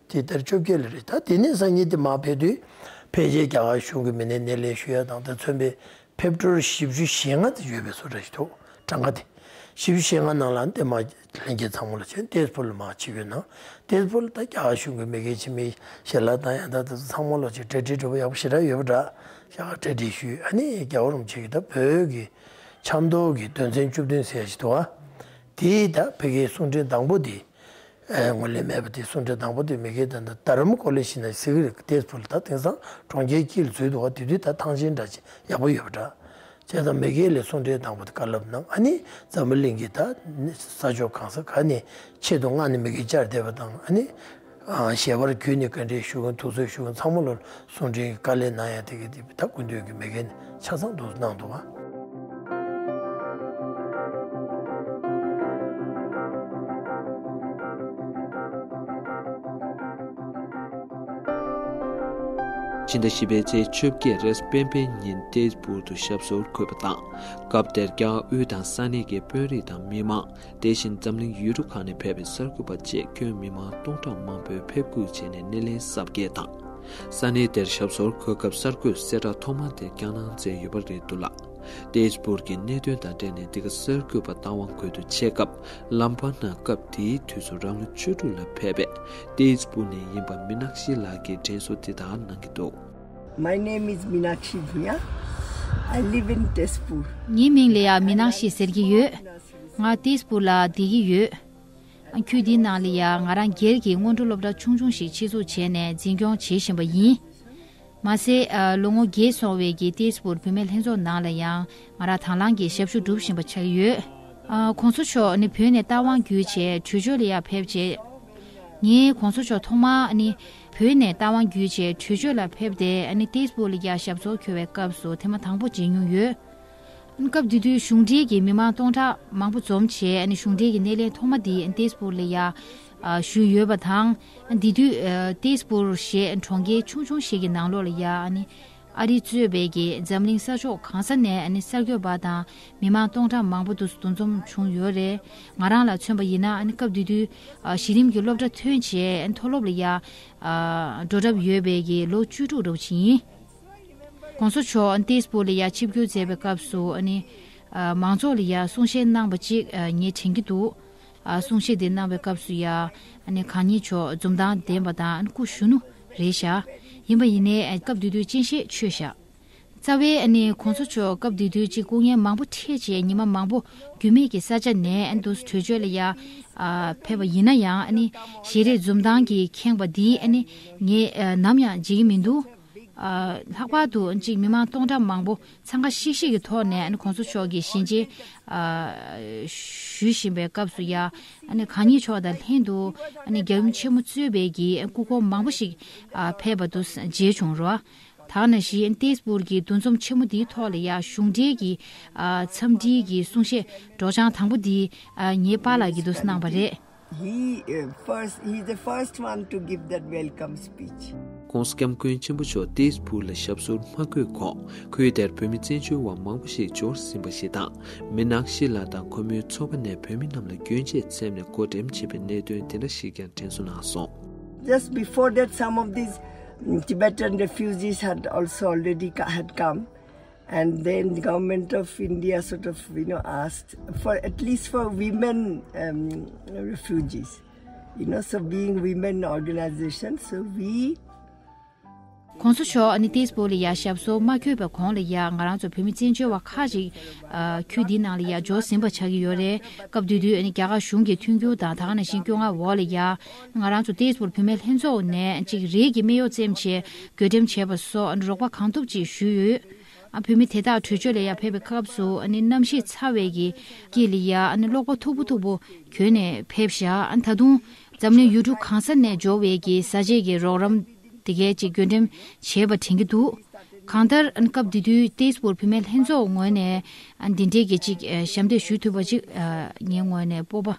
དེ་ལྟར་བཅོ་བརྒྱད་ལ་རེད། ད་དེ་ནས་སང་ཉིན་དེ་མར་ཕེབས་དུས་ཕལ་ཆེར་རྒྱ་གར་གཞུང་གི་མི་སྣའི་སྣེ་ལེན་ཞུ་ཡ་དང་དེ་མཚོན་པའི་ཕེབས་འགྲོ་བཞི་བཅུ་ཞེ་ལྔ་དེ་ཡོད་པའི་བཟོ་འདྲ་ཞིག་འདུག་གྲངས་ཀ་དེ། བཞི་བཅུ་ཞེ་ལྔ་ནང་ལ་དེ་མར་ལྷན་རྒྱས་ཚང་མ་ལ་བྱོན། ཏེ་ཟ་པུར་ལ་མར་ཆིབས་བསྒྱུར་གནང་། ཏེ་ཟ་པུར་ལ་ད་རྒྱ་གར་གཞུང་གི་མི་སྒེར་ཕྱི་མི་ཞལ་ལག་བཏང་ཡ་ད་དེ་ཚོ་ཚང་མ་ལ་ཅིག་གྲ་སྒྲིག་འདྲ་པོ་ཡག་པོ་ཞེ་དྲག་ཡོད་པ་འདྲ། ཞེ་དྲག་གྲ་སྒྲིག་ཞུས། ཨ་ནི་རྒྱལ་བ་རིན་པོ་ཆེ་གིས་ད་བོད་ཀྱི་ཆབ་མདོ་གི་དོན་ཚན་བཅུ་བདུན་ཟེར་ཡ་ཞིག་འདུག་བ། དེའི་ད་ཕ་གིའི་གསུང་འཕྲིན་དང་པོ་དེ་ ཨེ་ངོས་ལེན་མེད་པ་དེ་གསུང་འཕྲིན་དང་པོ་དེ་མེ་གྷལ་དང་དྷ་རམ་ཀོ་ལའི་ཞིག་ན་ཟེར་གི་རེད། ཏེས་པུར་ལ་ད་དེང་སང་གྲོང་ཁྱེར་དཀྱིལ་འཛུལ་འདུག་བ། དེ་དུས་ད་ཐང་ཆེན་འདྲ་ཅིག་ཡག་པོ་ཡོད་པ་འདྲ། བྱས་ཙང་མེ་གྷལ་ལ་གསུང་འཕྲིན་དང་པོ་དེ་བཀའ་སློབ་གནང་། ཨ་ནི་འཛམ་བུ་གླིང་གི་ད་ས་ཕྱོགས་གང་ས་ག་ནས་ཆེད་དུ་མངགས་ནས་མེ་གྷལ་བཅར་བསྡད་པ་དང་། ཨ་ནི་ཨ་ཞལ་པར་བརྒྱུད་ནས་བཀའ་འདྲི་ཞུ་མཁན་དུས་ཚོད་ཞུ་མཁན་ཚང་མ་ལ་གསུང་འཕྲིན་གྱི་དཀའ་ལས་གནང་ཡ་དེ་གི་དེ་ད་སྐུ་མདུན་གྱི་མེ་གྷལ་ནས་ཆ་ཚང་འདུག་གནང་འདུག་བ། ཕྱི་ཟླ་བཞི་པའི་ཚེས་བཅོ་བརྒྱད་རེས་སྤེན་པའི་ཉིན་ཏེས་པུར་དུ་ཞབས་སོར་འཁོད་པ་དང་། སྐབས་དེར་རྒྱ་གར་དབུས་དང་ས་གནས་ཀྱི་དཔོན་རིགས་དང་མི་མང་། དེ་བཞིན་འཛམ་གླིང་ཡུལ་གྲུ་ཁག་ནས་ཕེབས་པའི་གསར་འགོད་པ་བཅས་ཁྱོན་མི་མང་སྟོང་ཕྲག་མང་པོས་ཕེབས་འགུག་བྱས་ནས་སྣེ་ལེན་གཟབ་རྒྱས་དང་། ས་གནས་དེར་ཞབས་སོར་འཁོད་སྐབས་གསར་འགོད་གསལ་བསྒྲགས་ཐོག་མ་དེ་བསྐྱངས་གནང་མཛད་ཡོད་པ་རེད་འདུག་ལ། ཏེས་པུར་གྱི་གནད་དོན་དང་འབྲེལ་ནས་འདི་ག་གསར་འགོད་པ་རྟ་དབང་ཁུལ་དུ་ཆེད་སྐབས་ལམ་བར་ན་སྐབས་དེའི་དུས་སུ་རང་ལོ་བཅུ་དྲུག་ལ་ཕེབས་པའི་ཏེས་པུར་ནས་ཡིན་པ་མི་ནག་ཤི་ལགས་ཀྱིས་དྲན་གསོ་འདི་ལྟར་གནང་གི་འདུག། My name is Meenakshi Bhuyan. I live in Tezpur. ངའི་མིང་ལ་ཡང་མི་ནག་ཤི་ཟེར་གྱི་ཡོད། ང་ཏེས་པུར་ལ་བསྡད་ཀྱི་ཡོད། ཁུལ་འདིའི་ནང་ལ་ཡང་ང་རང་སྒེར་གྱི་སྔོན་འགྲོ་སློབ་གྲྭ་ཆུང་ཆུང་ཞིག་ཆེད་འཛུགས་བྱས་ནས་འཛིན་སྐྱོང་བྱེད་བཞིན་པ་ཡིན། མ་ཟད་ཨ་ལོ་ངོ་བརྒྱད་སོང་བའི་གི་ཏེས་པུར་བུད་མེད་ལྷན་ཚོགས་ནང་ལ་ཡང་ང་རང་དང་བླངས་ཀྱིས་ཞབས་ཞུ་སྒྲུབ་བཞིན་པ་ཆགས་ཀྱི་ཡོད། ཨ་གོང་ས་མཆོག་ནི་བོད་ནས་རྟ་དབང་བརྒྱུད་བྱས་བྲོས་བྱོལ་ལ་ཡང་ཕེབས་བྱས། ངས་གོང་ས་མཆོག་ཐོག་མར་ནི་བོད་ནས་རྟ་དབང་བརྒྱུད་བྱས་བྲོས་བྱོལ་ལ་ཕེབས་ཏེ་ཨ་ནི་ཏེས་པུར་ལ་ཡང་ཞབས་སོར་འཁོད་པའི་སྐབས་སུ་ཐེངས་མ་དང་པོ་མཇལ་མྱོང་ཡོད། སྐབས་དེ་དུས་གཞུང་འབྲེལ་གྱི་མི་མང་སྟོང་ཕྲག་མང་པོ་འཛོམས་བྱས་གཞུང་འབྲེལ་གྱི་སྣེ་ལེན་ཐོག་མ་འདི་ཏེས་པུར་ལ་ཡ་ཞུས་ཡོད་པ་དང་། དེ་དུས་ཏེས་པུར་ཞེས་གྲོང་ཁྱེར་ཆུང་ཆུང་ཞིག་གི་ནང་ལོགས་ལ་ཡ་ཨ་རི་གཙོས་པའི་གི་འཛམ་གླིང་ས་ཕྱོགས་གང་ས་ནས་གསར་འགོད་པ་དང་མི་མང་སྟོང་ཕྲག་མང་པོ་འདུ་འཛོམས་བྱུང་ཡོད་རེད། ང་རང་ལ་མཚོན་པ་ཡིན་ན་སྐབས་དེ་དུས་གཞི་རིམ་གྱི་སློབ་གྲྭ་ཐོན་བྱས་མཐོ་སློབ་ལ་ཡ་འགྲོ་གྲབས་ཡོད་པའི་གི་ལོ་བཅུ་དྲུག་འདྲ་བོ་ཅིག་ཡིན། གོང་ས་མཆོག་ཏེས་པུར་ལ་ཡ་ཆིབས་བསྒྱུར་མཛད་པའི་སྐབས་སུ་ཨ་ནི་མང་ཚོགས་ལ་ཡ་གསུང་བཤད་གནང་བ་ཅིག་ངས་དྲན་གྱི་འདུག། གསུང་བཤད་དེ་གནང་བའི་སྐབས་སུ་ཡ་ཨ་ནི་གང་ཉིད་མཆོག་འཛུམ་མདངས་ལྡན་པ་དང་ཨ་ནི་སྐུ་གཞོན་ནུ་རེད་ཤག། ཡིན་པ་ཡིན་ནའི་སྐབས་དེ་དུས་སྤྱན་ཤེད་ཆོད་ཤག། རྩ་བའི་ཨ་ནི་གོང་ས་མཆོག་སྐབས་དེ་དུས་ཅིག་སྐུ་ངལ་མང་པོ་འཕྲད་བྱས་ཉི་མ་མང་པོ་རྒྱུས་མེད་ཀྱི་ས་ཆ་ནས་ཨ་ནི་འདུག་བྲོས་བྱོལ་ལ་ཡ་ཕེབས་པ་ཡིན་ན་ཡང་ཨ་ནི་ཞལ་རས་འཛུམ་མདངས་ཀྱིས་ཁེངས་པ་འདི་ཨ་ནི་ངས་ནམ་ཡང་བརྗེད་ཀྱི་མི་འདུག། ལྷག་པར་དུ་གཅིག་མི་མང་སྟོང་ཕྲག་མང་པོ་འཚང་ཁ་ཤིག་ཤིག་གི་ཐོག་ནས་ཨ་ནི་གོང་ས་མཆོག་གི་ཞལ་མཇལ་ཞུ་བཞིན་པའི་སྐབས་སུ་ཡ་ཨ་ནི་གང་ཉིད་མཆོག་དང་ལྷན་དུ་ཨ་ནི་རྒྱལ་ཡུམ་ཆེན་མོ་གཙོས་པའི་གི་སྐུ་འཁོར་མང་པོ་ཞིག་ཕེབས་པ་དུ་མཇལ་བྱུང་རོ། ད་ག་ནང་བཞིན་ཏེས་པུར་གྱི་འདུ་འཛོམས་ཆེན་མོ་འདིའི་ཐོག་ལ་ཡ་གཞུང་འབྲེལ་གྱི་འཚམས་འདྲིའི་གི་གསུང་བཤད་སྒྲོག་སྦྱང་དང་པོ་འདི་ངའི་པཱ་ལགས་ཀྱིས་དུ་གནང་བ་རེད། He uh, first, he's the first one to give that welcome speech. ༸གོང་ས་༸སྐྱབས་མགོན་ཆེན་པོ་མཆོག་ཏེས་པུར་ལ་ཞབས་སོར་མ་འཁོད་གོང་ཁུལ་དེར་བོད་མི་བཙན་བྱོལ་བ་མང་པོ་ཞིག་འབྱོར་ཟིན་པ་ཞིག་དང་། མི་ནག་ཤི་ལགས་དང་ཁོ་མོའི་ཚོགས་པ་ནས་བོད་མི་རྣམས་ལ་གྱོན་ཆས་འཚེམ་ནས་བགོ་འགྲེམས་བྱས་པའི་གནད་དོན་དེ་འདྲ་ཞིག་ཀྱང་དྲན་གསོ་གནང་སོང་། Just before that, some of these mm, Tibetan refugees had also already co- had come. And then the government of India sort of, you know, asked for at least for women um, refugees, you know, so being women organization, so we གོང་ས་མཆོག་ནི་ཏེས་པུར་ལ་ཡ་ཞབས་སོར་མ་འཁོད་པའི་གོང་ལ་ཡ་ང་རང་ཚོ་བོད་མི་བཙན་བྱོལ་བ་ཁག་ཅིག་ཁུལ་འདི་ནང་ལ་ཡ་འབྱོར་ཟིན་པ་ཆགས་ཀྱི་ཡོད་རེད། སྐབས་དེ་དུས་ནི་རྒྱ་གར་གཞུང་གི་མཐུན་འགྱུར་དང་ད་ག་ནང་བཞིན་བསྐྱོད་མངགས་འོག་ལ་ཡ་ང་རང་ཚོ་ཏེས་པུར་བུད་མེད་ལྷན་ཚོགས་ནས་ཅིག་རས་ཀྱི་སྨད་གཡོགས་བཙེམས་བྱས་བགོ་འགྲེམས་བྱས་པ་སོགས་རོགས་པ་གང་ཐུབ་ཅིག་ཞུས་ཡོད། ཨ་བོད་མི་དེ་དག་བྲོས་བྱོལ་ལ་ཡར་ཕེབས་པའི་སྐབས་སུ་ཨ་ནི་གནམ་གཤིས་ཚ་བའི་གི་དཀྱིལ་ལ་ཡ་ཨ་ནི་གློག་པ་མཐུག་པོ་མཐུག་པོ་གྱོན་ནས་ཕེབས་ཤག། ཨ་ད་དུང་འཛམ་གླིང་ཡུལ་གྲུ་གང་ས་ནས་འབྱོར་བའི་གི་བཟའ་ཆས་ཀྱི་རོགས་རམ་དེ་གས་ཅིག་བགོ་འགྲེམས་བྱས་པ་དྲན་གྱི་འདུག། གང་ལྟར་ཨ་ནི་སྐབས་དེ་དུས་ཏེས་པུར་བུད་མེད་ལྷན་ཚོགས་ངོས་ནས་ཨ་འདི་འདྲའི་གི་ཅིག་ཨ་ཞབས་འདེགས་ཞུ་ཐུབ་པ་ཅིག་ཨ་ངའི་ངོས་ནས་སྤོབས་པ་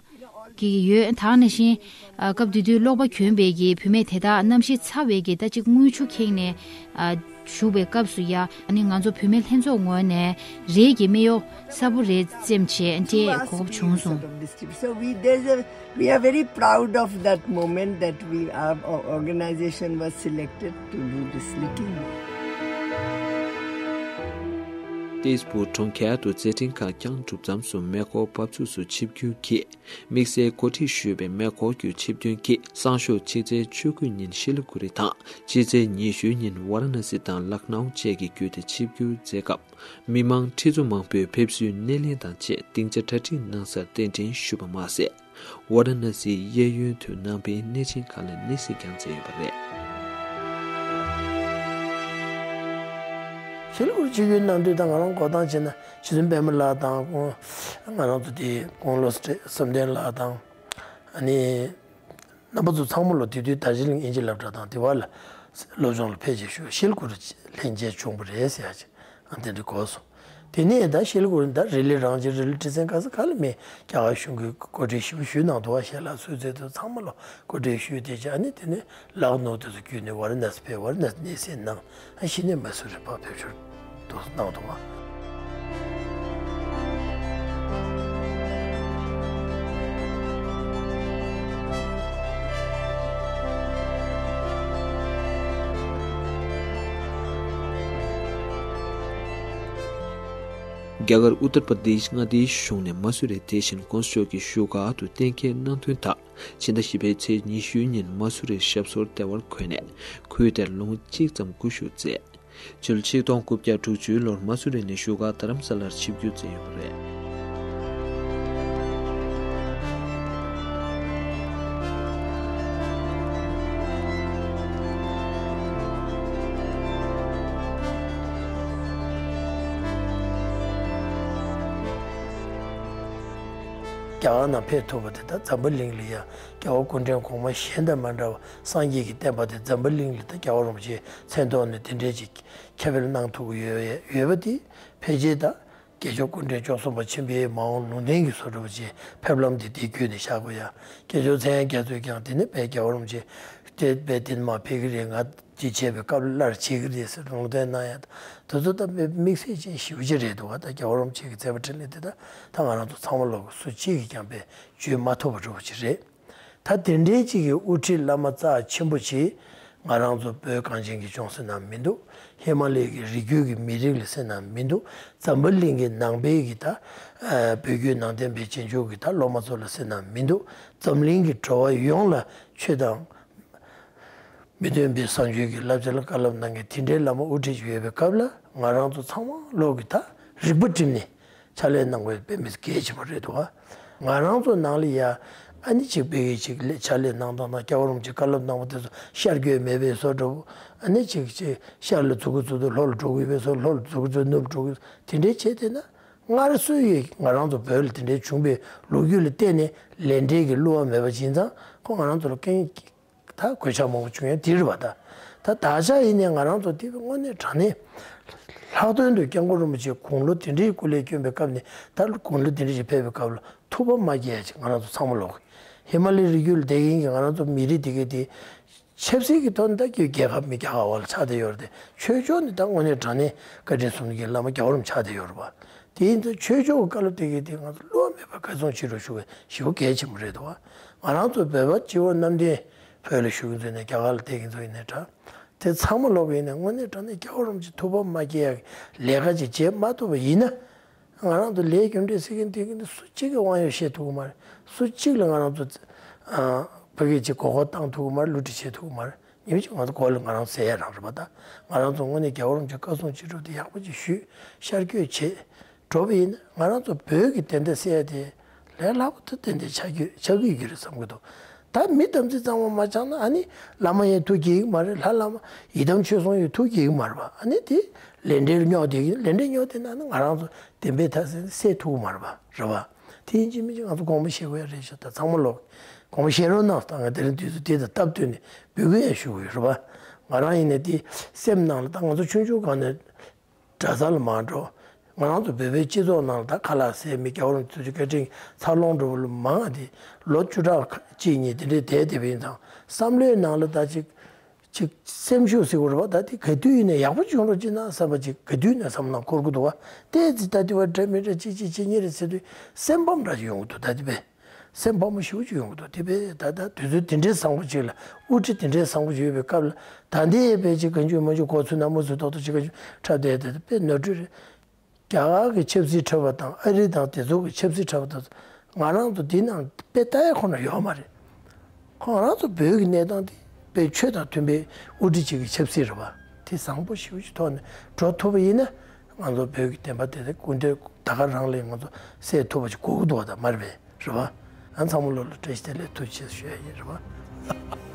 སྐྱེ་གི་ཡོད། ད་ག་ནང་བཞིན་ཨ་སྐབས་དེ་དུས་གློག་པ་གྱོན་པའི་གི་བུད་མེད་དེ་དག་གནམ་གཤིས་ཚ་བའི་གི་ད་ཅིག་རྔུལ་ཆུ་ཁེངས་ནས་ཨ་བཞུགས་པའི་སྐབས་སུ་ཡ་ཨ་ནི་ང་ཚོ་བུད་མེད་ལྷན་ཚོགས་ངོས་ནས་རས་ཀྱི་སྨད་གཡོགས་གསལ་པོ་རེ་བཙེམས་བྱས་སྤྲད་གོ་སྐབས་བྱུང་སོང་། So we, there's a, we are very proud of that moment that we, our o- organization was selected to do this little. ཏེས་པུར་གྲོང་ཁྱེར་དུ་མཛད་འཕྲིན་ཁག་བསྐྱངས་གྲུབ་མཚམས་སུ་མེ་འཁོར་འབབ་ཚུགས་སུ་ཆིབས་བསྒྱུར་གྱིས། དམིགས་བསལ་གོ་སྒྲིག་ཞུས་པའི་མེ་འཁོར་གྱི་ཆིབས་ཐོན་གྱིས་སང་ཞོགས་ཕྱི་ཚེས་བཅུ་དགུ་ཉིན་ཤི་ལི་གུ་རི་དང་ཕྱི་ཚེས་ཉི་ཤུ་ཉིན་ཝཱ་ར་ཎ་སི་དང་ལག་ནའུ་བཅས་ཀྱི་བརྒྱུད་དེ་ཆིབས་བསྒྱུར་མཛད་སྐབས། མི་མང་ཁྲི་ཚོ་མང་པོས་ཕེབས་བསུའི་སྣེ་ལེན་དང་བཅས་སྡིངས་ཆ་གྲ་སྒྲིག་གནང་སར་རྟེན་འབྲེལ་ཞུས་པ་མ་ཟད། ཝཱ་ར་ཎ་སིའི་གཡས་གཡོན་དུ་ནང་པའི་གནས་ཆེན་ཁག་ལ་གནས་གཟིགས་ཀྱང་མཛད་ཡོད་པ་རེད། ཤེལ་སྒོར་ཆིབས་བསྒྱུར་གནང་དུས་ད་ང་རང་འགོ་དང་བྱས་ན་རྗེ་བཙུན་པད་མ་ལགས་དང་ཁོང་ང་རང་ཚོ་དེ་ཁོང་བློ་བཟང་བསམ་གཏན་ལགས་དང་ཨ་ནི། རྣམ་པ་ཚོ་ཚང་མ་ལོ་དེ་དུས་རྡོ་རྗེ་གླིང་དབྱིན་ཇི་སློབ་གྲྭ་དང་དེ་བ་ལ་སློབ་སྦྱོང་ལ་ཕེབས་རྗེས་ཤུགས་ཤེལ་སྒོར་ལྷན་རྒྱས་བྱུང་བ་རེད་ཟེར་ཡ་ཅིག་ཨ་དེ་འདྲ་གོ་སོང་། དེ་ནས་ད་ཤེལ་སྒོར་ད་རི་ལི་རང་བྱེད་རི་ལི་ཁྲི་སེང་ག་ས་ག་ལ་མེད། རྒྱ་གར་གཞུང་གི་གོ་སྒྲིག་ཞུ་ཞུས་གནང་འདུག་བ། ཞལ་ལག་གསོལ་ཚད་དུ་ཚང་མ་ལོ་གོ་སྒྲིག་ཞུས་དེ་ཅིག་ཨ་ནི་དེ་ནས་ལག་ནོར་དེ་ཚོ་བརྒྱུད་ནས་ཝཱ་ར་ཎ་སི་ཕེབས། ཝཱ་ར་ཎ་སི་གནས་གཟིགས་གནང་ཨ་གཞི་ནས་མ་སུ་རི་ཕར་ཕེབས་ཞོར་དུ་གནང་འདུག་བ། རྒྱ་གར་ཨུ་ཏར་པར་དེཤ་མངའ་སྡེའི་གཞུང་ནས་མ་སུ་རི་དེ་བཞིན་དཀོན་མཆོག་གི་བཞུགས་སྒར་དུ་གཏན་འཁེལ་གནང་དོན་དག་ཕྱི་ཟླ་བཞི་པའི་ཚེས་ཉི་ཤུའི་ཉིན་མ་སུ་རིར་ཞབས་སོར་བདེ་བར་འཁོད་ནས་ཁུལ་དེར་ལོ་ངོ་གཅིག་ཙམ་སྒུལ་ཞུགས་མཛད། ཕྱི་ལོ་ཆིག་སྟོང་དགུ་བརྒྱ་དྲུག་ཅུའི་ལོར་མ་སུ་རི་ནས་བཞུགས་སྒར་རྡ་རམ་ས་ལར་ཆིབས་བསྒྱུར་མཛད་ཡོད་པ་རེད། རྒྱ་གར་ནང་ཕེབས་ཐུབ་པ་དེ་དག་འཛམ་བུ་གླིང་ལ་ཡང་རྒྱལ་བ་སྐུ་ཕྲེང་གོང་མ་གཞན་དང་མ་འདྲ་བ་སངས་རྒྱས་ཀྱི་བསྟན་པ་དེ་འཛམ་བུ་གླིང་ལ་ད་རྒྱལ་བ་རིན་པོ་ཆེའི་མཚན་ཐོག་ནས་དེ་འདྲའི་ཅིག་ཁྱབ་སྤེལ་གནང་ཐུབ་ཀྱི་ཡོད་ཡོད་པ་དེ་ཕལ་ཆེར་ད་དགེ་སྦྱོར་སྐུ་ཕྲེང་བཅུ་གསུམ་པ་ཆེན་པོའི་མ་འོངས་ལུང་བསྟན་གྱི་བཟོ་འདྲ་བ་ཅིག་ཕེབས་ལམ་དེ་དེ་བརྒྱུད་ནས་བཞག་དགོས་ཡ། དགེ་སྦྱོར་མཚན་ཡང་རྒྱ་མཚོས་ཀྱང་དེ་ནས་དཔེ་རྒྱལ་བ་རིན་པོ་ཆེ་དེ་དཔེ་དེ་མ་ཕེབས་ཀྱི་རེད། ང་དེ་བྱས་པའི་སྐབས་ལ་སླར་བྱེད་ཀྱི་རེད་ཟེར་ལུང་བསྟན་གནང་ཡ། དེ་ཚོ་ད་དཔེ་དམིགས་བསལ་ཅན་ཞེ་པོ་ཅིག་རེད་འདུག་བ། ད་རྒྱལ་བ་རིན་པོ་ཆེ་གི་མཛད་པ་འཕྲིན་ལས་དེ་ད་ད་ང་རང་ཚོ་ཚང་མ་ལོག་གི་སུ་གཅིག་གིས་ཀྱང་དཔེ་བརྗོད་མ་ཐུབ་པ་འདྲ་བོ་ཅིག་རེད། ད་དེ་འདྲའི་ཅིག་གི་དབུ་ཁྲིད་བླ་མ་རྩ་ཆེན་པོ་ཅིག་ང་རང་ཚོ་བོད་གངས་ཅན་གྱི་ལྗོངས་ཟེར་ན་མི་འདུག་ཧི་མ་ལ་ཡའི་གི་རི་རྒྱུད་ཀྱི་མི་རིགས་ལ་ཟེར་ན་མི་འདུག་འཛམ་བུ་གླིང་གི་ནང་པའི་གི་ད་ཨ་བོད་བརྒྱུད་ནང་བསྟན་པའི་རྗེས་འཇུག་གི་ད་སློབ་མ་ཚོ་ལ་ཟེར་ན་མི་འདུག་འཛམ་གླིང་གི་འགྲོ་བ་ཡོངས་ལ་ཆོས་དང་མི་མཐུན་པའི་བཟང་སྤྱོད་ཀྱི་བསླབ་བྱ་ལ་བཀའ་སློབ་གནང་མཁན་དེ་འདྲའི་བླ་མ་དབུ་ཁྲིད་ཅིག་ཡོད་པའི་སྐབས་ལ་ང་རང་ཚོ་ཚང་མ་ལོག་གི་ད་རིག་པ་བསྒྲིམས་ནས། ཕྱག་ལས་གནང་དགོས་དཔེ་མི་སྲིད་གལ་ཆེན་པོ་རེད་འདུག་བ། ང་རང་ཚོ་ནང་ལ་ཡ་ཨ་ནི་ཅིག་དཔེ་གི་ཅིག་ལས་ཕྱག་ལས་གནང་སྟངས་དང་རྒྱལ་བ་རིན་པོ་ཆེས་བཀའ་སློབ་གནང་བ་དེ་ཚོ་ཤར་བསྐྱོད་མེད་པའི་བཟོ་འདྲ་བོ། ཨ་ནི་ཅིག་ཅིག་ཤར་ལ་འཛུལ་གི་འཛུལ་དུས་ལྷོ་ལ་འགྲོ་གི་ཡོད་པའི་བཟོ། ལྷོ་ལ་འཛུལ་གི་འཛུལ་ནུབ་འགྲོ་གི་དེ་འདྲའི་བྱས་བསྡད་ན། སྔར་སྲོལ་ཡོད་ང་རང་ཚོ་བོད་ལ་དེ་འདྲའི་བྱུང་བའི་ལོ་རྒྱུས་ལ་བལྟས་ནས་ལས་འབྲས་ཀྱི་བསླུ་བ་མེད་པ་ཡིན་ཙང་ཁོ་ང་རང་ཚོ་ལ་རྐྱེན། ད་གོད་ཆག་མང་པོ་བྱུང་ཡ་དེ་རེད་བ། ད་ད་ད་ཆ་ཡིན་ནའི་ང་རང་ཚོ་དེ་དངོས་གནས་དྲང་གནས་ལྷག་དོན་དུ་སྐྱབས་མགོན་རིན་པོ་ཆེ་དགུང་ལོ་དེ་འདྲའི་སྐུ་ལས་བསྐྱོན་པའི་སྐབས་ནས་ད་དགུང་ལོ་དེ་འདྲ་ཞིག་ཕེབས་པའི་སྐབས་ལ་ཐུགས་ཕམ་མ་སྐྱེ་ཡ་ཅིག་ང་རང་ཚོ་ཚང་མ་ལོག་གི། ཧི་མ་ལའི་རི་རྒྱུད་ལ་བསྡད་མཁན་གྱི་ང་རང་ཚོ་མི་རིགས་དེ་གས་དེ་ཆབ་སྲིད་ཀྱི་ཐོག་ནས་ད་རྒྱལ་ཁབ་མི་རྒྱ་གར་བ་ལ་ཆགས་བསྡད་ཡོད་རེད་དེ། ཆོས་ཕྱོགས་ནས་ད་དངོས་གནས་དྲང་གནས་བཀའ་དྲིན་གསུམ་ལྡན་གྱི་བླ་མ་རྒྱལ་བ་རིན་པོ་ཆེ་ཆགས་བསྡད་ཡོད་རེད་བ། དེ་ཡིན་ཙང་ཆོས་ཕྱོགས་ཀྱི་བཀའ་སློབ་དེ་གས་དེ་ང་ཚོ་བསླུ་བ་མེད་པར་གར་སོང་བྱེད་རོགས་ཞུ་བའི་ཞེ་པོ་གལ་ཆེན་པོ་རེད་འདུག་བ། ང་རང་ཚོ་བོད་པ་སྤྱི་བོ་གནམ་བསྟན་བོད་ལ་བཞུགས་མཁན་ཚོ་ཡིན་ནའི་རྒྱ་གར་ལ་བསྡད་མཁན་ཚོ་ཡིན་ནའི་འདྲ། དེ་ཚང་མ་ལོག་གི་ཡིན་ནའི་དངོས་གནས་དྲང་གནས་རྒྱལ་བ་རིན་པོ་ཆེ་ཐུགས་ཕམ་མ་སྐྱེ་ཡག་གི་ལས་ཀ་ཅིག་བྱེད་མ་ཐུབ་པ་ཡིན་ན། ང་རང་ཚོ་ལས་རྒྱུ་འབྲས་ཟེར་མཁན་དེ་གི་ནི་སུ་གཅིག་གིས་དབང་ཡོད་བཤད་ཐུབ་ཀྱི་མ་རེད། སུ་གཅིག་ལ་ང་རང་ཚོ་ཨ་ཕ་གི་ཅིག་མགོ་སྐོར་བཏང་ཐུབ་ཀྱི་མ་རེད། བསླུ་བྲིད་བྱེད་ཐུབ་ཀྱི་མ་རེད། ཉིན་གཅིག་ང་ཚོ་མགོ་ལ་ང་རང་ཟེར་ཡ་རང་རེད་པ། ད་ང་རང་ཚོ་དངོས་གནས་རྒྱལ་བ་རིན་པོ་ཆེ་བཀའ་གསུང་ཅི་སྒྲུབ་དེ་ཡག་པོ་ཅིག་ཞུས། ཤར་བསྐྱོད་བྱས་འགྲོ་བ་ཡིན་ན་ང་རང་ཚོ་བོད་ཀྱི་བདེན་མཐའ་གསལ་ཡ་དེ་ལས་སླ་པོ་ད་ཏན་ཏན་ཆགས་རྒྱུ་ཆགས་ཀྱི་ཡོད་རེད་བསམ་གྱི་འདུག་ད་མི་དམ་ཚིག་གཙང་མ་མ་བྱུང་ན་ཨ་ནི་བླ་མ་ཡང་ཐུགས་དགྱེས་ཀྱི་མ་རེད། ལྷ་བླ་མ་ཡི་དམ་ཆོས་སྲུང་ཡང་ཐུགས་དགྱེས་ཀྱི་མ་རེད་པ། ཨ་ནི་དེ་ལས་འབྲས་ལ་སྙོག་བསྡད་ཀྱི། ལས་འབྲས་སྙོག་བསྡད་ན་ཨ་ནི་ང་རང་ཚོ་བདེན་པའི་མཐའ་གསལ་སེལ་ཐུབ་ཀྱི་མ་རེད་པ། རེད་པ། དེ་ཡིན་གཅིག་མིན་གཅིག་ང་ཚོ་དགོངས་པ་བཞེས་དགོས་ཡ་རེད་ཤག་ད་ཚང་མ་ལོག་དགོངས་པ་བཞེས་རོགས་གནང་། ད་ང་དེ་རིང་དུས་ཚོད་དེ་དང་སྟབས་བསྟུན་ནས་འབོད་སྐུལ་ཡང་ཞུ་གི་ཡོད། རེད་པ། ང་རང་ཡིན་ནའི་དེ་སེམས་ནང་ལ་ད་ང་ཚོ་ཆུང་ཆུང་སྒང་ནས་གྲྭ་ཚང་ལ་མར་འགྲོ། ང་རང་ཚོ་བོད་པའི་སྤྱི་ཚོགས་ནང་ལ་ད་ཁ་ལག་ཟས་མི་རྒྱལ་བ་རིན་པོ་ཆེ་བཀའ་དྲིན་འཚར་ལོངས་འགྲོ་བ་ལ་མང་ང་དེ་ལོ་བཅུ་ཕྲག་གཅིག་གཉིས་དེ་འདྲའི་བསྡད་བསྡད་པ་ཡིན་ཙང་བསམ་བློའི་ནང་ལ་ད་ཅིག་ཅིག་སེམས་ཤུགས་ཟེར་དགོས་རེད་པ། ད་དེ་ག་དུས་ཡིན་ནའི་ཡག་པོ་བྱུང་རོགས་གྱིས་ན་བསམ་པ་ཅིག་ག་དུས་ཡིན་ནའི་བསམ་བློ་འཁོར་གྱི་འདུག་པ། ཏོག་ཙམ་ད་དེ་བ་འདྲ་མི་འདྲ་ཅིག་ཅིག་བྱེད་མཁན་རེད་ཟེར་དུས་སེམས་ཕམ་འདྲ་ཅིག་ཡོང་གི་འདུག་ད་དེ་བས་སེམས་ཕམ་པོ་ཞེ་པོ་ཅིག་ཡོང་གི་འདུག་དེ་བས་ད་ལྟ་དུས་ཚོད་དེ་འདྲའི་བཟང་པོ་ཅིག་ལ་དབུ་ཁྲིད་དེ་འདྲའི་བཟང་པོ་ཅིག་ཡོད་པའི་སྐབས་ལ་ད་ལྟའི་བས་ཅིག་གང་བྱུང་མང་བྱུང་གོ་ཚུལ་ན་མུ་ཚུལ་ཏོག་ཏོག་ཅིག་གང་བྱུང་འཁྲབ་བསྡད་དེ་དཔེ་ནོར་འཁྲུལ་རེད། རྒྱ་གར་གྱི་ཆབ་སྲིད་འཁྲབ་པ་དང་ཨ་རི་དང་དེ་ཚོ་གི་ཆབ་སྲིད་འཁྲབ་པ་དང་ང་རང་ཚོ་འདི་ནང་དཔེ་ལྟ་ཡ་ཁོ་ན་ཡོད་མ་རེད། ཁོ་ང་རང་ཚོ་བོད་ཀྱི་གནས་སྟངས་དེ་དཔེ་ཆོས་དང་མཐུན་པའི་དབུ་ཁྲིད་ཅིག་གི་ཆབ་སྲིད་རེད་པ། དེ་བཟང་པོ་ཞེ་པོ་ཅིག་ཐོག་ནས་འགྲོ་ཐུབ་པ་ཡིན་ན་ང་ཚོ་བོད་ཀྱི་བདེན་པ་དེ་དེ་སྐུ་མདུན་ད་ག་རང་ལས་ང་ཚོ་སེལ་ཐུབ་པ་ཅིག་དགོས་ཀྱི་འདུག་པ། ད་མ་རེད་པས། རེད་པ། ཨ་ཚང་མ་ལོ་ལ་བཀྲ་ཤིས་བདེ་ལེགས་ཐུགས་རྗེ་ཆེ་ཞུ་ཡ་ཡིན་རེད་བ།